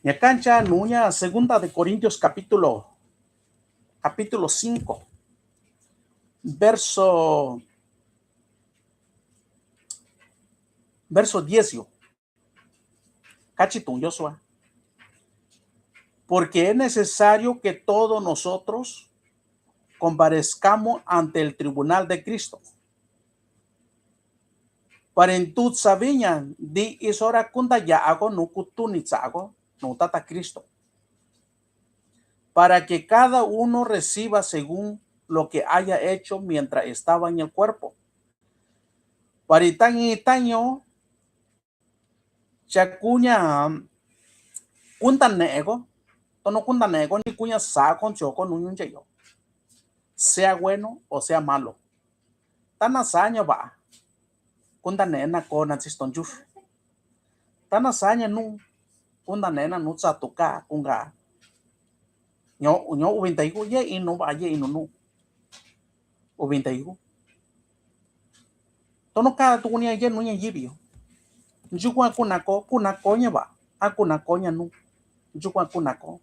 Ña kancha nuña Segunda de Corintios capítulo, capítulo cinco, verso, verso diez yo. Kachi tu'un yo sua. Porque es necesario que todos nosotros comparezcamos ante el tribunal de Cristo. Para en tu sabiña di isora kunda ya ago nu kutuni tsa ago nu tata Cristo. Para que cada uno reciba según lo que haya hecho mientras estaba en el cuerpo. Para itañi itaño Cha kuña kunta ne'e ko tono kunta ne'e ko ni kuña sa kon cho ko nu ñunche yo, sea bueno o sea malo. Tana sa ña va'a kunta ne'e na ko na tsi stonyu. Tana sa ña nu kunta ne'e na nu tsa tuka kunga ño ño uvinta iku ye inu va'a ye inu nu. Uvinta iku tono ka tuku ni a ye nu ña yivi yo. Nchuku a kuna ko kuna ko ña va'a a kuna ko ña nu. Nchuku a kuna ko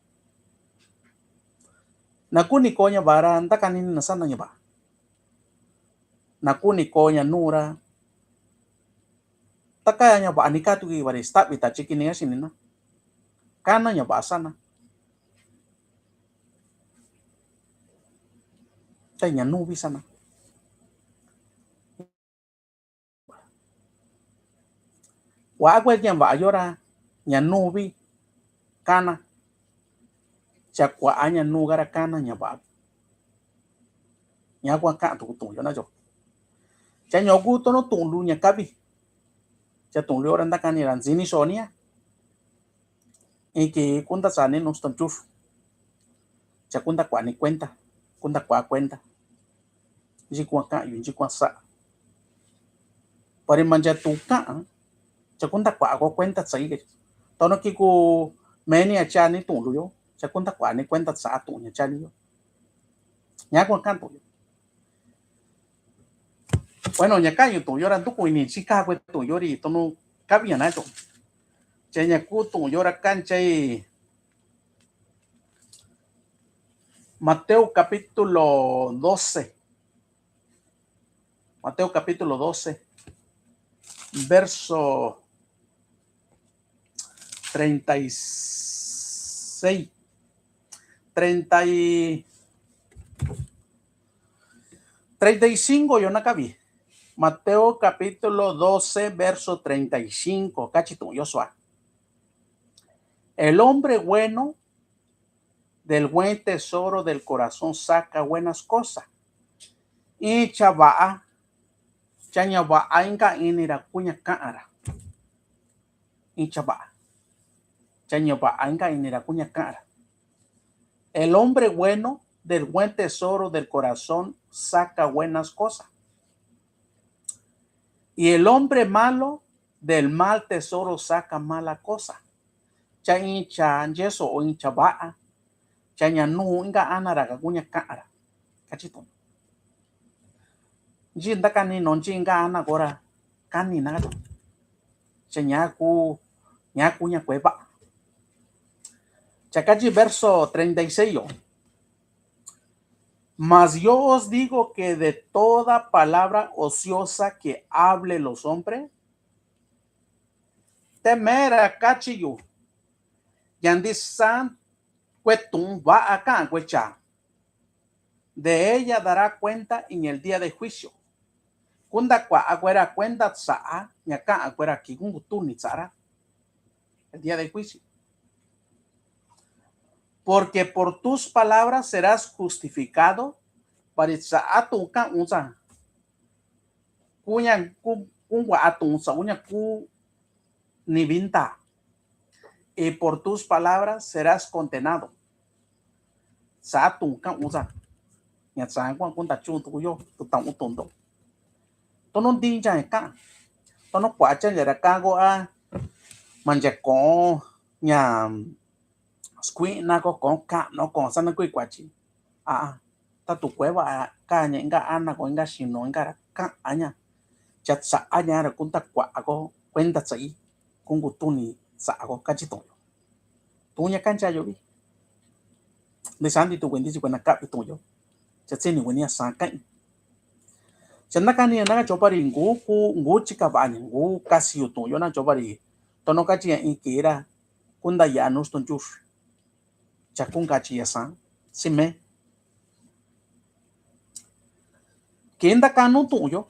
na kuni ko ña va'a ra ntakani ni na sana ña va'a. Na kuni ko ña nu ra taka ña va'a ni katuki vari stavi ta chiki ni a sini na kana ña va'a sana. Ta ña nu vi sana. Wa akue ña va'a yo ra ña nu vi kana. Cha kua a ña nu ka ra kana ña va'a. Ña kua ka tuku tu'un yo na yo. Cha ñoku tono tu'un lu ña kavi. Cha tu'un lu ora ntakani ra ntsini so ni a. Iki kunta sani nu stonyu. Cha kunta kua ni kuenta kunta kua kuenta. Nchi kuan kayu, nchi kuan sa'a. Pari ma ncha tu ka'a, cha kuntakua'a ko kuenta tsa'i. Tono ki ku meni a chani tu'un luyo, cha kuntakua'a ni kuenta tsa'a tu'un ña chani yo. Ña kuan ka'a tu'un yo. Bueno, ña kayu tu'un yo ra ntuku ini nchi ka kue tu'un yo ri tono kabi ña na yo. Che ña ku tu'un yo ra kancha i Mateo capítulo doce. Mateo capítulo doce, verso treinta y seis, treinta y, treinta y cinco yo na kabi. Mateo capítulo doce, verso treinta y cinco. Kachi tu'un yo sua. El hombre bueno del buen tesoro del corazón saca buenas cosas. Iin chava'a, cha ñava'a inka ini ra kuña ka'an ra. Iin chava'a, cha ñava'a inka ini ra kuña ka'an ra. El hombre bueno del buen tesoro del corazón saca buenas cosas. Y el hombre malo del mal tesoro saca mala cosa. Cha iin cha ncheso o iin chava'a, cha ña nu inka ana ra ka kuña ka'an ra. Kachi tu'un. Nchi ntakani no nchi inka ana ko ra kani na kachi. Cha ña ku, ña kuña kueva. Cha kachi verso treinta y seis yo. Mas yo os digo que de toda palabra ociosa que hable los hombres, te mera kachi yu, ya ndisan kue tu'un va'a ka'an kue cha, de ella dará cuenta en el día de juicio. Kuntakua'a kue ra kuenta tsa'a ña ka'an kue ra ki kungutuni tsa'a ra el día de juicio. Porque por tus palabras serás justificado, pari tsa'a tu'un ka'un tsa kuña ku, kunkua'a tu'un tsa kuña ku ni vinta. Y por tus palabras serás condenado. Tsa'a tu'un ka'un tsa ña tsa kuan kunta chun tuku yo tu ta'un tu'un to. Tono nti ncha ka'an, tono kua'a cha ncha ra ka'an ko a ma ncha ko'on ña skui'na ko, ko'on ka'no, ko'on sana kuikuachi. A, ta tu kueva ka ña inka ana ko inka xino inka ra ka'an ña. Cha tsa'a ña ra kuntakua'a ko kuenta tsa'i, kungutuni tsa'a ko kachi tu'un yo. Tu'un ña kancha yo vi. Ntisan nti tu kue nti chi kue na kavi tu'un yo. Cha tsini kue ni a san ka'i. Cha nakani na ka chopa ri ngu ku ngu chi ka va ña ngu kasi yo tu'un yo na chopa ri. Tono kachi ña in kii ra kunta ya nus ton chus. Cha kun kachi ya san si me. Kii ntakanu tu'un yo.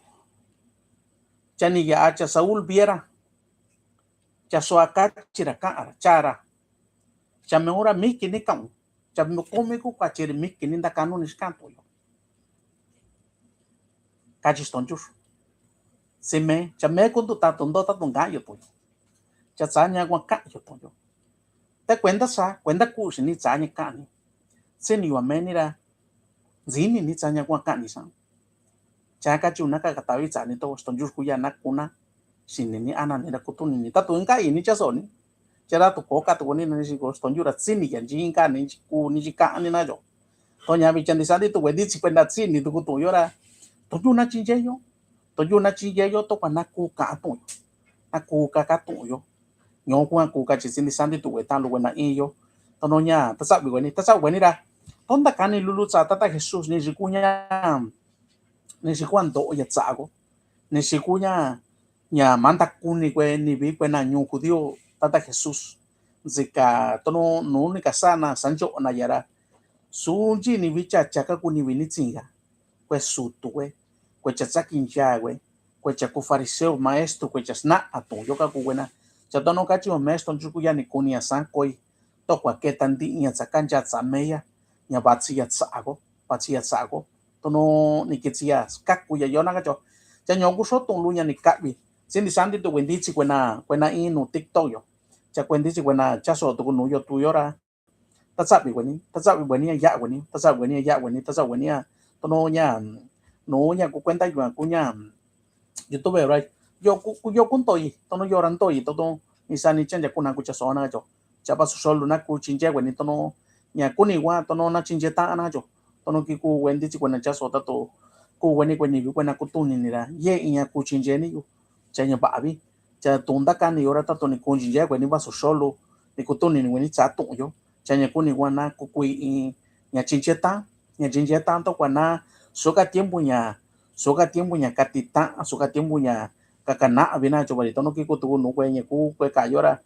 Cha ni ya cha Saúl viera. Cha sua kachi ra ka'an ra cha ra. Cha me ura miki ni ka'un. Cha me kumi ku kachi ri miki ni ntakanu ni xika'an tu'un yo. Kachi ston chus. Si me, cha me kuntu tatu ndo tatu nga yo tu'un yo. Cha tsa ña kua ka'an yo tu'un yo. Te kuenta sa, kuenta kuxi ni tsa ña ka'an ni. Tsini yua me ni ra. Ntsini ni tsa ña kua ka'an ni sa. Cha kachi una ka katavi tsa ni to ston chus kuya na kuna. Xini ni ana ni ra kutuni ni tatu inka ini cha so ni. Cha ra tu ko ka tu ni na ni si ko ston chus ra tsini ya nchi inka ni ku ni chi ka'an ni na yo. To ña vicha ntisan nti tu kue nti chi kuenta tsini tuku tu'un yo ra. To yu na chi ncheyo. To yu na chi ncheyo to kua na ku ka'an tu'un yo. Na ku ka ka tu'un yo. Ño kua ku ka chi si ntisan nti tu kue tan lu kue na in yo. To no ña ta savi kue ni, ta savi kue ni ra. To ntakani lulu tsa tata Jesús ni si ku ña, ni si kua nto'o ya tsa'a ko. Ni si ku ña, ña ma ntakuni kue ni vi kue na ñu judío tata Jesús. Ntsika to no nu ni ka sa na sa ncho'o na ya ra. Su nchi ni vi cha cha ka ku ni vi ni tsinga. Kue sutu kue, kue cha tsakincha kue, kue cha ku fariseo maestro kue cha sna'a tu'un yo ka ku kue na. Cha tono kachi o maestro nchuku ya ni kuni a san koi. To kua keta nti'i ña tsa kancha tsa meya. Ña vatsi ya tsa'a ko, vatsi ya tsa'a ko. Tono ni kitsi ya kaku ya yo na kacho. Cha ño ku so tu'un lu ña ni ka'vi. Si ntisan nti tu kue nti chi kue na, kue na in nu TikTok yo. Cha kue nti chi kue na cha so tuku nu yo tu yo ra. Ta savi kue ni, ta savi kue ni a ya kue ni, ta savi kue ni a ya kue ni, ta savi kue ni a tono ña, mm, nu ña ku kuenta yua ku ña YouTube ra, yo ku, yo ku ntoyi tonu yora ntoyi tonu ni sani cha ncha kuna ku cha sona cho. Cha pa su solu na ku chinche kueni tonu ña kuni wa tonu na chinche ta na cho. Tonu ki ku weni chi kuena cha so ta to ku weni kueni kuena ku tuni ni ra ye iña ku chinche ni yu. Cha ña bavi cha tunda kani yora ta to ni ku chinche kueni pa su solu ni ku tuni ni kueni cha tu yo. Cha ña kuni wa na ku kui i ña chinche ta ña chinche ta to kuena suka tiempo ña suka tiempo ña katita suka tiempo ña kakana vina cho bari tonu ki ku tu nu kue ña ku kue ka yora.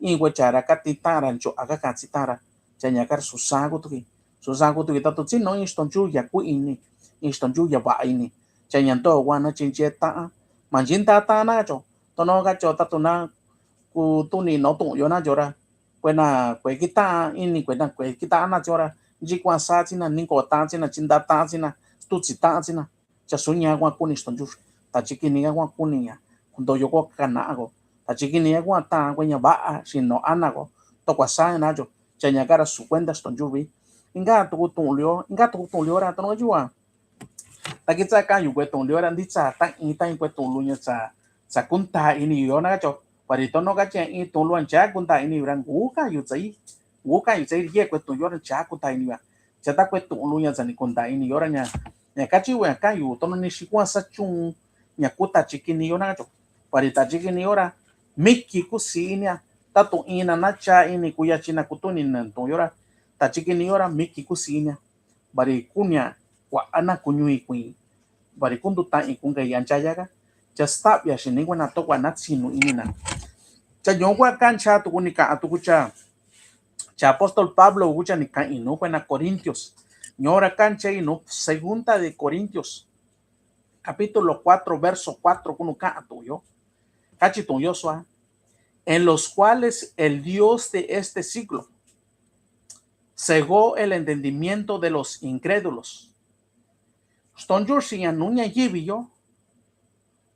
I kue cha ra katita ra ncho aka katita ra cha ña kar susa ku tuki susa ku tuki ta tu chi no isto nchu ya ku ini isto nchu ya ba ini. Cha ña nto wa na chinche ta ma nchi nda ta na cho tonu ka cho ta tu na ku tuni no tu yo na cho ra. Kuena kue kita ini kuena kue kita na cho ra nchi kua sa chi na ni ko ta chi na chi nda ta chi na tu chi ta chi na. Cha su ña kua kuni sto nchu ta chi kini ka kua kuni ña ku nto yo ko kana ko ta chi kini ka kua ta kue ña ba si no ana ko to kua sa na cho. Cha ña kara su kuenta sto nchu vi. Inka tu ku tu lio inka tu ku tu lio ra tonu ka yua. Ta ki cha ka yu kue tu lio ra ndi cha ta i ta i kue tu lu ña cha cha kunta ini yo na ka cho. Pari tonu ka cha i tu lu an cha kunta ini ra ngu ka yu cha i ngu ka yu cha i ye kue tu yo ra cha kunta ini ya. Cha ta kue tu lu ña cha ni kunta ini yo ra ña ña ka chi we ka yu tonu ni si kua sa chun ña ku ta chi kini yo na ka cho. Pari ta chi kini yo ra miki ku si ini a ta tu ina na cha ini ku ya chi na ku tu ni na tu yo ra ta chi kini yo ra miki ku si ini a. Bari kunia kua ana kuñui kui bari kundu ta'i kunga yanchayaka. Cha stabia xini kuena to kua na tsinu inina. Cha ño kua kancha tuku ni ka tuku cha cha apóstol Pablo kucha ni ka inu kuena Corintios. Ñora kancha inu segunda de Corintios capítulo cuatro verso cuatro kunu ka tuyo. Kachi tuyo sua en los cuales el Dios de este siglo cegó el entendimiento de los incrédulos. Stonjur siña nuña yivi yo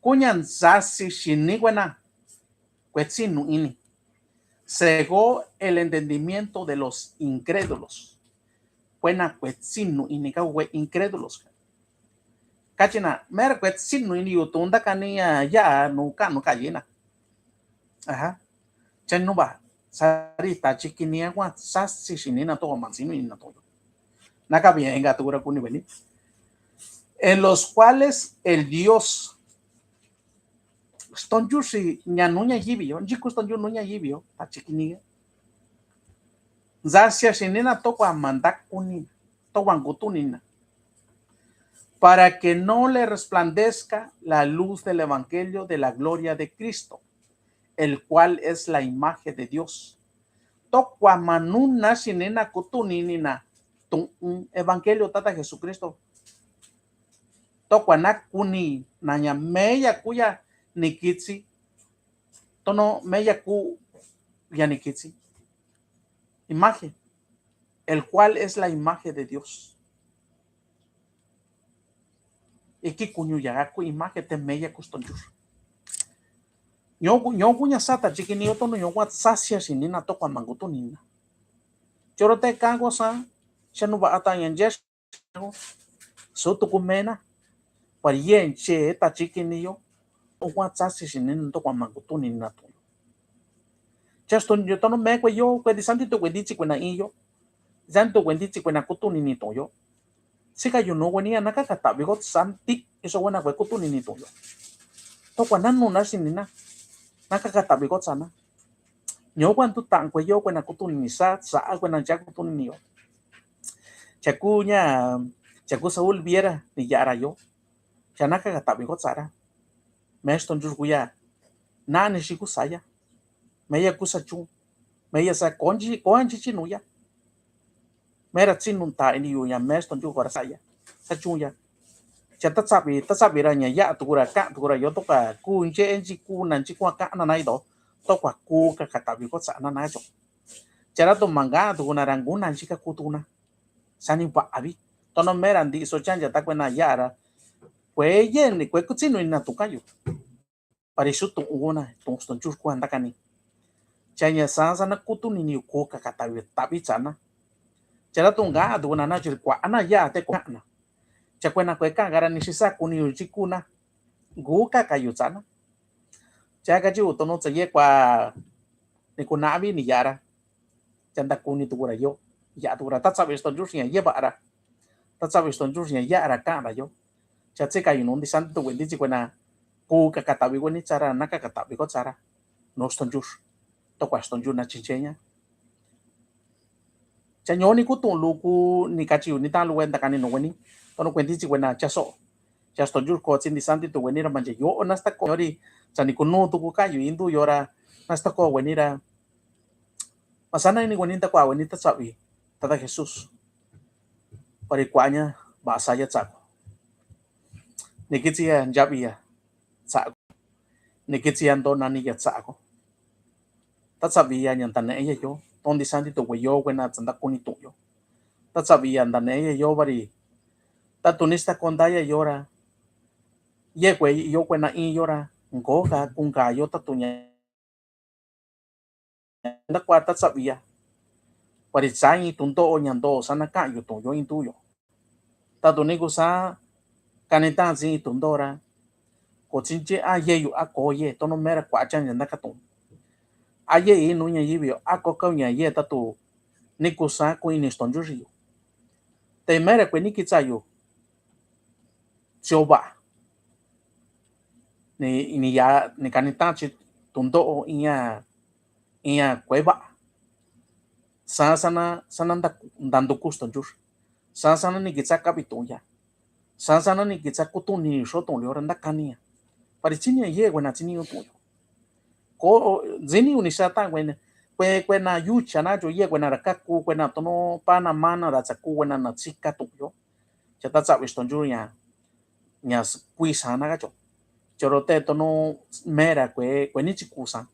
kuña nzasi xini kuena kue tsinu ini. Cegó el entendimiento de los incrédulos. Kuena kue tsinu ini ka kue incrédulos. Kachi na mera kue tsinu ini yu tunda kani ya nu ka nu ka yina. Aha. Cha nu ba sari ta chi kini ya kua sasi xini na to ma tsinu ini na to. Na ka bien enga tu ra kuni beni. En los cuales el Dios stonjur si ña nuña yivi yo nchi ku stonjur nuña yivi yo ta chi kini ya. Nzasia xini na to kua manda kuni to kua ngu tuni na. Para que no le resplandezca la luz del evangelio de la gloria de Cristo, el cual es la imagen de Dios. To kua manuna xini na ku tuni ni na tu'un evangelio tata Jesucristo. To kua na kuni na ña meya kuya ni kitsi. Tono meya ku ya ni kitsi. Imagen, el cual es la imagen de Dios. Iki kuñu ya ku imagen te meya ku stonjur. Ño ku ño ku ña sata chikini yo tono ño ku sasia xini na to kua mangu tuni na. Choro te ka ko sa xa nu ba ata ña nje su tuku mena. Pari ye nche ta chikini yo to kua sasi xini na to kua mangu tuni na to. Cha stonjur tono me kue yo kue di santi to kue di chi kue na i yo. Santi to kue di chi kue na ku tuni ni to yo. Sika yu nu kue ni ya na ka katavi ko santi iso kue na kue ku tuni ni to yo. To kua na nu na xini na na ka katavi ko sana. Ño kua ntu ta kue yo kue na ku tuni ni sa sa kue na cha ku tuni ni yo. Cha ku ña cha ku Saúl viera ni ya ra yo. Cha na ka katavi ko sara. Me stonjur kuya na ni si ku saya. Meya ku sa chun meya sa konji konji chi nuya. Mera tsinu ta ini yu ya me stonjur kora saya sa chun ya. Cha ta sabi ta sabi ra ña ya tuku ra ka tuku ra yo to ka ku nche enji ku na nchi kua ka na na i do to kua ku ka katavi ko sa na na cho. Cha ra to manga tuku na ra ngu na nchi ka ku tuku na. Sani ba abi tono mera ndi so chancha ta kue na ya ra. Kue ye ni kue ku tsinu ina tuka yu. Pari su tu'un na tu'un stonjur kua nda kani. Cha ña sa sa na ku tuni ni ku ka katavi tavi sa na. Cha ra to nga tuku na na chiri kua na ya te kua na. Cha kuena kue kaga ra nixi sa kuniyu chi kuna. Ngu kaka yu tsana. Cha kachiu tono tsa yekua ni kunavi ni yara. Cha nda kuni tukura yo. Ya tukura tatsavi stonjux ña yevara. Tatsavi stonjux ña yara kara yo. Cha tsika yu no ndi santi tu wendi chi kuena. Ku kaka tavi kueni tsara na kaka tavi ko tsara. No stonjux. Tokua stonjux na chincheña. Cha ñoni ku tu'un lu ku ni kachi yu ni tan lu kuenta kani no kueni. Tono kuenti chi kuena cha so. Cha stonjux ko tsi ndi santi tu kueni ra manche yo na sta ko yori. Cha ni kunu tu ku kayu indu yora. Na sta ko kueni ra. Masana ini kueni ta kua kueni ta tsavi. Tata Jesús. Pari kuaña ba saya tsako. Ni kitsi ya njavi ya. Tsako. Ni kitsi ya ndo nani ya tsako. Tatsavi ya ña ntane'e ya yo. Tondi santi tu kue yo kuena tsanda kuni tu yo. Tatsavi ya ntane'e ya yo vari. Tatu ni sta konda ya yora. Ye kue yo kuena in yora. Nkoka kunka yo tatu ña. Nda kua tatsavi ya. Vari tsa in tundo'o ña ndo'o sana kayu tu yo in tu yo. Tatu ni kusa kani tan tsi in tundo'o ra. Ko tsinche a yeyu a ko ye tono mera kua chan ya nda katu. A ye inu ña yivi yo a ko kau ña ye tatu ni kusa ku ini stonjuxi yo. Te mera kue ni kitsa yo. Tsi o va. Ni, ni ya, ni kani tan tsi tundo'o iña, iña kue va. Sa, sana, sana nda, nda nduku stonjux. Sa, sana ni kitsa kavi tu ya. Sa, sana ni kitsa kutu ni so tu liora nda kani ya. Pari tsi ni ye kuena tsi ni yo tu yo. Ko, tsi ni uni sa ta kuena, kue, kuena yucha na yo ye kuena ra kaku, kuena tono pana mana ra tsaku kuena na tsika tu yo. Cha tatsavi stonjux ña, ña s-, kuisa na kacho. Choro te tono mera kue, kue ni chi kusa.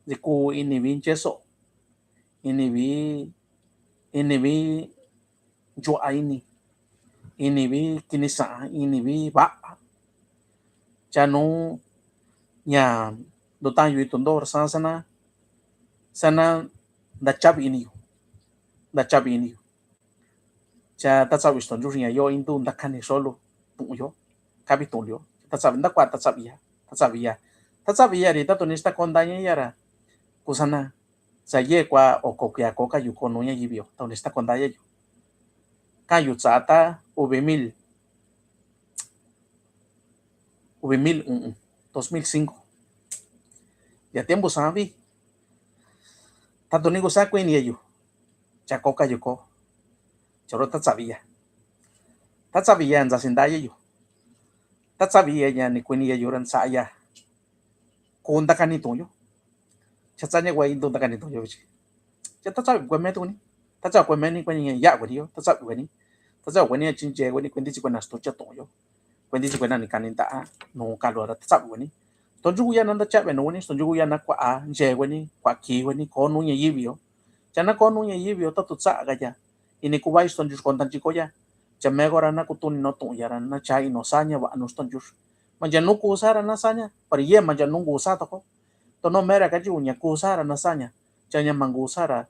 Di ku ini vi ncheso. Ini vi, ini vi nchua ini. Ini vi kinisa, ini vi va. Cha no ña do tan yu itu ndor sana sana. Sana nda chavi ini yu. Nda chavi ini yu. Cha tatsavi stonjux ña yo indu nda kani solo tu yo. Kavi tu yo. Tatsavi nda kua tatsavi ya. Tatsavi ya. Tatsavi ya ri tatu ni sta konda ña ya ra. Kusana. Sa ye kua oko kuya ko kayu ko no ña yivi yo. Tatu ni sta konda ya yo. Kayu tsa ta uvi mil. Uvi mil un, dos mil cinco. Ya tiempo savi. Tatu ni kusa kuini ya yu. Cha ko kayu ko. Choro tatsavi ya. Tatsavi ya nza sinda ya yu. Tatsavi ya ña ni kuini ya yu ra nsa ya. Ku nda kani tu yo. Cha tsa ña kua indu nda kani tu yo chi. Cha tatsavi kue me tu ni. Tatsavi kue me ni kue ni ya kue ni yo. Tatsavi kue ni. Tatsavi kue ni ya chinche kue ni kue ndi chi kue na sto cha tu yo. Kue ndi chi kue na ni kani nda no ka lo ra tatsavi kue ni. Stonjuku ya na nda chavi no kue ni. Stonjuku ya na kua a nche kue ni. Kua ki kue ni. Ko no ña yivi yo. Cha na ko no ña yivi yo tatu tsa ka ya. Ini ku vai stonjuku ko nda chi ko ya. Cha me ko ra na kutu ni no tu ya ra na cha ino sa ña va no stonjuku. Mancha nu kusa ra na saña. Pari ye mancha nu kusa toko. Tono mera kachi uña kusa ra na saña. Cha ña mangusa ra.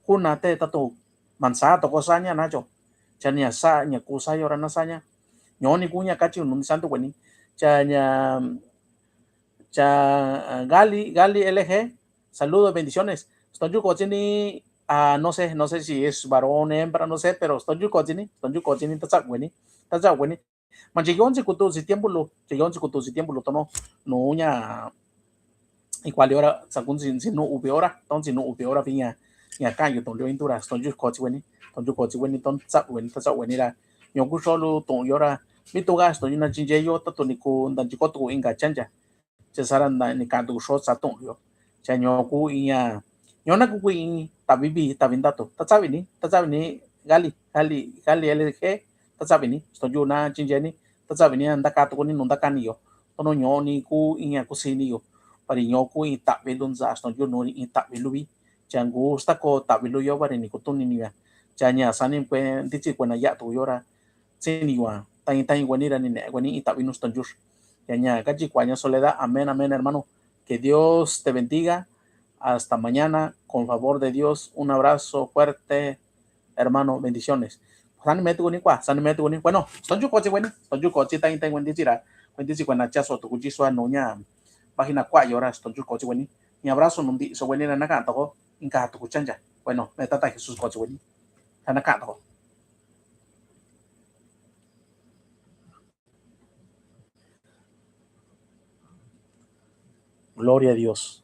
Kuna te tatu mansa toko saña nacho. Cha ña sa ña kusa yo ra na saña. Ñoni kuña kachi unu santu kueni. Cha ña cha Gali Gali L G. Saludos, bendiciones. Stonjuku kotsini, ah, no sé, no sé si es varón, hembra, no sé, pero stonjuku kotsini, stonjuku kotsini, tatsavi kueni, tatsavi kueni. Manchi yonsi kutu si tiempo lu, chi yonsi kutu si tiempo lu tono, no ña, igual hora, sakunsi, si no ubi hora, tonsi no ubi hora, viña, ña kayu ton lio intura, stonjuku kotsi kueni, stonjuku kotsi kueni, ton tsavi kueni, tatsavi kueni ra, ñoku solo, ton yora, mi tuga, stonjuku na chinche yo, tatu ni ku, ndanchi kotu inga chancha. Cha sara na ni kantu so sa tu yo. Cha ñoku iña. Ñona ku kui tavi vi tavi ndatu. Tatsavi ni, tatsavi ni gali, gali, gali L G. Tatsavi ni, stonjuku na chinche ni. Tatsavi ni ndaka tu ni no ndaka ni yo. Tono ñoni ku iña kusi ni yo. Pari ñoku i tavi lunza stonjuku no i tavi luvi. Cha ngu sta ko tavi lu yo pari ni kutu ni ni ya. Cha ña sani kue nditsi kue na ya tu yo ra. Tsi ni yua, tain, tain kueni ra ni ne kueni i tavi nu stonjuku. Ya ña, kachi kua ña Soledad, amén, amén, hermano. Que Dios te bendiga. Hasta mañana, con favor de Dios. Un abrazo fuerte, hermano. Bendiciones. Sani me tukueni kua, sani me tukueni. Bueno, stonchu kotsi kueni, stonchu kotsi tain tain kuentitsi ra, kuentitsi kuena chaso tuku chisua nuña. Bahina kua yora stonchu kotsi kueni. Ni abrazo nunti so kueni na naka toko, inka tuku chancha. Bueno, me tata Jesús kotsi kueni. Naka toko. Gloria a Dios.